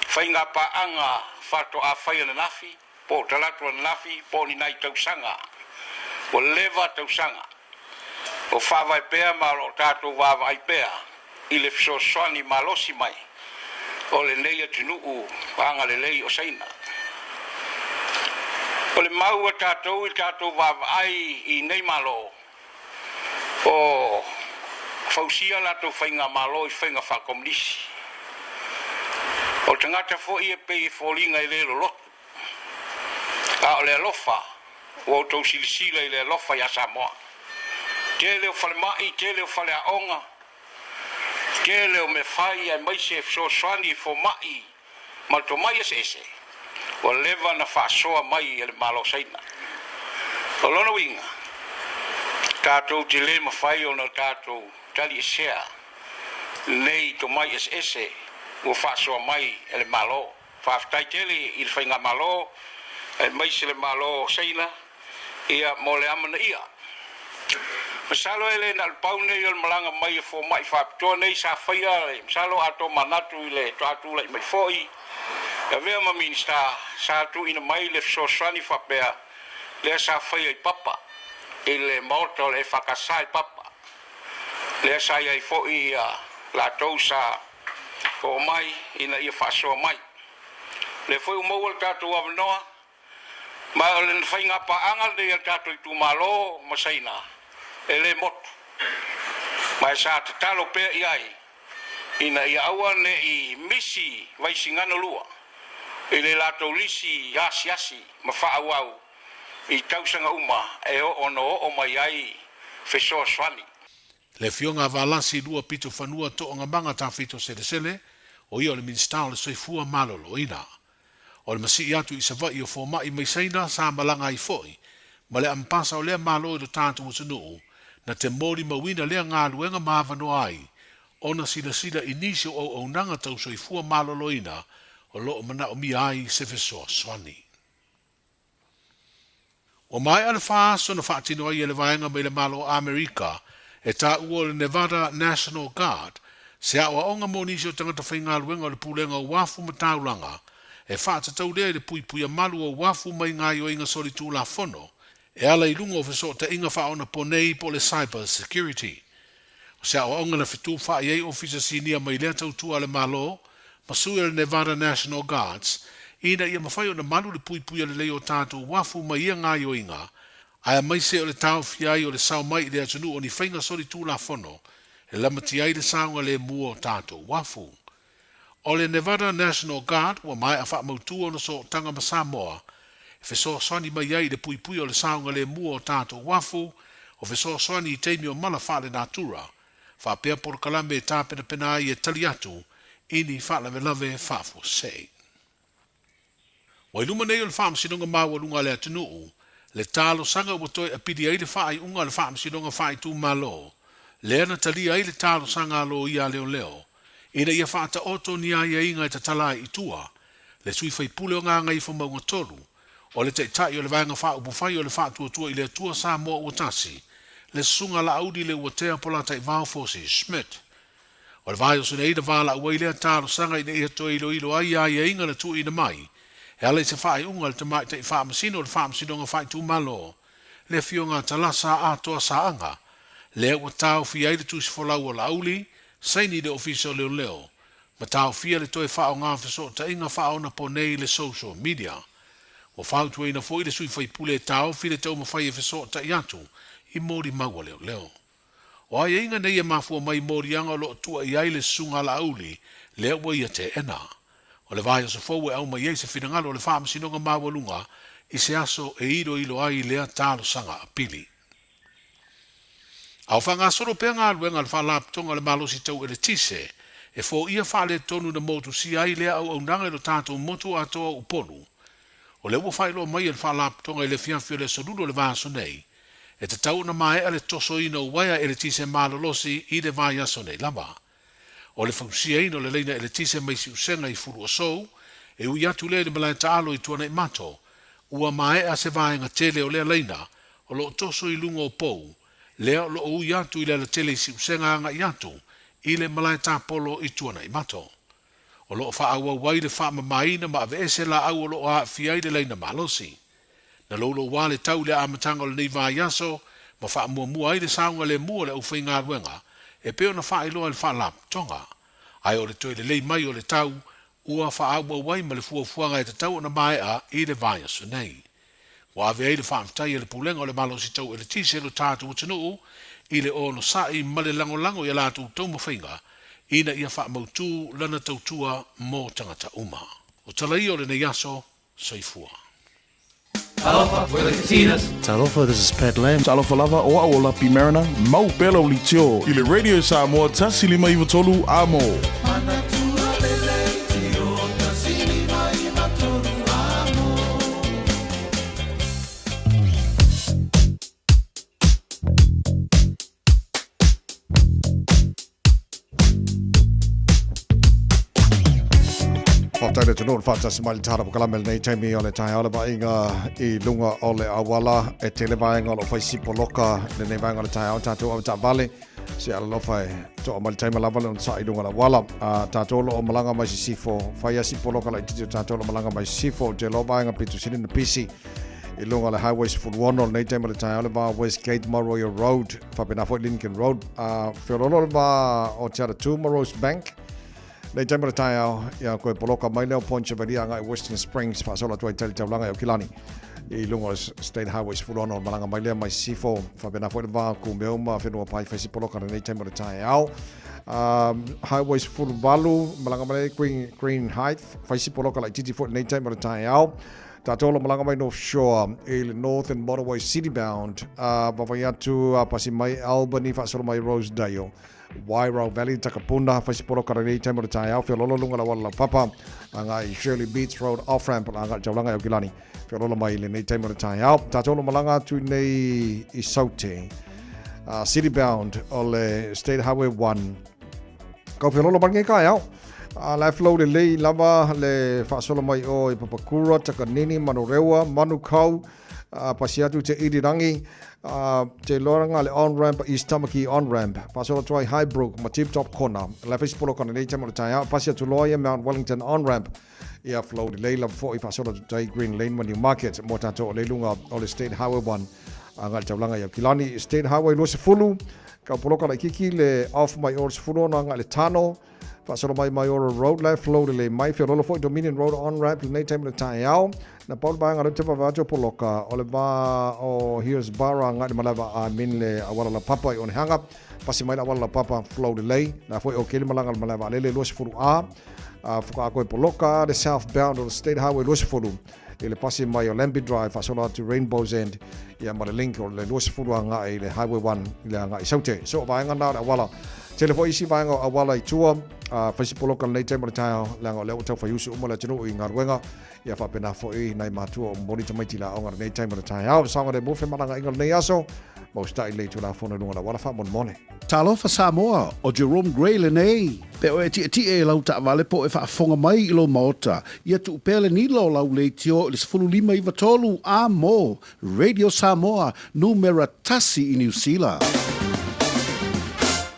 faigapaaga faatoa fai ananafi po o talaatu ananafi po o ni nai tausaga ua leva tausaga o faavae pea ma o lo o tatou vaavaai pea i le fesoasoani malosi mai o lenei atunuu agalelei o Saina. O le mau a tatou i le tatou vaavaai i nei Malo o fausia latou faigamalo i faiga faakomunisi. O tagata foi e pei e foliga e le lolotu, a o le alofa ua outou silasila i le alofa iā Samoa. Tele o falemai, tele o faleaoga, tele o mea fai aemaise fesoasoani i fomai ma tomai eseese ua leva na faasoa mai e le Malo o Saina. O lona uiga, tatou te le mafai ona tatou taliesea nei tomai eseese ua faasoa mai e le Malo. Faafetai tele i le Faigamalo aemaise le Malo o Saina ia mo le amanaia. Masalo e le na o le pau nei o le malaga mai a fomai faapitoa nei sa faia le masalo a tomanatu i le toa tulai mai foi e avea ma Minista sa tuuina mai le fesoasoani faapea lea sa faia i Papa i le maota o le EFKS i Papa lea sa i ai foi ia latou sa oo mai ina ia faasoa mai. Lea foi ua maua le tatou avanoa Ma o le faigapaaga lenei a le tatou itumalo ma Saina e le motu. Ma e sa tatalo pea i ai ina ia aua ne i misi Vaisigano 2 i le latou lisi asiasi ma faaauau i tausaga uma e ono oo mai ai fesoasoani. Le Afioga a Valasi Luapito Fanua Toogamaga Tafito Selesele, o ia o le Minisita o le Soifua Maloloina. O le masii atu i Savaii o fomaʻi mai Saina sa malaga ai foi ma le ampasa o lea Malo i lo tatou atunuu na te molimauina lea galuega ma avanoa ai ona silasila i nisi o auaunaga tau soifua maloloina o lo o manaomia ai se fesoasoani. Ua maea le fa aso na faatino ai e le vaega mai le Malo o Amerika e taua o le Nevada National Guard se aoaoga mo nisi o tagata faigaluega o le Pulega o Uafu ma Taulaga e faatatau lea i le puipuia malu o uafu mai gaoioiga solitulafono e ala i luga o fesootaiga faaonaponei po o le cyber security. O se aoaoga na fetu faa i ai Ofisa Sinia mai lea tautua a le Malo ma sui o le Nevada National Guards ina ia mafai ona malu le puipuia lelei o tatou uafu mai ia gaoioiga aemaise o le taofia ai o le sao mai i le atunuu o ni faiga solitulafono e lamatia ai le saogalemu o tatou uafu. O le Nevada National Guard ua maea faamautu ona sootaga ma Samoa e fesoasoani mai ai i le puipuia o le saogalemu o tatou uafu, o fesoasoani i taimi o mala faalenatura, faapea polokalame e tapenapena ai e tali atu i ni faalavelave faafuasei. Ua i luma nei o le Faamasinoga Maualuga a le atunuu le talosaga ua toe apili ai le faaiuga a le Faamasinoga Faaitumalo lea na talia ai le talosaga a loia a leoleo ina ia faataoto ni aiaiga e tatala ai i tua. Le sui faipule o Gagaifomauga 3, o le Taitai o le Vaega Faaupufai o le Faatuatua i le Atua Samoa Ua Tasi, le Susuga Laauli Leuatea Polataivao Fosi Schmidt. O le vaiaso nei na valaau ai lea talosaga ina ia toe iloilo ai aiaiga na tuuina mai e ala i se faaiuga a le Tamaitai Faamasino o le Faamasinoga Faaitumalo, le Afioga a Talasa Atoa Saaga, lea ua taofia ai le tusi folau o Laauli, saini i le Ofisa o Leoleo, ma taofia le toe faaaoga fesootaiga faaonaponei i le social media. Ua fautuaina foi le sui faipule e taofi le taumafai e fesootai atu i molimau a leoleo. O aiaiga nei e mafua mai i moliaga o lo o tua i ai le Susuga a Laauli lea ua ia teena. O le vaiaso fou e aumai ai se finagalo o le Faamasinoga Maualuga i se aso e iloilo ai lea talosaga apili. A o faagasolo pea galuega a le Faalapotopotoga o le Malosi Tau Eletise e foia faaletonu na motusia ai lea auaunaga i lo tatou motu atoa o Upolu, o lea ua faailoa mai e le Faalapotopotoga i le afiafi o le aso Lulu o le vaiaso nei, e tatau ona maea le tosoina o uaea eletise malolosi i le vaiaso nei lava. O le fausiaina o le laina eletise mai Siusega i Fuluasou, e ui atu lea i le malae taalo i Tuanaimato, ua maea se vaega tele o lea laina o lo o toso i luga o pou, lea o lo o ui atu i le alatele i Siusega agai atu i le malae tapolo i Tuanaimato. O lo o faaauau ai le faamamaina ma aveese laau o lo o aafia ai le laina malosi. Na louloua le tau i le amataga o lenei vaiaso ma faamuamua ai le saogalemu o le aufaigaluega e pei ona faailoa e le Faalapotopotoga. Ae o le toe lelei mai o le tau ua faaauau ai ma le fuafuaga e tatau ona maea i le vaiaso nei. Ua ave ai le faafetai a le Pulega o le Malosi Tau Eletise lo tatou atunuu i le onosai ma le lagolago i a latou taumafaiga ina ia faamautu lana tautua mo tagata uma. O tala ia o lenei aso, Soifua. Talofa, we're the Katinas. Talofa, this is Pat Lam. Talofa lava, o au o Lapi Mariner, mau pea lau leitio i le Radio Samoa 1593 Amo. Faafetai le atunuu le faatasi mai le tala pokalame lenei taimi o le taeao le vaaiga i luga o le auala e tele vaega o lo o fai sipoloka lenei vaega o le taeao tatou avetaavale se alalofa e toa mai le taima lava le onosai i luga o le auala. A tatou o lo o malaga mai sisifo, fai a sipoloka laitiiti o tatou o lo o malaga mai sisifo, te loa vaega pito sili na pisi i luga o le Highway 16 lenei taimi o le taeao le va Westgate ma Royal Road, faapena foi Lincoln Road. A feololo le va o Te Atatū ma Rosebank, nei taimi o le taeao, ia koe poloka mai lea o Point Chevalier agai Western Springs, faasolo atu ai tali taulaga i Aukilani i luga o State Highway 16 o malaga mai lea mai Sisifo, faapena foi le va o Kumeu ma Whenua Pai faisi poloka lenei taimi o le taeao. Highway 18, malaga mai lea Green Height, faisi poloka laitiiti foi lenei taimi o le taeao. Tatou lo malaga mai North Shore i le Northern Motorway City Bound, vavai atu a pasi mai Albany faasolo mai Rosedale. Wairau Valley, Takapuna, faisi poloka lenei taimi o le taeao, feololo luga le auala laupapa, agai Shirley Beach Road off-ramp, agai taulaga i Aukilani, feololo mai lenei taimi o le taeao. Tatou lo malaga atu nei i Saute, City Bound o le State Highway 1. Kau feololo mai lenei taeao. La e flow lelei lava le faasolo mai o i Papakura, Takanini, Manurewa, Manukau, pasi atu te Irirangi, te loanga le on-ramp, East Tamaki on-ramp, faasolo atu ai Highbrook ma Tip Top Corner, la fai sipolo kona nei taimi o le taeao, pasi atu loa ia Mount Wellington on-ramp, ia flow lelei lava foi faasolo atu tai Green Lane ma Newmarket, mo tatou o le luga o le State Highway 1, agai le taulaga i Aukilani, State Highway 20, kau poloka laitiiti le off mai o le 16 agai le Tano, Faasolo mai Maiora Road, la e flow lelei mai, feololo foi Dominion Road on ramp lenei taimi o le taeao. Na pau le vaega lea ou te vavae atu o poloka, o le va o Hillsborough agai le malae vaa I mean le auala laupapa i Onehunga, pasi mai le auala laupapa flow lelei, la foi okay le malaga i le malae vaalele 20A, faatoa toe poloka le southbound o le State Highway 20 i le pasi mai o Lambie Drive faasolo atu Rainbow's End ia ma le link o le 20 agai i le Highway 1 i le agai i Saute. So o vaega na o le auala. Tele foi isi vaega o auala i tua, fai si poloka lenei taimi o le taeao, leaga o lea ua tau faiusu uma le atunuu i galuega, ia faapena foi nai matua o momoli tamaiti i le aoga lenei taimi o le taeao. Saogalemu femalagaaiga o lenei aso. Ma usitai lelei i Tulafono i luga o le auala faamolemole. Talofa Samoa, o Jerome Gray lenei. Pe oe e tietie i lau taavale po o e faafofoga mai i lou maota, ia tuu pea le nila o lau leitio i le 15 93 a mo Radio Samoa, numera tasi i Niu Sila.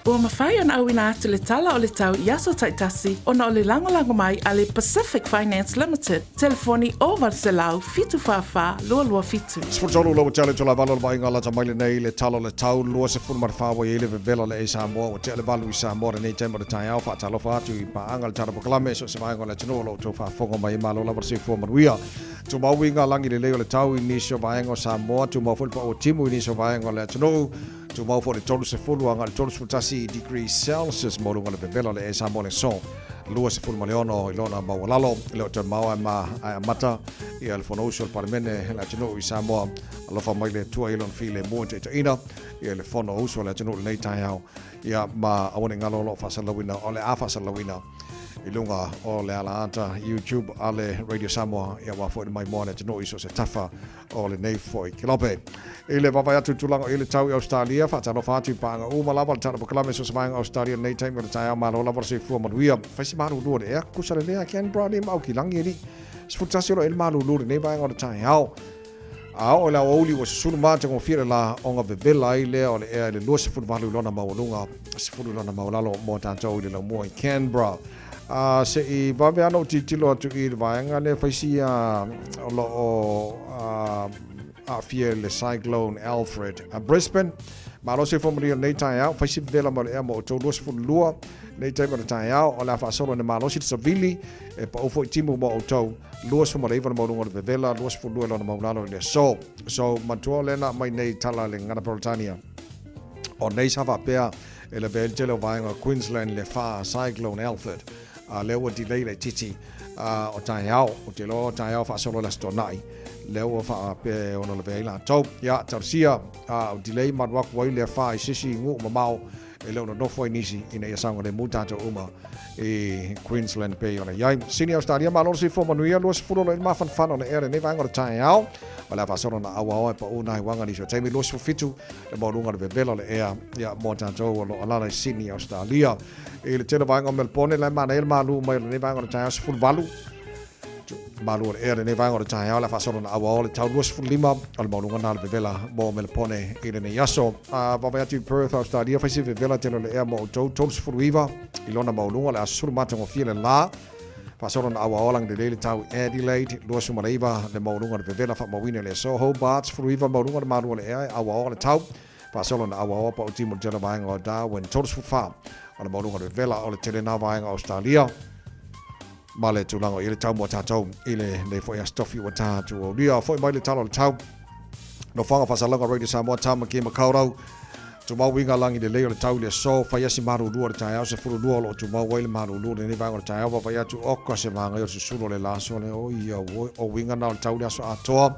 Ua mafai ona auina atu le tala o le tau i aso taitasi ona o le lagolago mai a le Pacific Finance Limited, telefoni 0800 744 227. 13 lau tele tula valo le vaaiga lata mai lenei le tala o le tau 24 ua i ai le vevela le e Samoa ua tea le valu i Samoa lenei taimi o le taeao faatalofa atu i paaga le tala polokalame so o se vaega o le atunuu o lo outou faafofoga mai malo lava le soifua manuia. Tumau i ngā langi lelei o le tau i nisi o vaega o Samoa, tumau foi le pau o timu i nisi o vaega o le atunuu, tumau foi le 30 agai le 31 degrees Celsius mo luga o le vevela o le e Samoa le aso 26 i lona maualalo. E le o toe mao ae ma ae amata ia le Fonousu a le Palemene le atunuu i Samoa. Alofa mai le Atua i lona filemu e taitaiina ia le Fonousu a le atunuu i lenei taeao. Ia ma aua ne i galo o lo o faasalalauina, o le a faasalalauina i luga o le alaata YouTube a le Radio Samoa, ia aua foi le maimoa le atunuu i so o se tafa o lenei foi kelope. I le vaavaai atu i tulaga o i le tau i Ausetalia, faatalofa atu i paaga uma lava le Tala Polokalame so o se vaega o Ausetalia i lenei taimi o le taeao, malo lava le soifua manuia. Fai se malulu o le ea, kusa lelei a Canberra nei ma Aukilagi alii. 11 o lo o i le malulu i lenei vaega o le taeao. A oo i le aoauli ua susulu matagofie le la ona vevela ai lea o le ea i le 28 i lona maualuga, 10 i lona maualalo mo tatou i le laumua i Canberra. A se i vave lava ona ou tilotilo atu i le vaega lea fai si o lo o aafia i le Cyclone Alfred. A Brisbane, malo soifua manuia i lenei taeao, fai si vevela mai o le ea mo outou 22 lenei taimi o le taeao, o le a faasolo ina malosi le savili e pau foi timu mo outou. 29 le maualuga o le vevela, 22 lona maulalo i le aso. So, manatua o lea na aumai nei tala le gagana Peretania. O nei sa faapea e lavea ai le tele o vaega o Queensland le wha Cyclone Alfred. A lea ua delay laitiiti o taeao. Ou te iloa o taeao faasolo i le Aso Toonai. Lea ua faapea e ono lavea ai latou. Ia, talosia, o delay ma alu atu ai le wha i se isi nuu mamao e le o nonofo ai nisi ina ia saogalemu tatou uma i Queensland pei ona i ai. Sini Australia, malo le soifua manuia, 20 o lo o i le mafanafana o le ea lenei vaega o le taeao. O le a faasolo na auaoa e pau nai uaga nisi o taimi 27 le maualuga o le vevela o le ea ia mo tatou o lo o alala i Sydney, Australia. I le tele vaega o Melbourne, la e manaia le malu mai o lenei vaega o le taeao 18 Malu o le ea lenei vaega o le taeao le a faasolo na auaoa le tau 25 o le maualuga na le vevela mo Melepone i lenei aso. A vaavaai atu i Perth, Australia, fai se vevela tele o le ea mo outou 39 i lona maualuga o le a susulu matagofie le la. Faasolo na auaoa lagilelei le tau i Adelaide, 29 le maualuga o le vevela faamauina i le aso. Hobart, 19 maualuga o le malu o le ea e auaoa le tau. Faasolo na auaoa paʻuti mo le tele vaega o Darwin, 34 o le maualuga o le vevela o le tele na vaega o Australia. Ma le tulaga o i ai le tau mo tatou i lenei foi aso tofi ua tatou aulia. Foi mai le tala o le tau. Nofoaga Faasalauga Radio Samoa Tāmaki Makaurau. Tumau i ngā langi lelei o le tau i le aso, fai asi malulu o le taeao, 12 o lo o tumau ai le malulu o lenei vaega o le taeao, vaavaai atu oka se māngai o le susulu o le la aso le oi auoi, o uiga na o le tau i le aso atoa.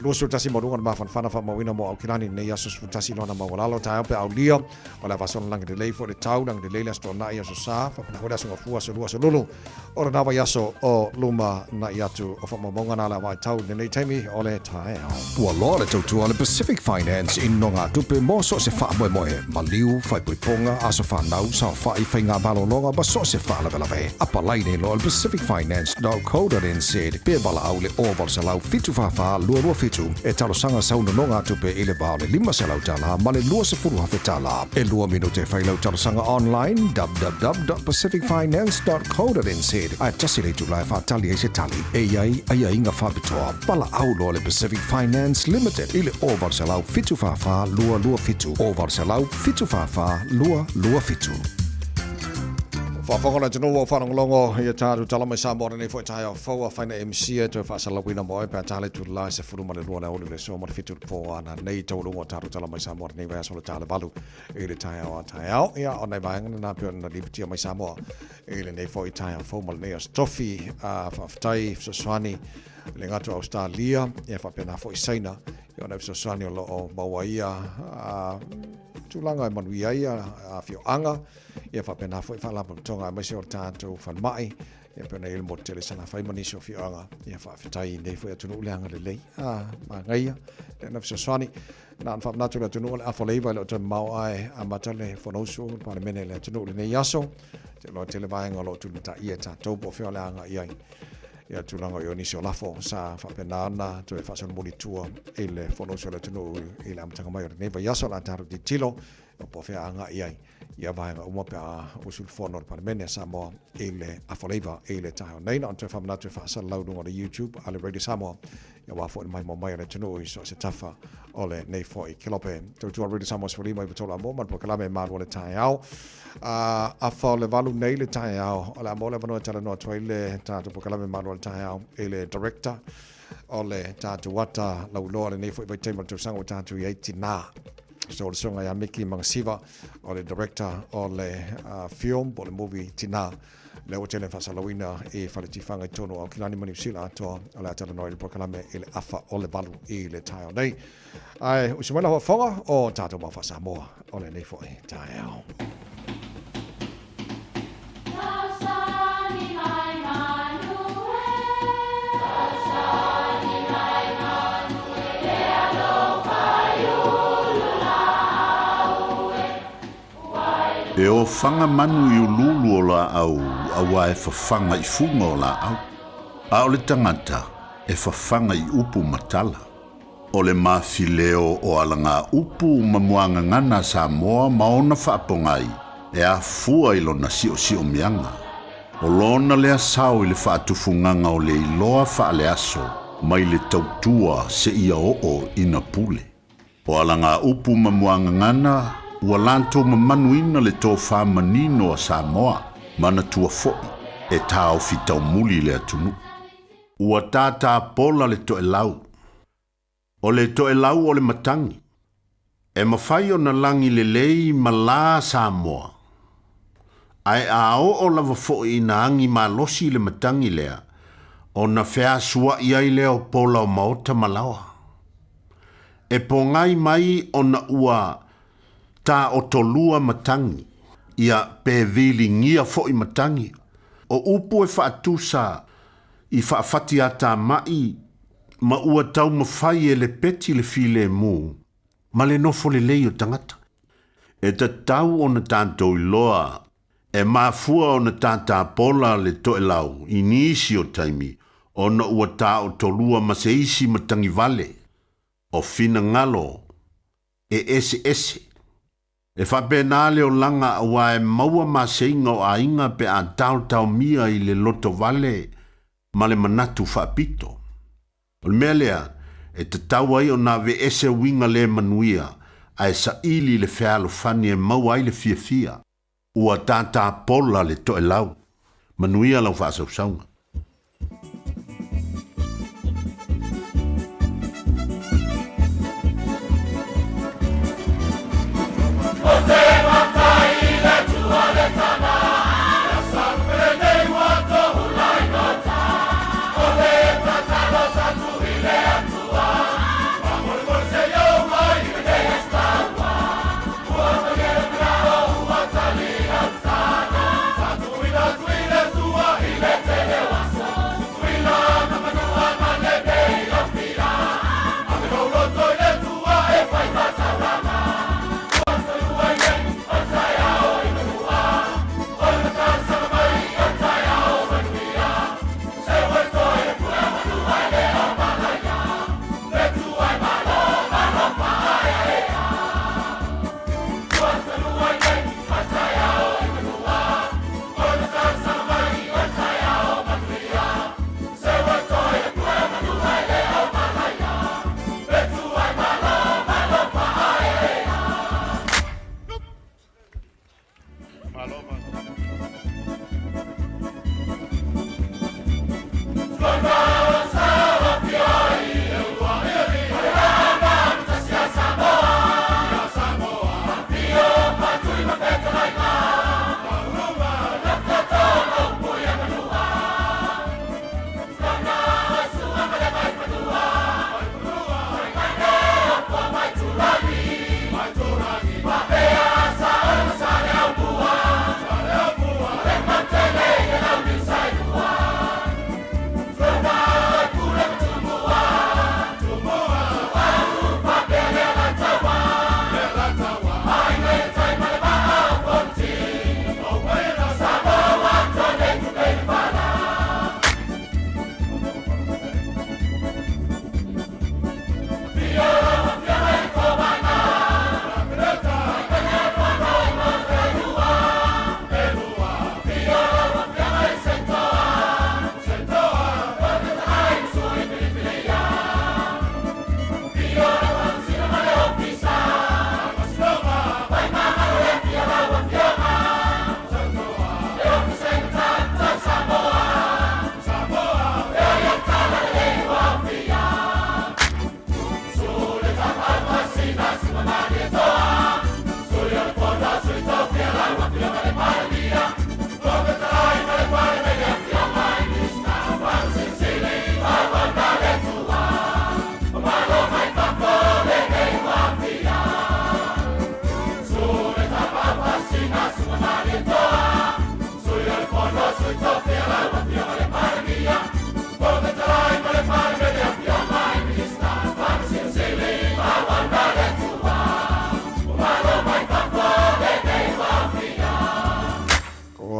21 ma luga le mafanafana faamauina mo Aukilani lenei aso 11 lona maualalo taeao pe aulia o le avasola lagi lelei foi le tau lagi lelei le aso toanai aso sa faapena foi le aso gafua aso lua aso lulu o lena vaiaso o luma na'i atu o faamaumauga na le vaitau i lenei taimi o le taeao. Ua loa le tautua a le Pacific Finance i nogatupe mo so o se faamoemoe, maliu, faaipoipoga, aso fanau, saofai, faiga malologa ma so o se faalavelave. Apalai nei loa i le pacificfinance.co.nz pe valaau i le 0800 744 227 e talosaga sau nonogatupe i le va o le $500 ma le $20,000. E lua minute e fai lau talosaga online www.pacificfinance.co.nz ae tasi le itula e faatali ai se tali. E i ai aiaiga faapitoa. Valaau loa le Pacific Finance Limited i le 0800 744 227, 0800 744 227. Faafofoga le atunuu ua faalogologo i a tatou tala mai Samoa lenei foi taeao fou a Faina MC e toe faasalauina mo oe pe a ta le itula e 12 le aoauli o le aso ma le 7 i le po ana nei taualuga o tatou tala mai Samoa lenei vaiaso le ta le 8 i le taeao a taeao. Ia, o nai vaega lena pei ona lipotia mai Samoa i lenei foi taeao fou ma lenei aso tofi. A faafetai fesoasoani le gata o Australia, ia faapena foi Saina, ia o nai fesoasoani o lo o maua ia a tulaga e manuia ai afioaga, ia faapena foi faalapotopotoga aemaise o le tatou falemai, ia pei ona i ai le motu tele i Salafai ma nisi o afioaga. Ia faafetai i lenei foi atunuu le agalelei, a manaia lea na fesoasoani. Na ona faamanatu i le atunuu o le afa o le 9 e le o toe mamao ae amata le Fonousu a le Palemene i le atunuu i lenei aso. Ou te iloa e tele vaega o lo o tulimataia e tatou po o fea o le a agai ai. Ia tulaga o i o nisi o lafo sa faapena ona toe faasolomuli i tua i le Fonousu a le atunuu i le amataga mai o lenei vaiaso. O le a tatou tilotilo po o fea a agai ai ia vaega uma pe a usu le fono a le Palemene a Samoa i le afa o le 9 i le taeao nei. Na ona toe faamanatu e faasalalau i luga o le YouTube a le Radio Samoa aua foi le maimoa mai a le atunuu i so o se tafa o lenei foi kelope. Tautua Radio Samoa 15 i 3 a mo ma le polokalame Malu o le Taeao. Afa o le 8 nei le taeao, o le a maua le avanoa e talanoa atu ai le tatou polokalame Malu o le Taeao i le Director o le tatou ata lauiloa lenei foi vaitaimi o le tausaga ua tatou i ai tinā. So o le susuga ia Miki Magasiva o le Director o le film po o le movie Tinā. Lea ua tele faasalalauina i fale tifaga i totonu o Aukilani ma Niu Sila atoa o le a talanoa i le polokalame i le afa o le 8 i le taeao nei. Ae usu mai la faafofoga o tatou mau faa-Samoa o lenei foi taeao. E ofaga manu i uluulu o laau auā e fafaga i fuga o laau, a o le tagata e fafaga i upu ma tala. O le mafileo o alagaupu ma muagagana a Samoa ma ona faapogai e afua i lona siosiomiaga. O lona lea sao i le faatufugaga o le iloa faaleaso mai le tautua seia oo ina pule. O alagaupu ma muagagana ua latou mamanuina le tofa manino a Samoa, manatua foi e taofi taumuli le atunuu. Ua tātā pola le toelau. O le toelau o le matagi. E mafai ona lagi lelei ma lā Samoa. Ae a oo lava foi ina agi malosi le matagi lea, ona feasua'i ai lea o pola o maota ma laoa. E pogai mai ona ua taotolua matagi, ia pe viligia foi matagi. O upu e faatusa i faafatiatamai ma ua taumafai e lepeti le filemu ma le nofo lelei o tagata. E tatau ona tatou iloa e mafua ona tātāpola le toelau i nisi o taimi ona ua taotolua ma se isi matagivale o finagalo e eseese. E faapena le olaga auā e maua maseiga o aiga pe a taotaomia i le lotovale ma le manatu faapito. O le mea lea e tatau ai ona aveese uiga le manuia ae saili le fealofani e maua ai le fiafia. Ua tātāpola le toelau. Manuia lau faasausauga.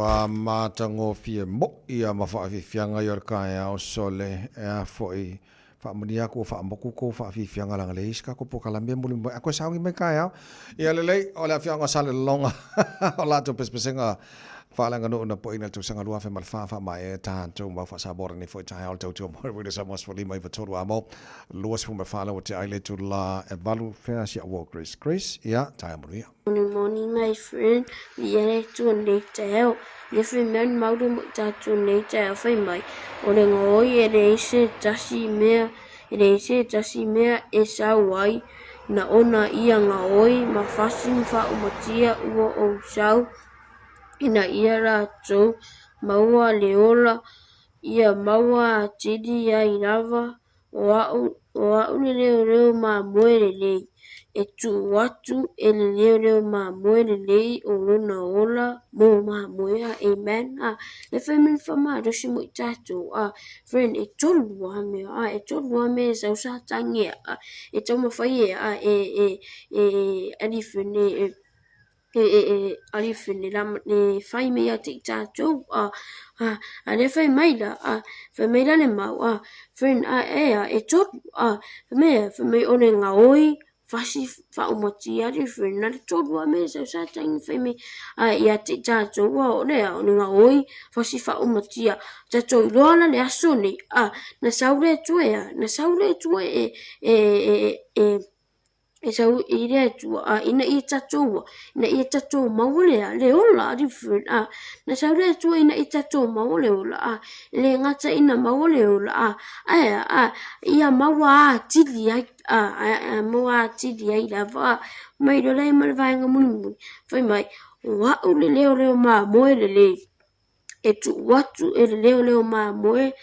Matua matagofie moʻi a ma faafiafiaga ia o le taeao sole e a foi faamanuia atu ua faamotu tou faafiafiaga leaga leai se tatou polokalame e muli mai a toe sauni mai taeao. Ia lelei o le afioaga o Salelologa o latou pesepesega faaleaganuu na poina i le tausaga 2004 faamaea tatou mau faasamoa lenei foi taeao le tautua mai Radio Samoa 15 93 amo 24 le ua tea ai le itula e 8 fea si au Grace Grace ia taeao manuia. Good morning my friend, Viia le Atua nei taeao. Ia fai mai le mauli mo i tatou nei taeao fai mai, o le gaoi e leai se tasi mea, e leai se tasi mea e sau ai, na ona ia gaoi ma fasi ma faaumatia ua ou sau ina ia latou maua le ola, ia maua atili ai lava O a'u, o a'u le leoleo mamoe lelei, e tuu atu e le leoleo mamoe lelei o lona ola mo mamoe a amen a e fai mai le faamalosi mo i tatou a friend e tolu a mea a e tolu a mea e sau sa tagi a e taumafai e a e e e ali friend e e e e ali friend e la e fai mai ia te i tatou a a a lea fai mai la a fai mai la le mau a friend a e a e tolu a fai mai a fai mai o le gaoi fasi faaumatia ali friend na le tolu a mea sau sa tangi fai mai a ia te i tatou a o le a o le gaoi fasi faaumatia tatou iloa la le aso nei a na sau le Atua e a na sau le Atua e e e e e sau i le Atua, a ina ia tatou, ina ia tatou maua le, le ola, different, a, na sau le Atua ina ia tatou maua le ola, a, e le gata ina maua le ola, a, ae, a, ia maua atili ai, a, a, a maua atili ai lava, a, mai loa lea ma le vaega mulimuli, fai mai, o a'u le leoleo mamoe lelei, e tuu atu e le leoleo mamoe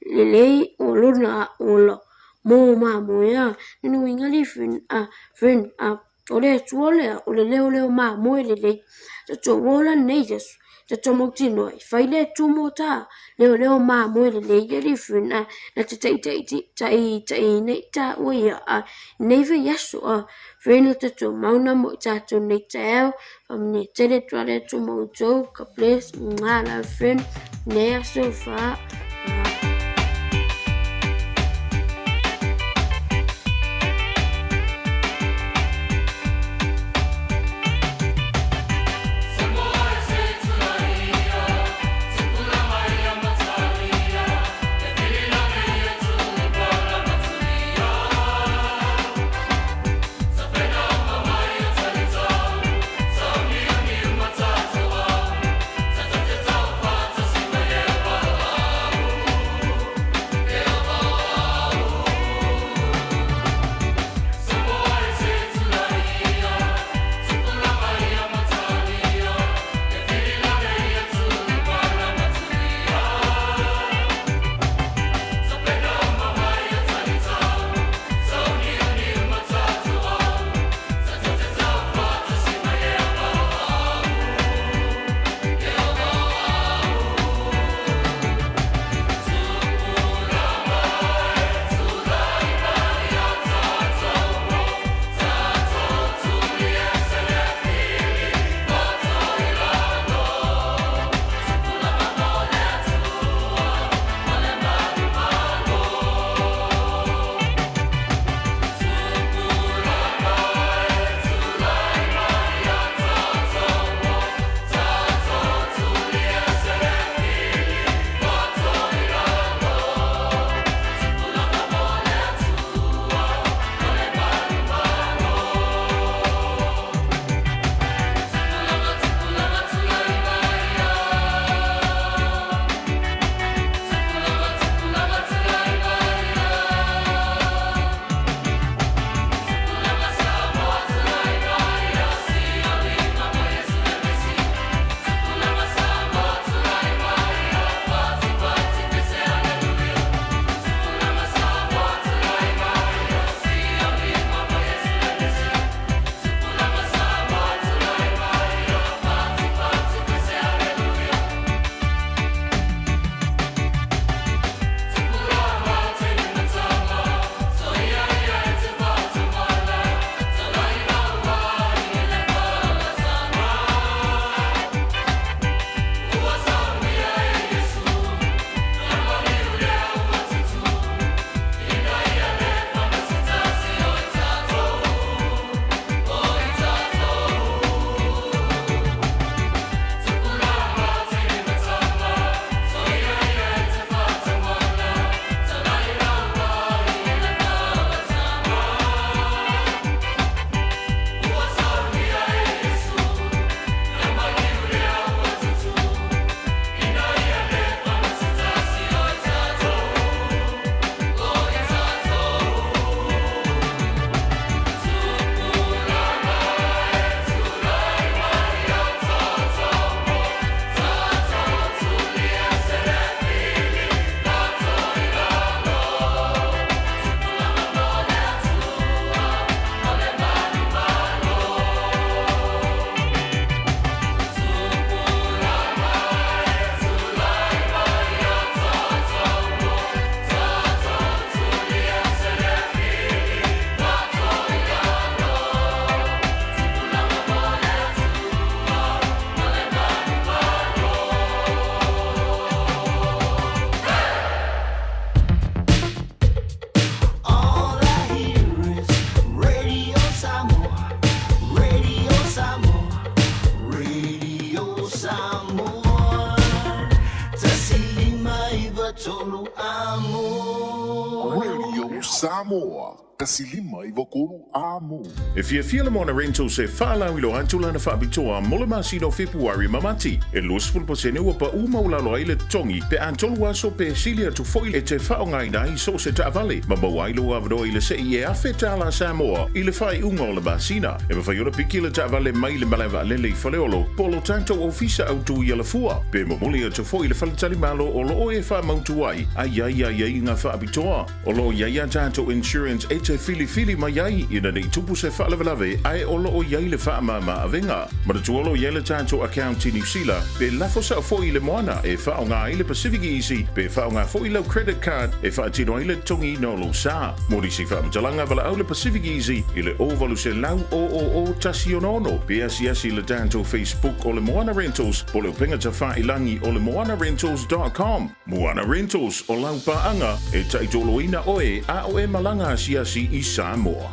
lelei o lona ola mo mamoe a. Lona uiga le friend a, friend a, o le Atua lea o le leoleo mamoe lelei. Tatou ola nei Iesu, tatou mautinoa e fai le Atua mo ta leoleo mamoe lelei ia le friend a, na te taitai taitaiina i taua ia a, nei vaiaso a, friend o tatou mauna mo i tatou nei taeao, Faamanuia tele atu ale atu ma outou. God bless. Mwah, love friend. Nei aso fa. 3 amo. Radio Samoa, 1593 amo. E fiafia le Moana Rentals e faalauiloa atu lana faapitoa mo le masina o Fepuari ma Mati. E 20% ua paʻu maualalo ai le totogi pe a tolu aso pe sili atu foi e te faaaogaina ai so o se taavale ma maua ai lou avanoa i le sei e $1,000 Samoa i le faaiuga o le masina. E mafai ona piki le taavale mai le malae vaalele i Faleolo po o lo tatou ofisa autu i Alafua pe momoli atu foi i le faletalimalo o lo o e faamautu ai a i ai aiaiga faapitoa. O lo o i ai a tatou insurance e te filifili mai ai ina ne i tupu se faalavelave ae o lo o i ai le faamama avega. Manatua o lo o i ai le tatou account i Niu Sila pe lafo sao foi i le moana e faaaoga ai le Pacific Easy pe faaaoga foi lau credit card e faatino ai le totogiina o lou sa. Mo nisi faamatalaga valaau le Pacific Easy i le 0800 000 166 pe asiasi i le tatou Facebook o le Moana Rentals po o le upega tafailangi o le moanarentals.com. Moana Rentals, o lau paaga e taitoloina oe a o e malaga asiasi i Samoa.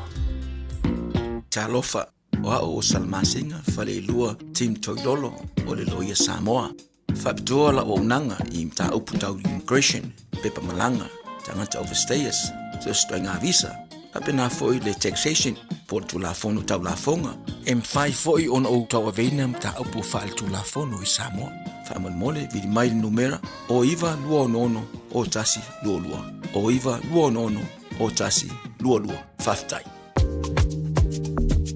Talofa, o au o Salamasina Faleilua Tim Toilolo o le Loia Samoa. Faapitoa lau auaunaga i mataupu tau immigration, pepa malaga, tagata overstayers, so o se ituaiga visa, faapena foi le taxation po o le Tulafono Tau Lafoga. E mafai foi ona ou tauaveina mataupu faaletulafono i Samoa. Faamolemole, vili mai le numera o 9266 0122, o 9266 0122. Faafetai.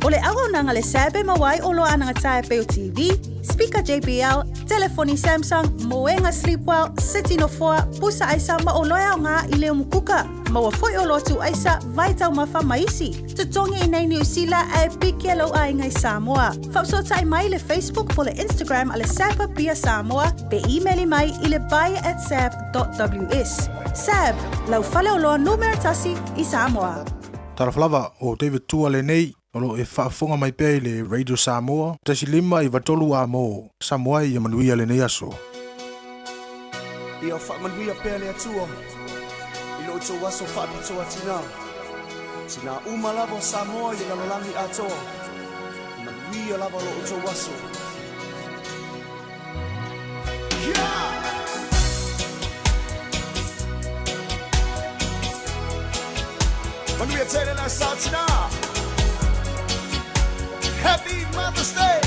O le auaunaga le SAB e maua ai oloa anagata e pei o TV, speaker JBL, telefoni Samsung, moega Sleepwell, seti nofoa, pusa aisa ma oloa e aoga i le umukuka. Maua foi oloa tuu aisa, vai taumafa ma isi. Totogi i nei Niu Sila ae piki e lou aiga i Samoa. Faafesootai mai i le Facebook po le Instagram a le SAB Apia Samoa pe imeli mai i le buy@sab.ws. SAB, lau faleoloa numera tasi i Samoa. Talofa lava, o David Tua lenei, o lo o e faafofoga mai pea i le Radio Samoa, 1593 A mo Samoa ia manuia lenei aso. Ia faamanuia pea le Atua i lo outou aso faapitoa tinā. Tinā uma lava o Samoa i le lalolagi atoa. Manuia lava lo outou aso. Yeah! Manuia tele na sao tinā. Happy Mother's Day!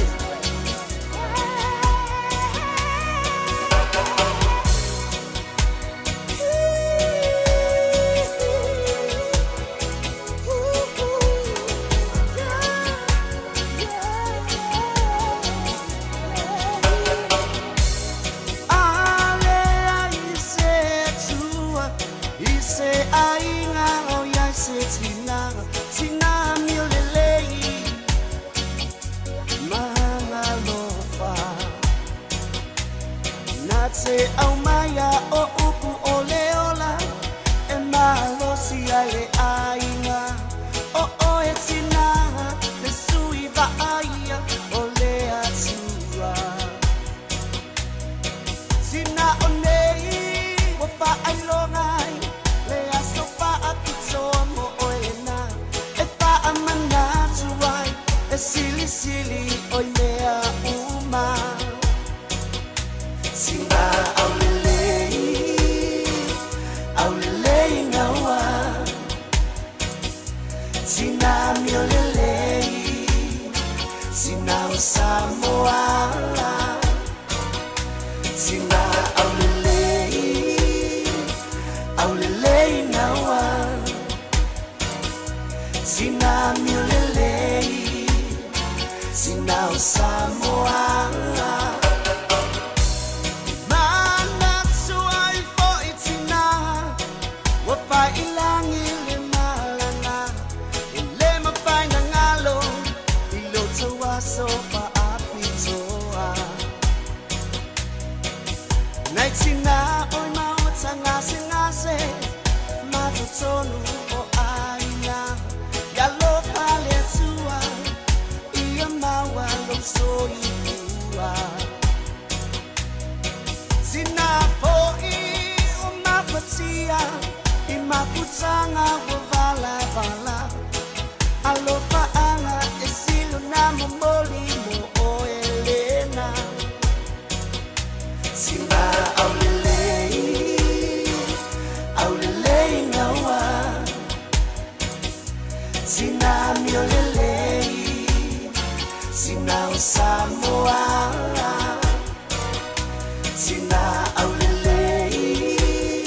Sina aulelei,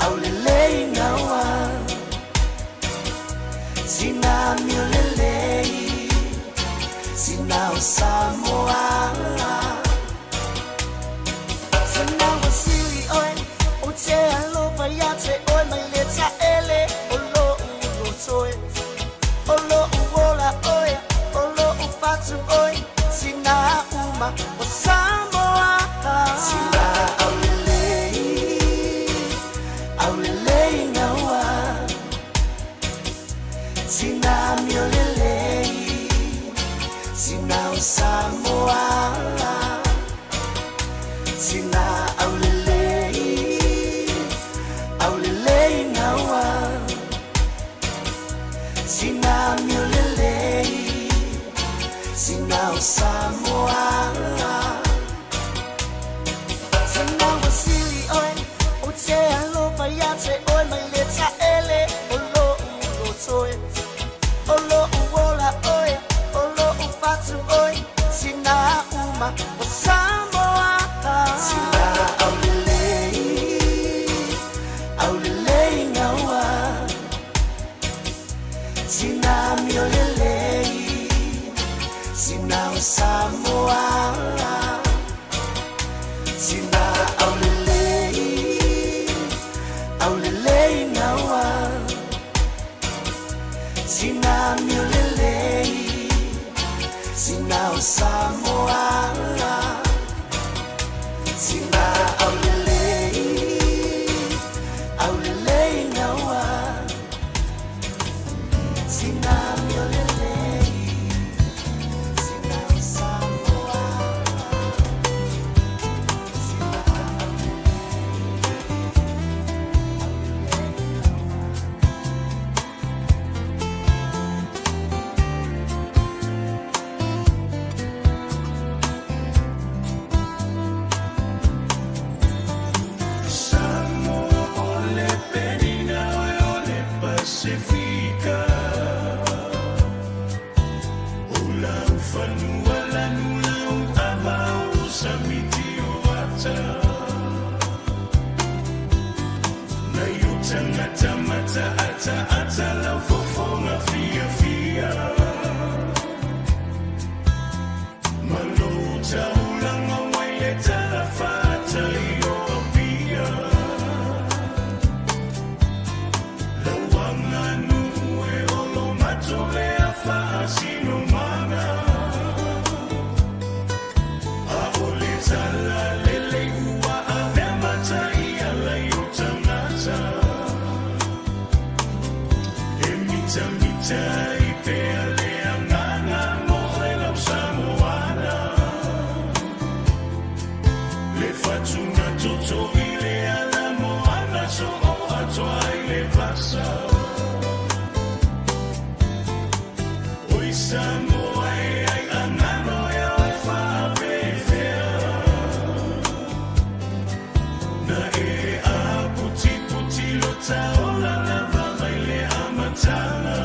aulelei gaua. Sina miolelei, sina o Samoa. Sina ua sili oe, ou te alofa ia te oe mai le taele o lo'u loto e. O lo'u ola oe, o lo'u fatu oe, sina uma o Samoa. Sina aulelei, aulelei gaua. Sina miolelei, sina o Samoa. Sina aulelei, aulelei gaua. Sina miolelei, sina o Samoa. Sina ua sili oe, ou te alofa ia te oe mai le taele o lo'u loto e. O lo'u ola oe, o lo'u fatu oe, sina uma o Samoa. Sina aulelei, aulelei gaua. Sina miolelei, sina o Samoa. Sina aulelei, aulelei gaua. Sina miolelei, sina o Samoa. Sina aulelei, aulelei gaua. Sina miolelei, sina o Samoa. Samoa o le penina oe o le Pasefika. O lau fanua lanu lau ava o samiti o ata. Nai o tangata mata ata ata lau fofoga fiafia. Malo taulaga wai le talafata i o Apia. Lauanga nuu e olo mato le afaasinomaga. A o le tala lelei ua avea matai ala i o tagata. E mitamita i pea le agaga mo oe lau Samoana. Le fatuga toto i le ala moana so o atoa i le vasa. Oi Samoa e ai agano e oe faapefea. Na e aputiputi lo taola lava mai le amataga.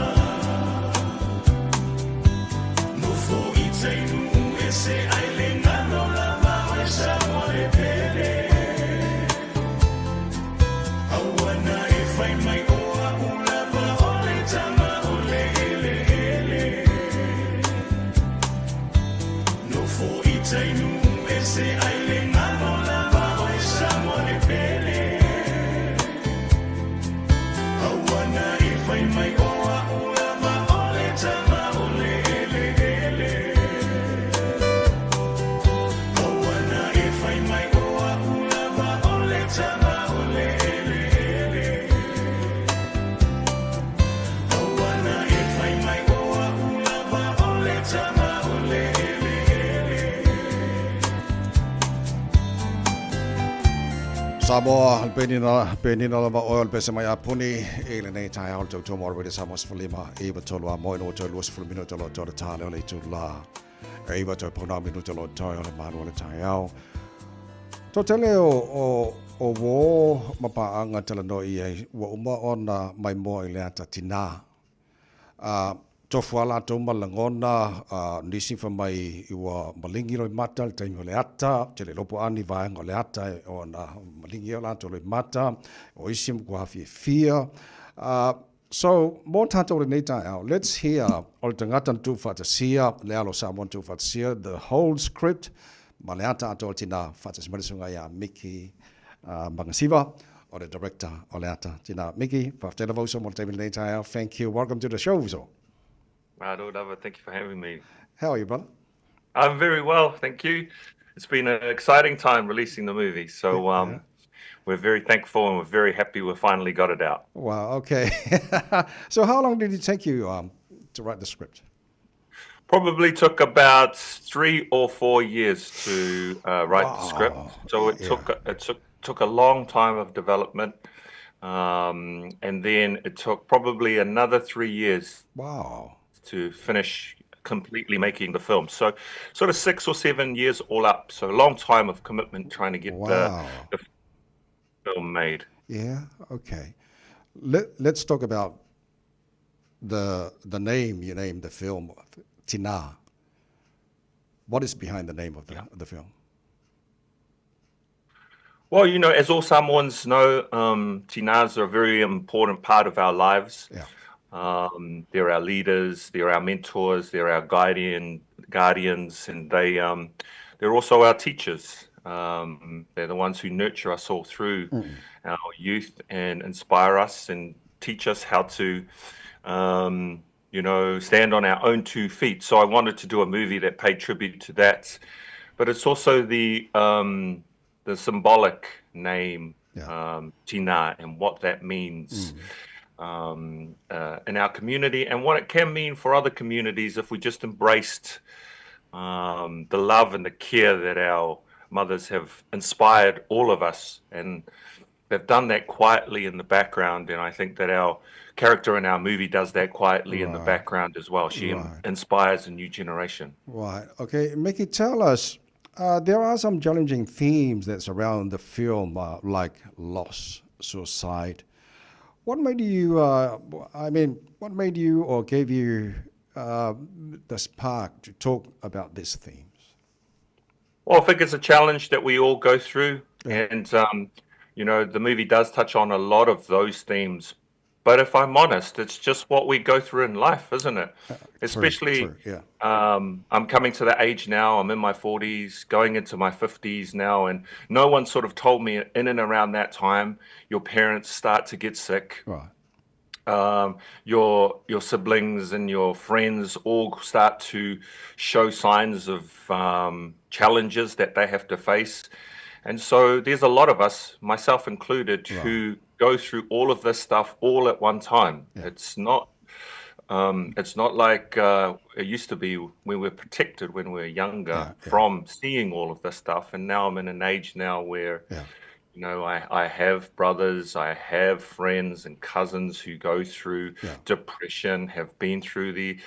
Nofo i tainuu ese ai le galo lava oe Samoa le pele. Aua na e fai mai o a'u lava o le tama o le eleele. Nofo i tainuu ese ai le galo lava oe Samoa le pele. Aua na e fai mai o a'u lava o le tama o le eleele. Aua na e fai mai o a'u lava o le tama o le eleele. Aua na e fai mai o a'u lava o le tama o le eleele. Samoa, le penina, penina lava oe o le pese mai a puni i lenei taeao le tautua mo Radio Samoa 15 iva tolu a moi no toi 20 minuta lo toi le tale o le itu la. E iva toi pauna minuta lo toi o le malu o le taeao. To tele o, o, o wō ma paanga talanoa i ai, ua uma ona mai moa i le ata tinā. A, Tofu lava latou ma lagona, nisi fai mai ua maligi loimata i le taimi o le ata, ou te le iloa po o a ni vaega o le ata e oo ina maligi ai o latou loimata, o isi e matua fiafia. So, mo tatou i lenei taeao, let's hear o le tagata na tuufaatasia, le alo o Samoa na tuufaatasia, the whole script, ma le ata atoa o le tina faatasi mai le susuga ia Miki Magasiva, o le director o le ata. Tina Miki, faafetai lava uso mo le taimi lenei taeao. Thank you. Welcome to the show, uso. Malo lava, thank you for having me. How are you, brother? I'm very well, thank you. It's been an exciting time releasing the movie, so um, we're very thankful and we're very happy we finally got it out. Wow, okay. So how long did it take you um, to write the script? Probably took about 3 or 4 years to write the script. So it took it took took a long time of development. And then it took probably another 3 years to finish completely making the film. So sort of 6 or 7 years all up. So a long time of commitment trying to get the film made. Yeah, okay. Let's talk about the the name you named the film, Tina. What is behind the name of the film? Well, you know, as all Samoans know, Tinas are a very important part of our lives. They're our leaders, they're our mentors, they're our guardians, and they're also our teachers. They're the ones who nurture us all through our youth and inspire us and teach us how to, you know, stand on our own two feet. So I wanted to do a movie that paid tribute to that. But it's also the symbolic name, Tina, and what that means in our community and what it can mean for other communities if we just embraced the love and the care that our mothers have inspired all of us. And they've done that quietly in the background. And I think that our character in our movie does that quietly in the background as well. She inspires a new generation. Right. Okay. Mickey, tell us, there are some challenging themes that surround the film, like loss, suicide. What made you, I mean, what made you or gave you the spark to talk about these themes? Well, I think it's a challenge that we all go through. And, you know, the movie does touch on a lot of those themes. But if I'm honest, it's just what we go through in life, isn't it? Especially, True, yeah. I'm coming to the age now, I'm in my 40s, going into my 50s now, and no one sort of told me in and around that time, your parents start to get sick. Your siblings and your friends all start to show signs of challenges that they have to face. And so there's a lot of us, myself included, who go through all of this stuff all at one time. It's not like it used to be when we were protected when we were younger from seeing all of this stuff. And now I'm in an age now where, you know, I have brothers, I have friends and cousins who go through depression, have been through the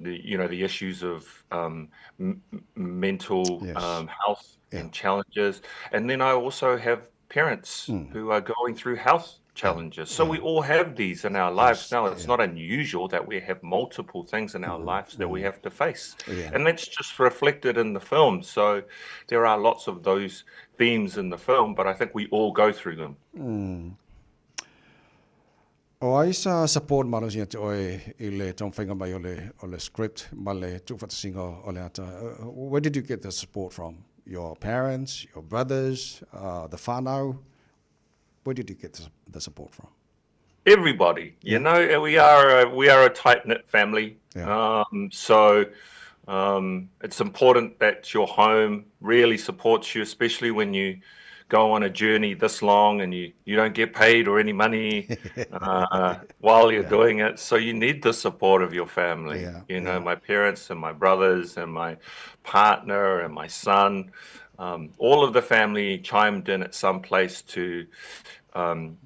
you know, the issues of mental health and challenges. And then I also have parents who are going through health challenges. So we all have these in our lives now. It's not unusual that we have multiple things in our lives that we have to face. And that's just reflected in the film. So there are lots of those themes in the film, but I think we all go through them. O ai sa support malosi ia te oe i le taumafaiga mai o le script ma le tuufaatasiga o le ata. Where did you get the support from? Your parents, your brothers, the whānau? Where did you get the support from? Everybody, you know, we are a tight knit family. So it's important that your home really supports you, especially when you go on a journey this long and you don't get paid or any money while you're doing it. So you need the support of your family. My parents and my brothers and my partner and my son, all of the family chimed in at some place to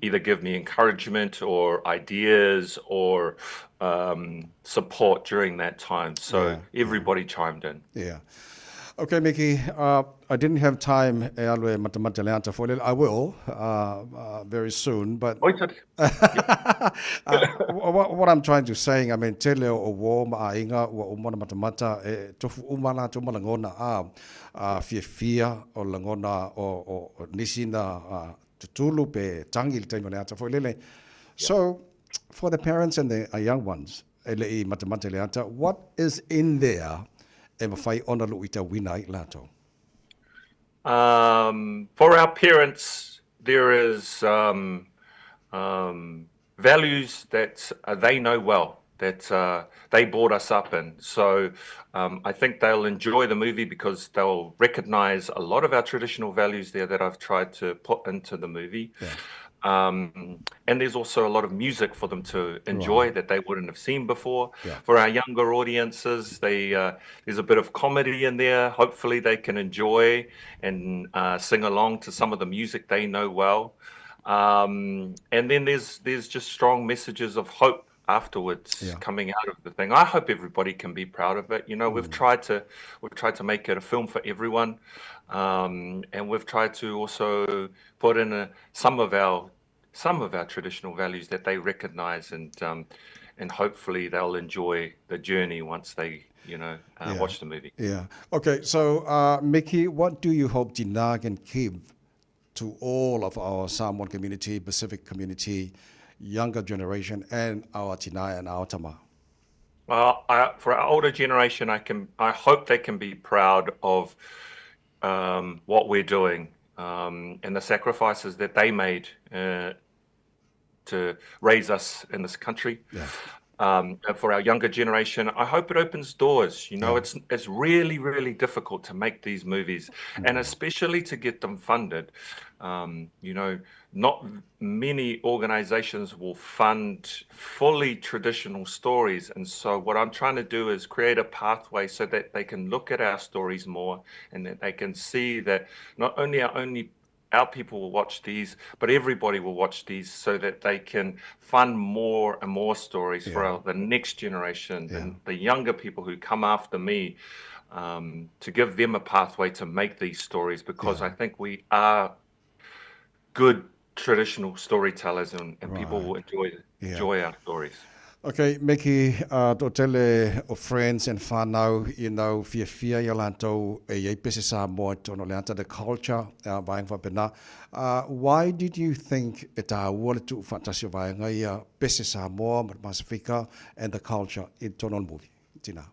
either give me encouragement or ideas or support during that time. So everybody chimed in. Yeah. Okay, Mickey, I didn't have time e alu e matamata le ata foi lele. I will very soon, but what, what I'm trying to saying, I mean, tele o uō ma aiga ua uma ona matamata e tofu uma latou ma lagona a fiafia o lagona o, o, o nisi na tutulu pe tangi i le taimi o le ata foi lele. So, for the parents and the young ones, e le i matamata i le ata, what is in there e mafai ona luitauina ai latou? For our parents, there is values that they know well, that they brought us up in. So I think they'll enjoy the movie because they'll recognize a lot of our traditional values there that I've tried to put into the movie. And there's also a lot of music for them to enjoy that they wouldn't have seen before. For our younger audiences, they there's a bit of comedy in there. Hopefully, they can enjoy and sing along to some of the music they know well. And then there's just strong messages of hope afterwards coming out of the thing. I hope everybody can be proud of it. We've tried to make it a film for everyone, and we've tried to also put in some of our traditional values that they recognize, and hopefully they'll enjoy the journey once they watch the movie. Yeah. Okay. So, Mickey, what do you hope Tina can give to all of our Samoan community, Pacific community, younger generation, and our Tina and our Tama? Well, for our older generation, I hope they can be proud of what we're doing and the sacrifices that they made to raise us in this country. And for our younger generation, I hope it opens doors. It's really, really difficult to make these movies, and especially to get them funded. Not many organizations will fund fully traditional stories. And so what I'm trying to do is create a pathway so that they can look at our stories more and that they can see that not only our people will watch these, but everybody will watch these so that they can fund more and more stories for the next generation and the younger people who come after me, to give them a pathway to make these stories, because I think we are good traditional storytellers and people will enjoy our stories. Okay, Mickey, toatele o friends and whānau, fiafia ia latou e iai pese Samoa i totonu o le ata, the culture, vaega faapena. Why did you think e tāua le tuufaatasi o vaega ia pese Samoa ma le Pasifika and the culture i totonu o le movie? Tina.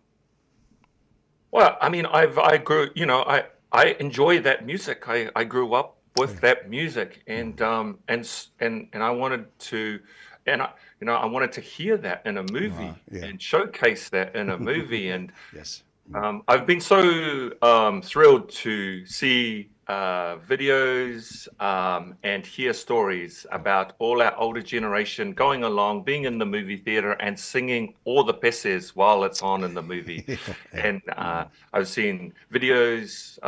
Well, I mean, I grew, you know, I enjoy that music. I grew up with that music, and I wanted to, and I, you know, I wanted to hear that in a movie and showcase that in a movie. And I've been so thrilled to see videos and hear stories about all our older generation going along, being in the movie theater and singing all the peses while it's on in the movie. And I've seen videos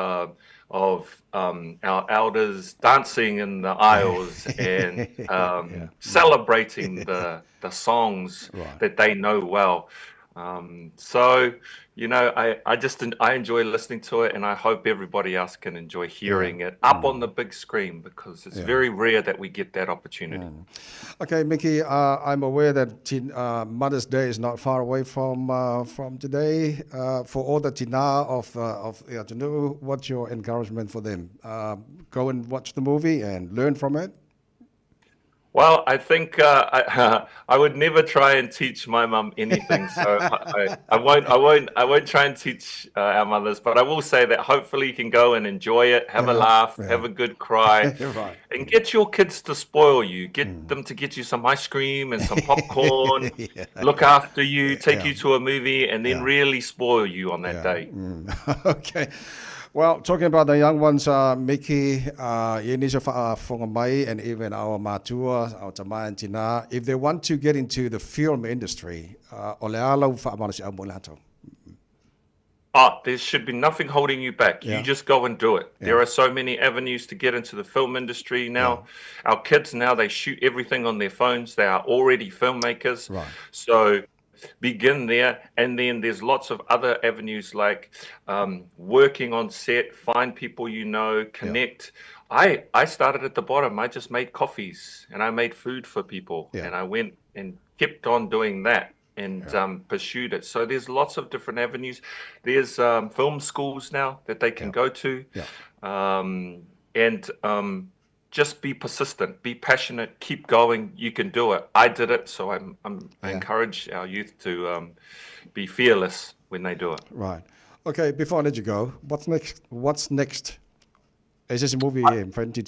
of our elders dancing in the aisles and celebrating the songs that they know well. So I enjoy listening to it, and I hope everybody else can enjoy hearing it up on the big screen because it's very rare that we get that opportunity. Okay, Mickey, I'm aware that Mother's Day is not far away from today. For all the tina of the atunuu, what's your encouragement for them? Go and watch the movie and learn from it. Well, I think I would never try and teach my mum anything, so I won't. I won't. I won't try and teach our mothers. But I will say that hopefully you can go and enjoy it, have a laugh, have a good cry, and get your kids to spoil you. Get them to get you some ice cream and some popcorn. Look after you, take you to a movie, and then really spoil you on that day. Okay. Well, talking about the young ones, Mickey, i nisi o faafofoga mai, and even our matua, our tama and tina, if they want to get into the film industry, o le a lau faamalosiau mo latou? Ah, there should be nothing holding you back. You just go and do it. There are so many avenues to get into the film industry now. Our kids now, they shoot everything on their phones. They are already filmmakers. So begin there, and then there's lots of other avenues like working on set, find people you know, connect. Yeah. I started at the bottom. I just made coffees and I made food for people, and I went and kept on doing that and pursued it. So there's lots of different avenues. There's film schools now that they can go to. Yeah. And just be persistent, be passionate, keep going. You can do it. I did it, so I encourage our youth to be fearless when they do it. Right. Okay, before I let you go, what's next? What's next? Is this a movie in French?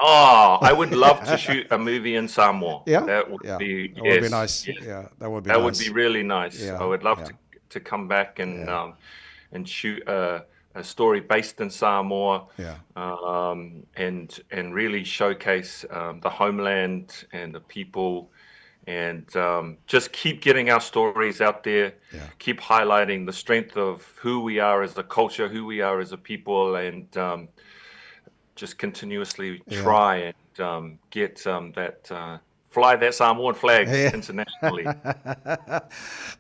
Oh, I would love to shoot a movie in Samoa. Yeah? That would be, that would be nice. Yes. Yeah, that would be that nice. Would be really nice. Yeah. I would love to come back and and shoot a story based in Samoa, and really showcase the homeland and the people, and just keep getting our stories out there, keep highlighting the strength of who we are as a culture, who we are as a people, and just continuously try and get that fly that Samoan flag internationally.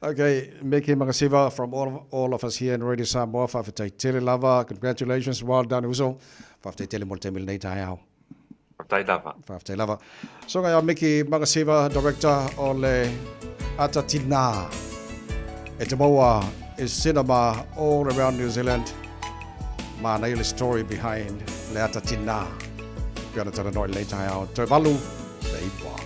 Okay, Miki Magasiva, from all of us here in Radio Samoa, fa'afetai tele lava, congratulations, well done, uso. Fa'afetai tele mo le taimi lenei taeao. Fa'afetai lava. Fa'afetai lava. So ngai a Miki Magasiva, director o le Ata Tina. E te maua is cinema all around New Zealand. Mana le story behind le Ata Tina. Pia na tana noi lenei taeao. Toi valu, le iwa.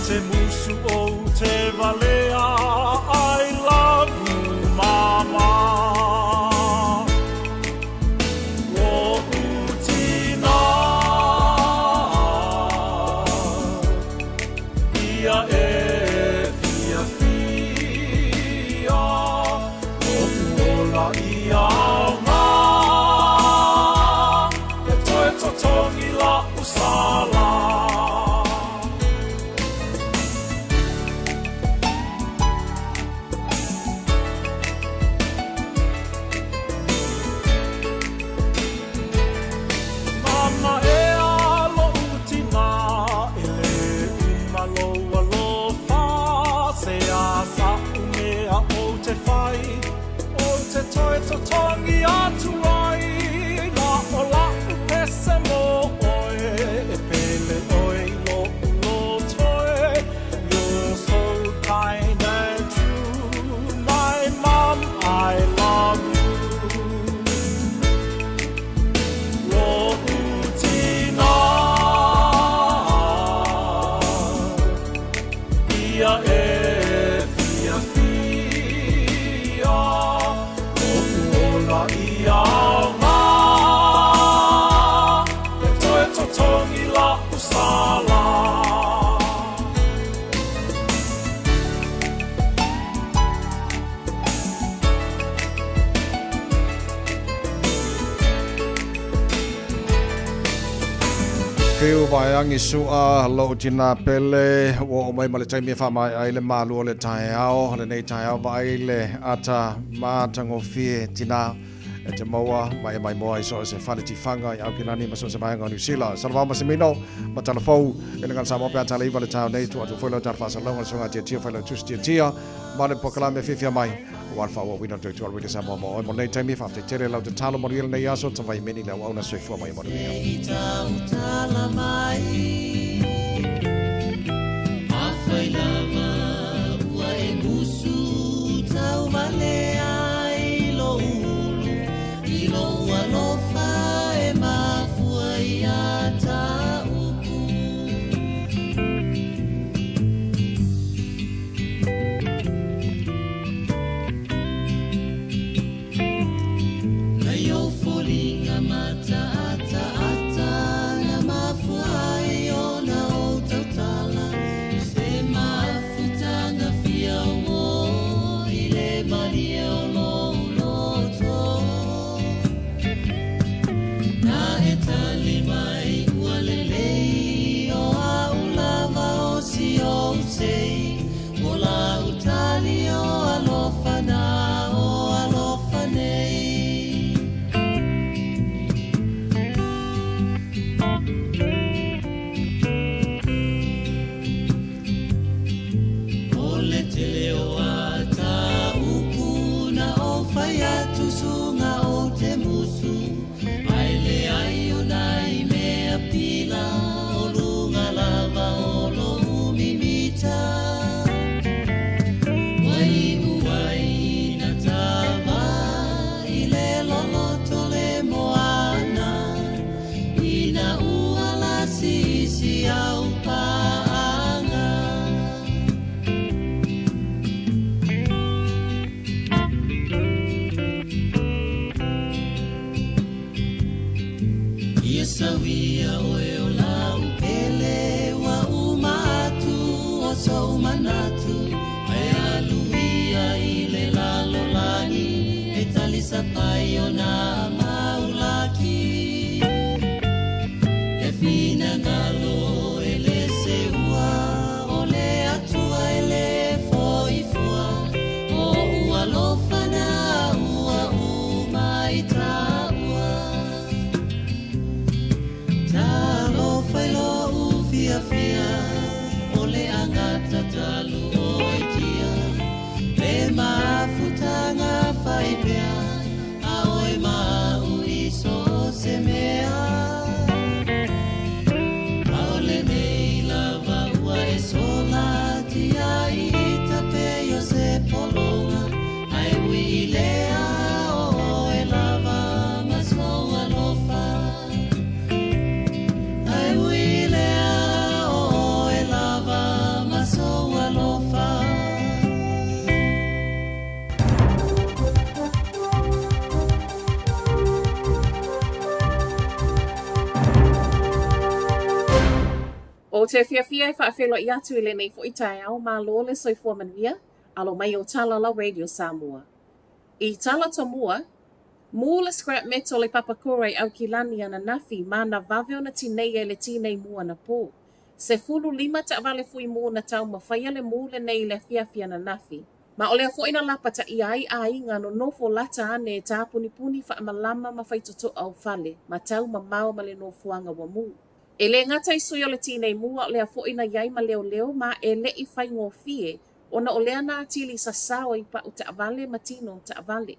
Te musu o te valea, I love you, mama. O utina, ia e fia fia, o uola ia ngā, e toe totongi la usala. laila ia lā E toe totogi la'u sala. Fiu vaeagi sua lou tina pele ua oo mai ma le taimi e faamaea ai le malu o le taeao lenei taeao vaai le ata matagofie tina e te maua ma e maimoa i so o se fale tifaga i Aukilani ma so o se vaega o Niu Sila. Salavao ma Semino ma Talafou e le gana Samoa pe a tala iva le taeao nei tuu atu foi lau tala faasalalauga le suaga Tiatia Failautusi Tiatia ma le polokalame fiafia mai aua le faaauauina o le Toitua Alwele Samoa mo oe mo lenei taimi. Faafetai tele lau tatalo manuia lenei aso tavai meni le auauna soifua mai manuia. Afai lava ua e musu tauvalea i lou ulu, i lou alofa e mafua ia ta upu. Nai ou foliga mataataata na mafua ai ona ou tautala, se mafutaga fia uo i le malie o lou loto. Na e tali mai ua lelei, o a'u lava o si ou sei, o lau tali o alofa na o alofa nei. O le tele o a ta upu na ou fai atu suga ou te musu, ae leai o nai mea pila o luga lava o lou mimita. Ua iu ai na tava i le loloto le moana, ina ua lasi i si au paaga. Ia sauia oe o lau pele ua uma atu o sou manatu, ae alu ia i le lalolagi e talisapai o nā maulaki. E finagalo e le seua o le Atua e le foifua, o ua alofa na ua uma i taua. Talofa i lou fiafia o le agata talu oi tia, le mafutaga faipea a oe ma a'u i so o se mea. A o lenei lava ua e sola tiai ita pei o se pologa, ae ui i lea o oe lava ma sou alofa. Ae ui i lea o oe lava ma sou alofa. Ou te fiafia e faafeiloai atu i lenei foi taeao, malo le soifua manuia, alo mai o tala la Radio Samoa. I tala tomua, Mū le scrap metal i Papakura i Aukilani ananafi ma na vave ona tineia i le tinei mū anapō. 15 taavale fui mū na taumafaia le mū lenei i le afiafi ananafi. Ma o lea foi na lapataia ai aiga nonofo lata ane e tāpunipuni faamalama ma faitotoa o fale ma tau mamao ma le nofoaga ua mū. E le gata i sui o le tinei mū a o lea foi na i ai ma leoleo ma e le'i faigofie ona o lea na atili sasao ai pau taavale ma tino taavale.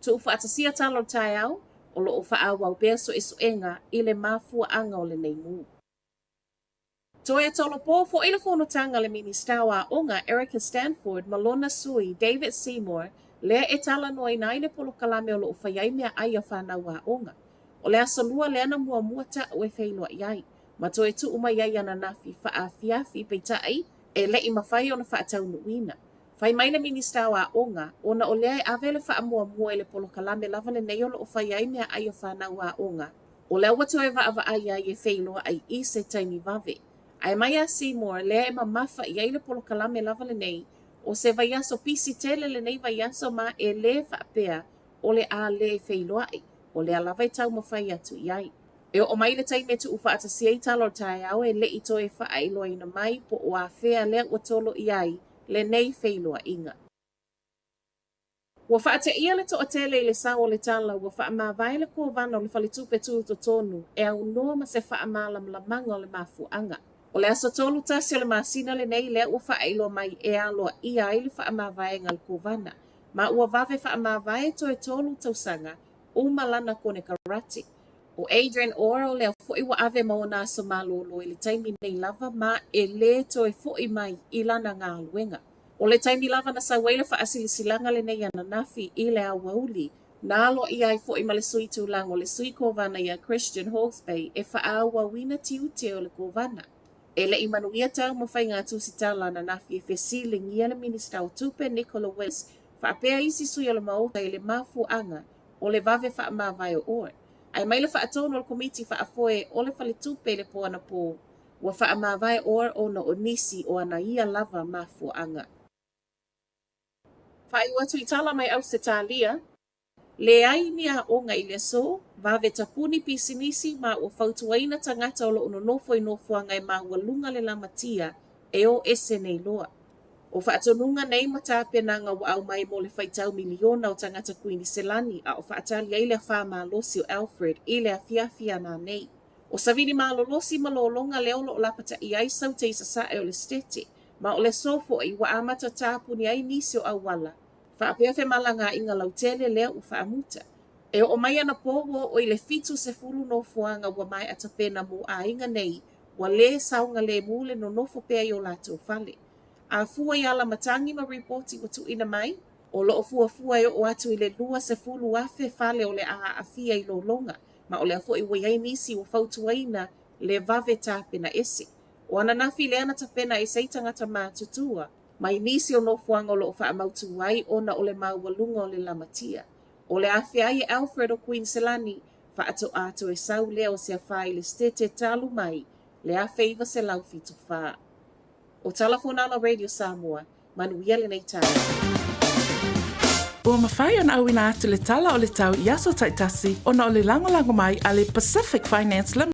Tuufaatasia tala o le taeao, o lo o faaauau pea suesuega i le mafuaaga o lenei mū. Toe tolopo foi le fonotaga a le Minista o Aoga Erica Stanford ma lona sui David Seymour lea e talanoaina ai le polokalame o lo o fai ai meaai a fanau aoga. O le aso lua lea na muamua ta'u e feiloai ai, ma toe tuu mai ai ananafi faaafiafi peitai e le'i mafai ona faataunuuina. Fai mai le Minisita o Aoga, ona o lea e ave le faamuamua i le polokalame lava lenei o lo o fai ai meaai a fanau aoga, o lea ua toe vaavaai ai e feiloai i se taimi vave. Ae mai a Seymour, lea e mamafa i ai le polokalame lava lenei, o se vaiaso pisi tele lenei vaiaso ma e lē faapea o le a lē feiloai, o lea lava e taumafai atu i ai. E oo mai le taimi e tuufaatasi ai tala o le taeao e le i toe faailoaina mai po o afea lea ua tolo i ai lenei feiloaiga. Ua faateia le toatele i le sao o le tala ua faamavae le Kovana o le Faletupe Tutotonu e aunoa ma se faamalamalamaga o le mafuaaga. O le aso 31 o le masina lenei lea ua faailoa mai e aloaia ai le faamavaega a le Kovana, ma ua vave faamavae toe tolu tausaga uma lana konekarate. ʻO Adrian Orr o lea foi ua ave ma ona aso malolo i le taimi nei lava ma e lē toe foʻi mai i lana galuega. O le taimi lava na sau ai le faasilasilaga lenei ananafi i le aoauli, na aloaia ai foi ma le sui tulaga o le sui kovana ia Christian Hawkesby e faaauauina tiute o le kovana. E le i manuia taumafaiga a Tusitala ananafi e fesiligia le Minisita o Tupe Nicola Willis faapea isi sui o le Maota i le mafuaaga o le vave faamavae o Orr. Ae mai le faatonu o le Komiti Faafoe o le Faletupe i le po anapō, ua faamavae Orr ona o nisi o ana ia lava mafuaaga. Faaiu atu i tala mai Ausetalia, Leai ni aoga i le aso, vave tapuni pisinisi ma ua fautuaina tagata o lo o nonofo i nofoaga e maualuga le lamatia e o ese nei loa. O faatonuga nei ma tapenaga ua aumai mo le faitau miliona o tagata Kuiniselani a o faatali ai le afā malosi o Alfred i le afiafi ananei. O savili malolosi ma lologa lea o lo o lapataia ai Saute i sasae o le Setete, ma o le aso foi ua amata tapuni ai nisi o auala faapea femalagaaiga lautele lea ua faamuta. E oo mai anapō ua oo i le 70 nofoaga ua maea tapena mo aiga nei ua lē saogalemu le nonofo pea i o latou fale. A fua i alamatagi ma ripoti ua tuuina mai, o lo o fuafua e oo atu i le 20,000 fale o le a aafia i lologa, ma o lea foi ua i ai nisi ua fautuaina le vave tapena ese. O ananafi lea na tapena ese ai tagata matutua mai nisi o nofoaga o lo o faamautū ai ona o le maualuga o le lamatia. O le afea ai e Alfred o Kuiniselani, faatoa toe sau lea o se afā i le Setete talu mai le 1974. O Tala Fonala Radio Samoa, manuia lenei taeao. Ua mafai ona auina atu le tala o le tau i aso taitasi ona o le lagolago mai a le Pacific Finance Limited.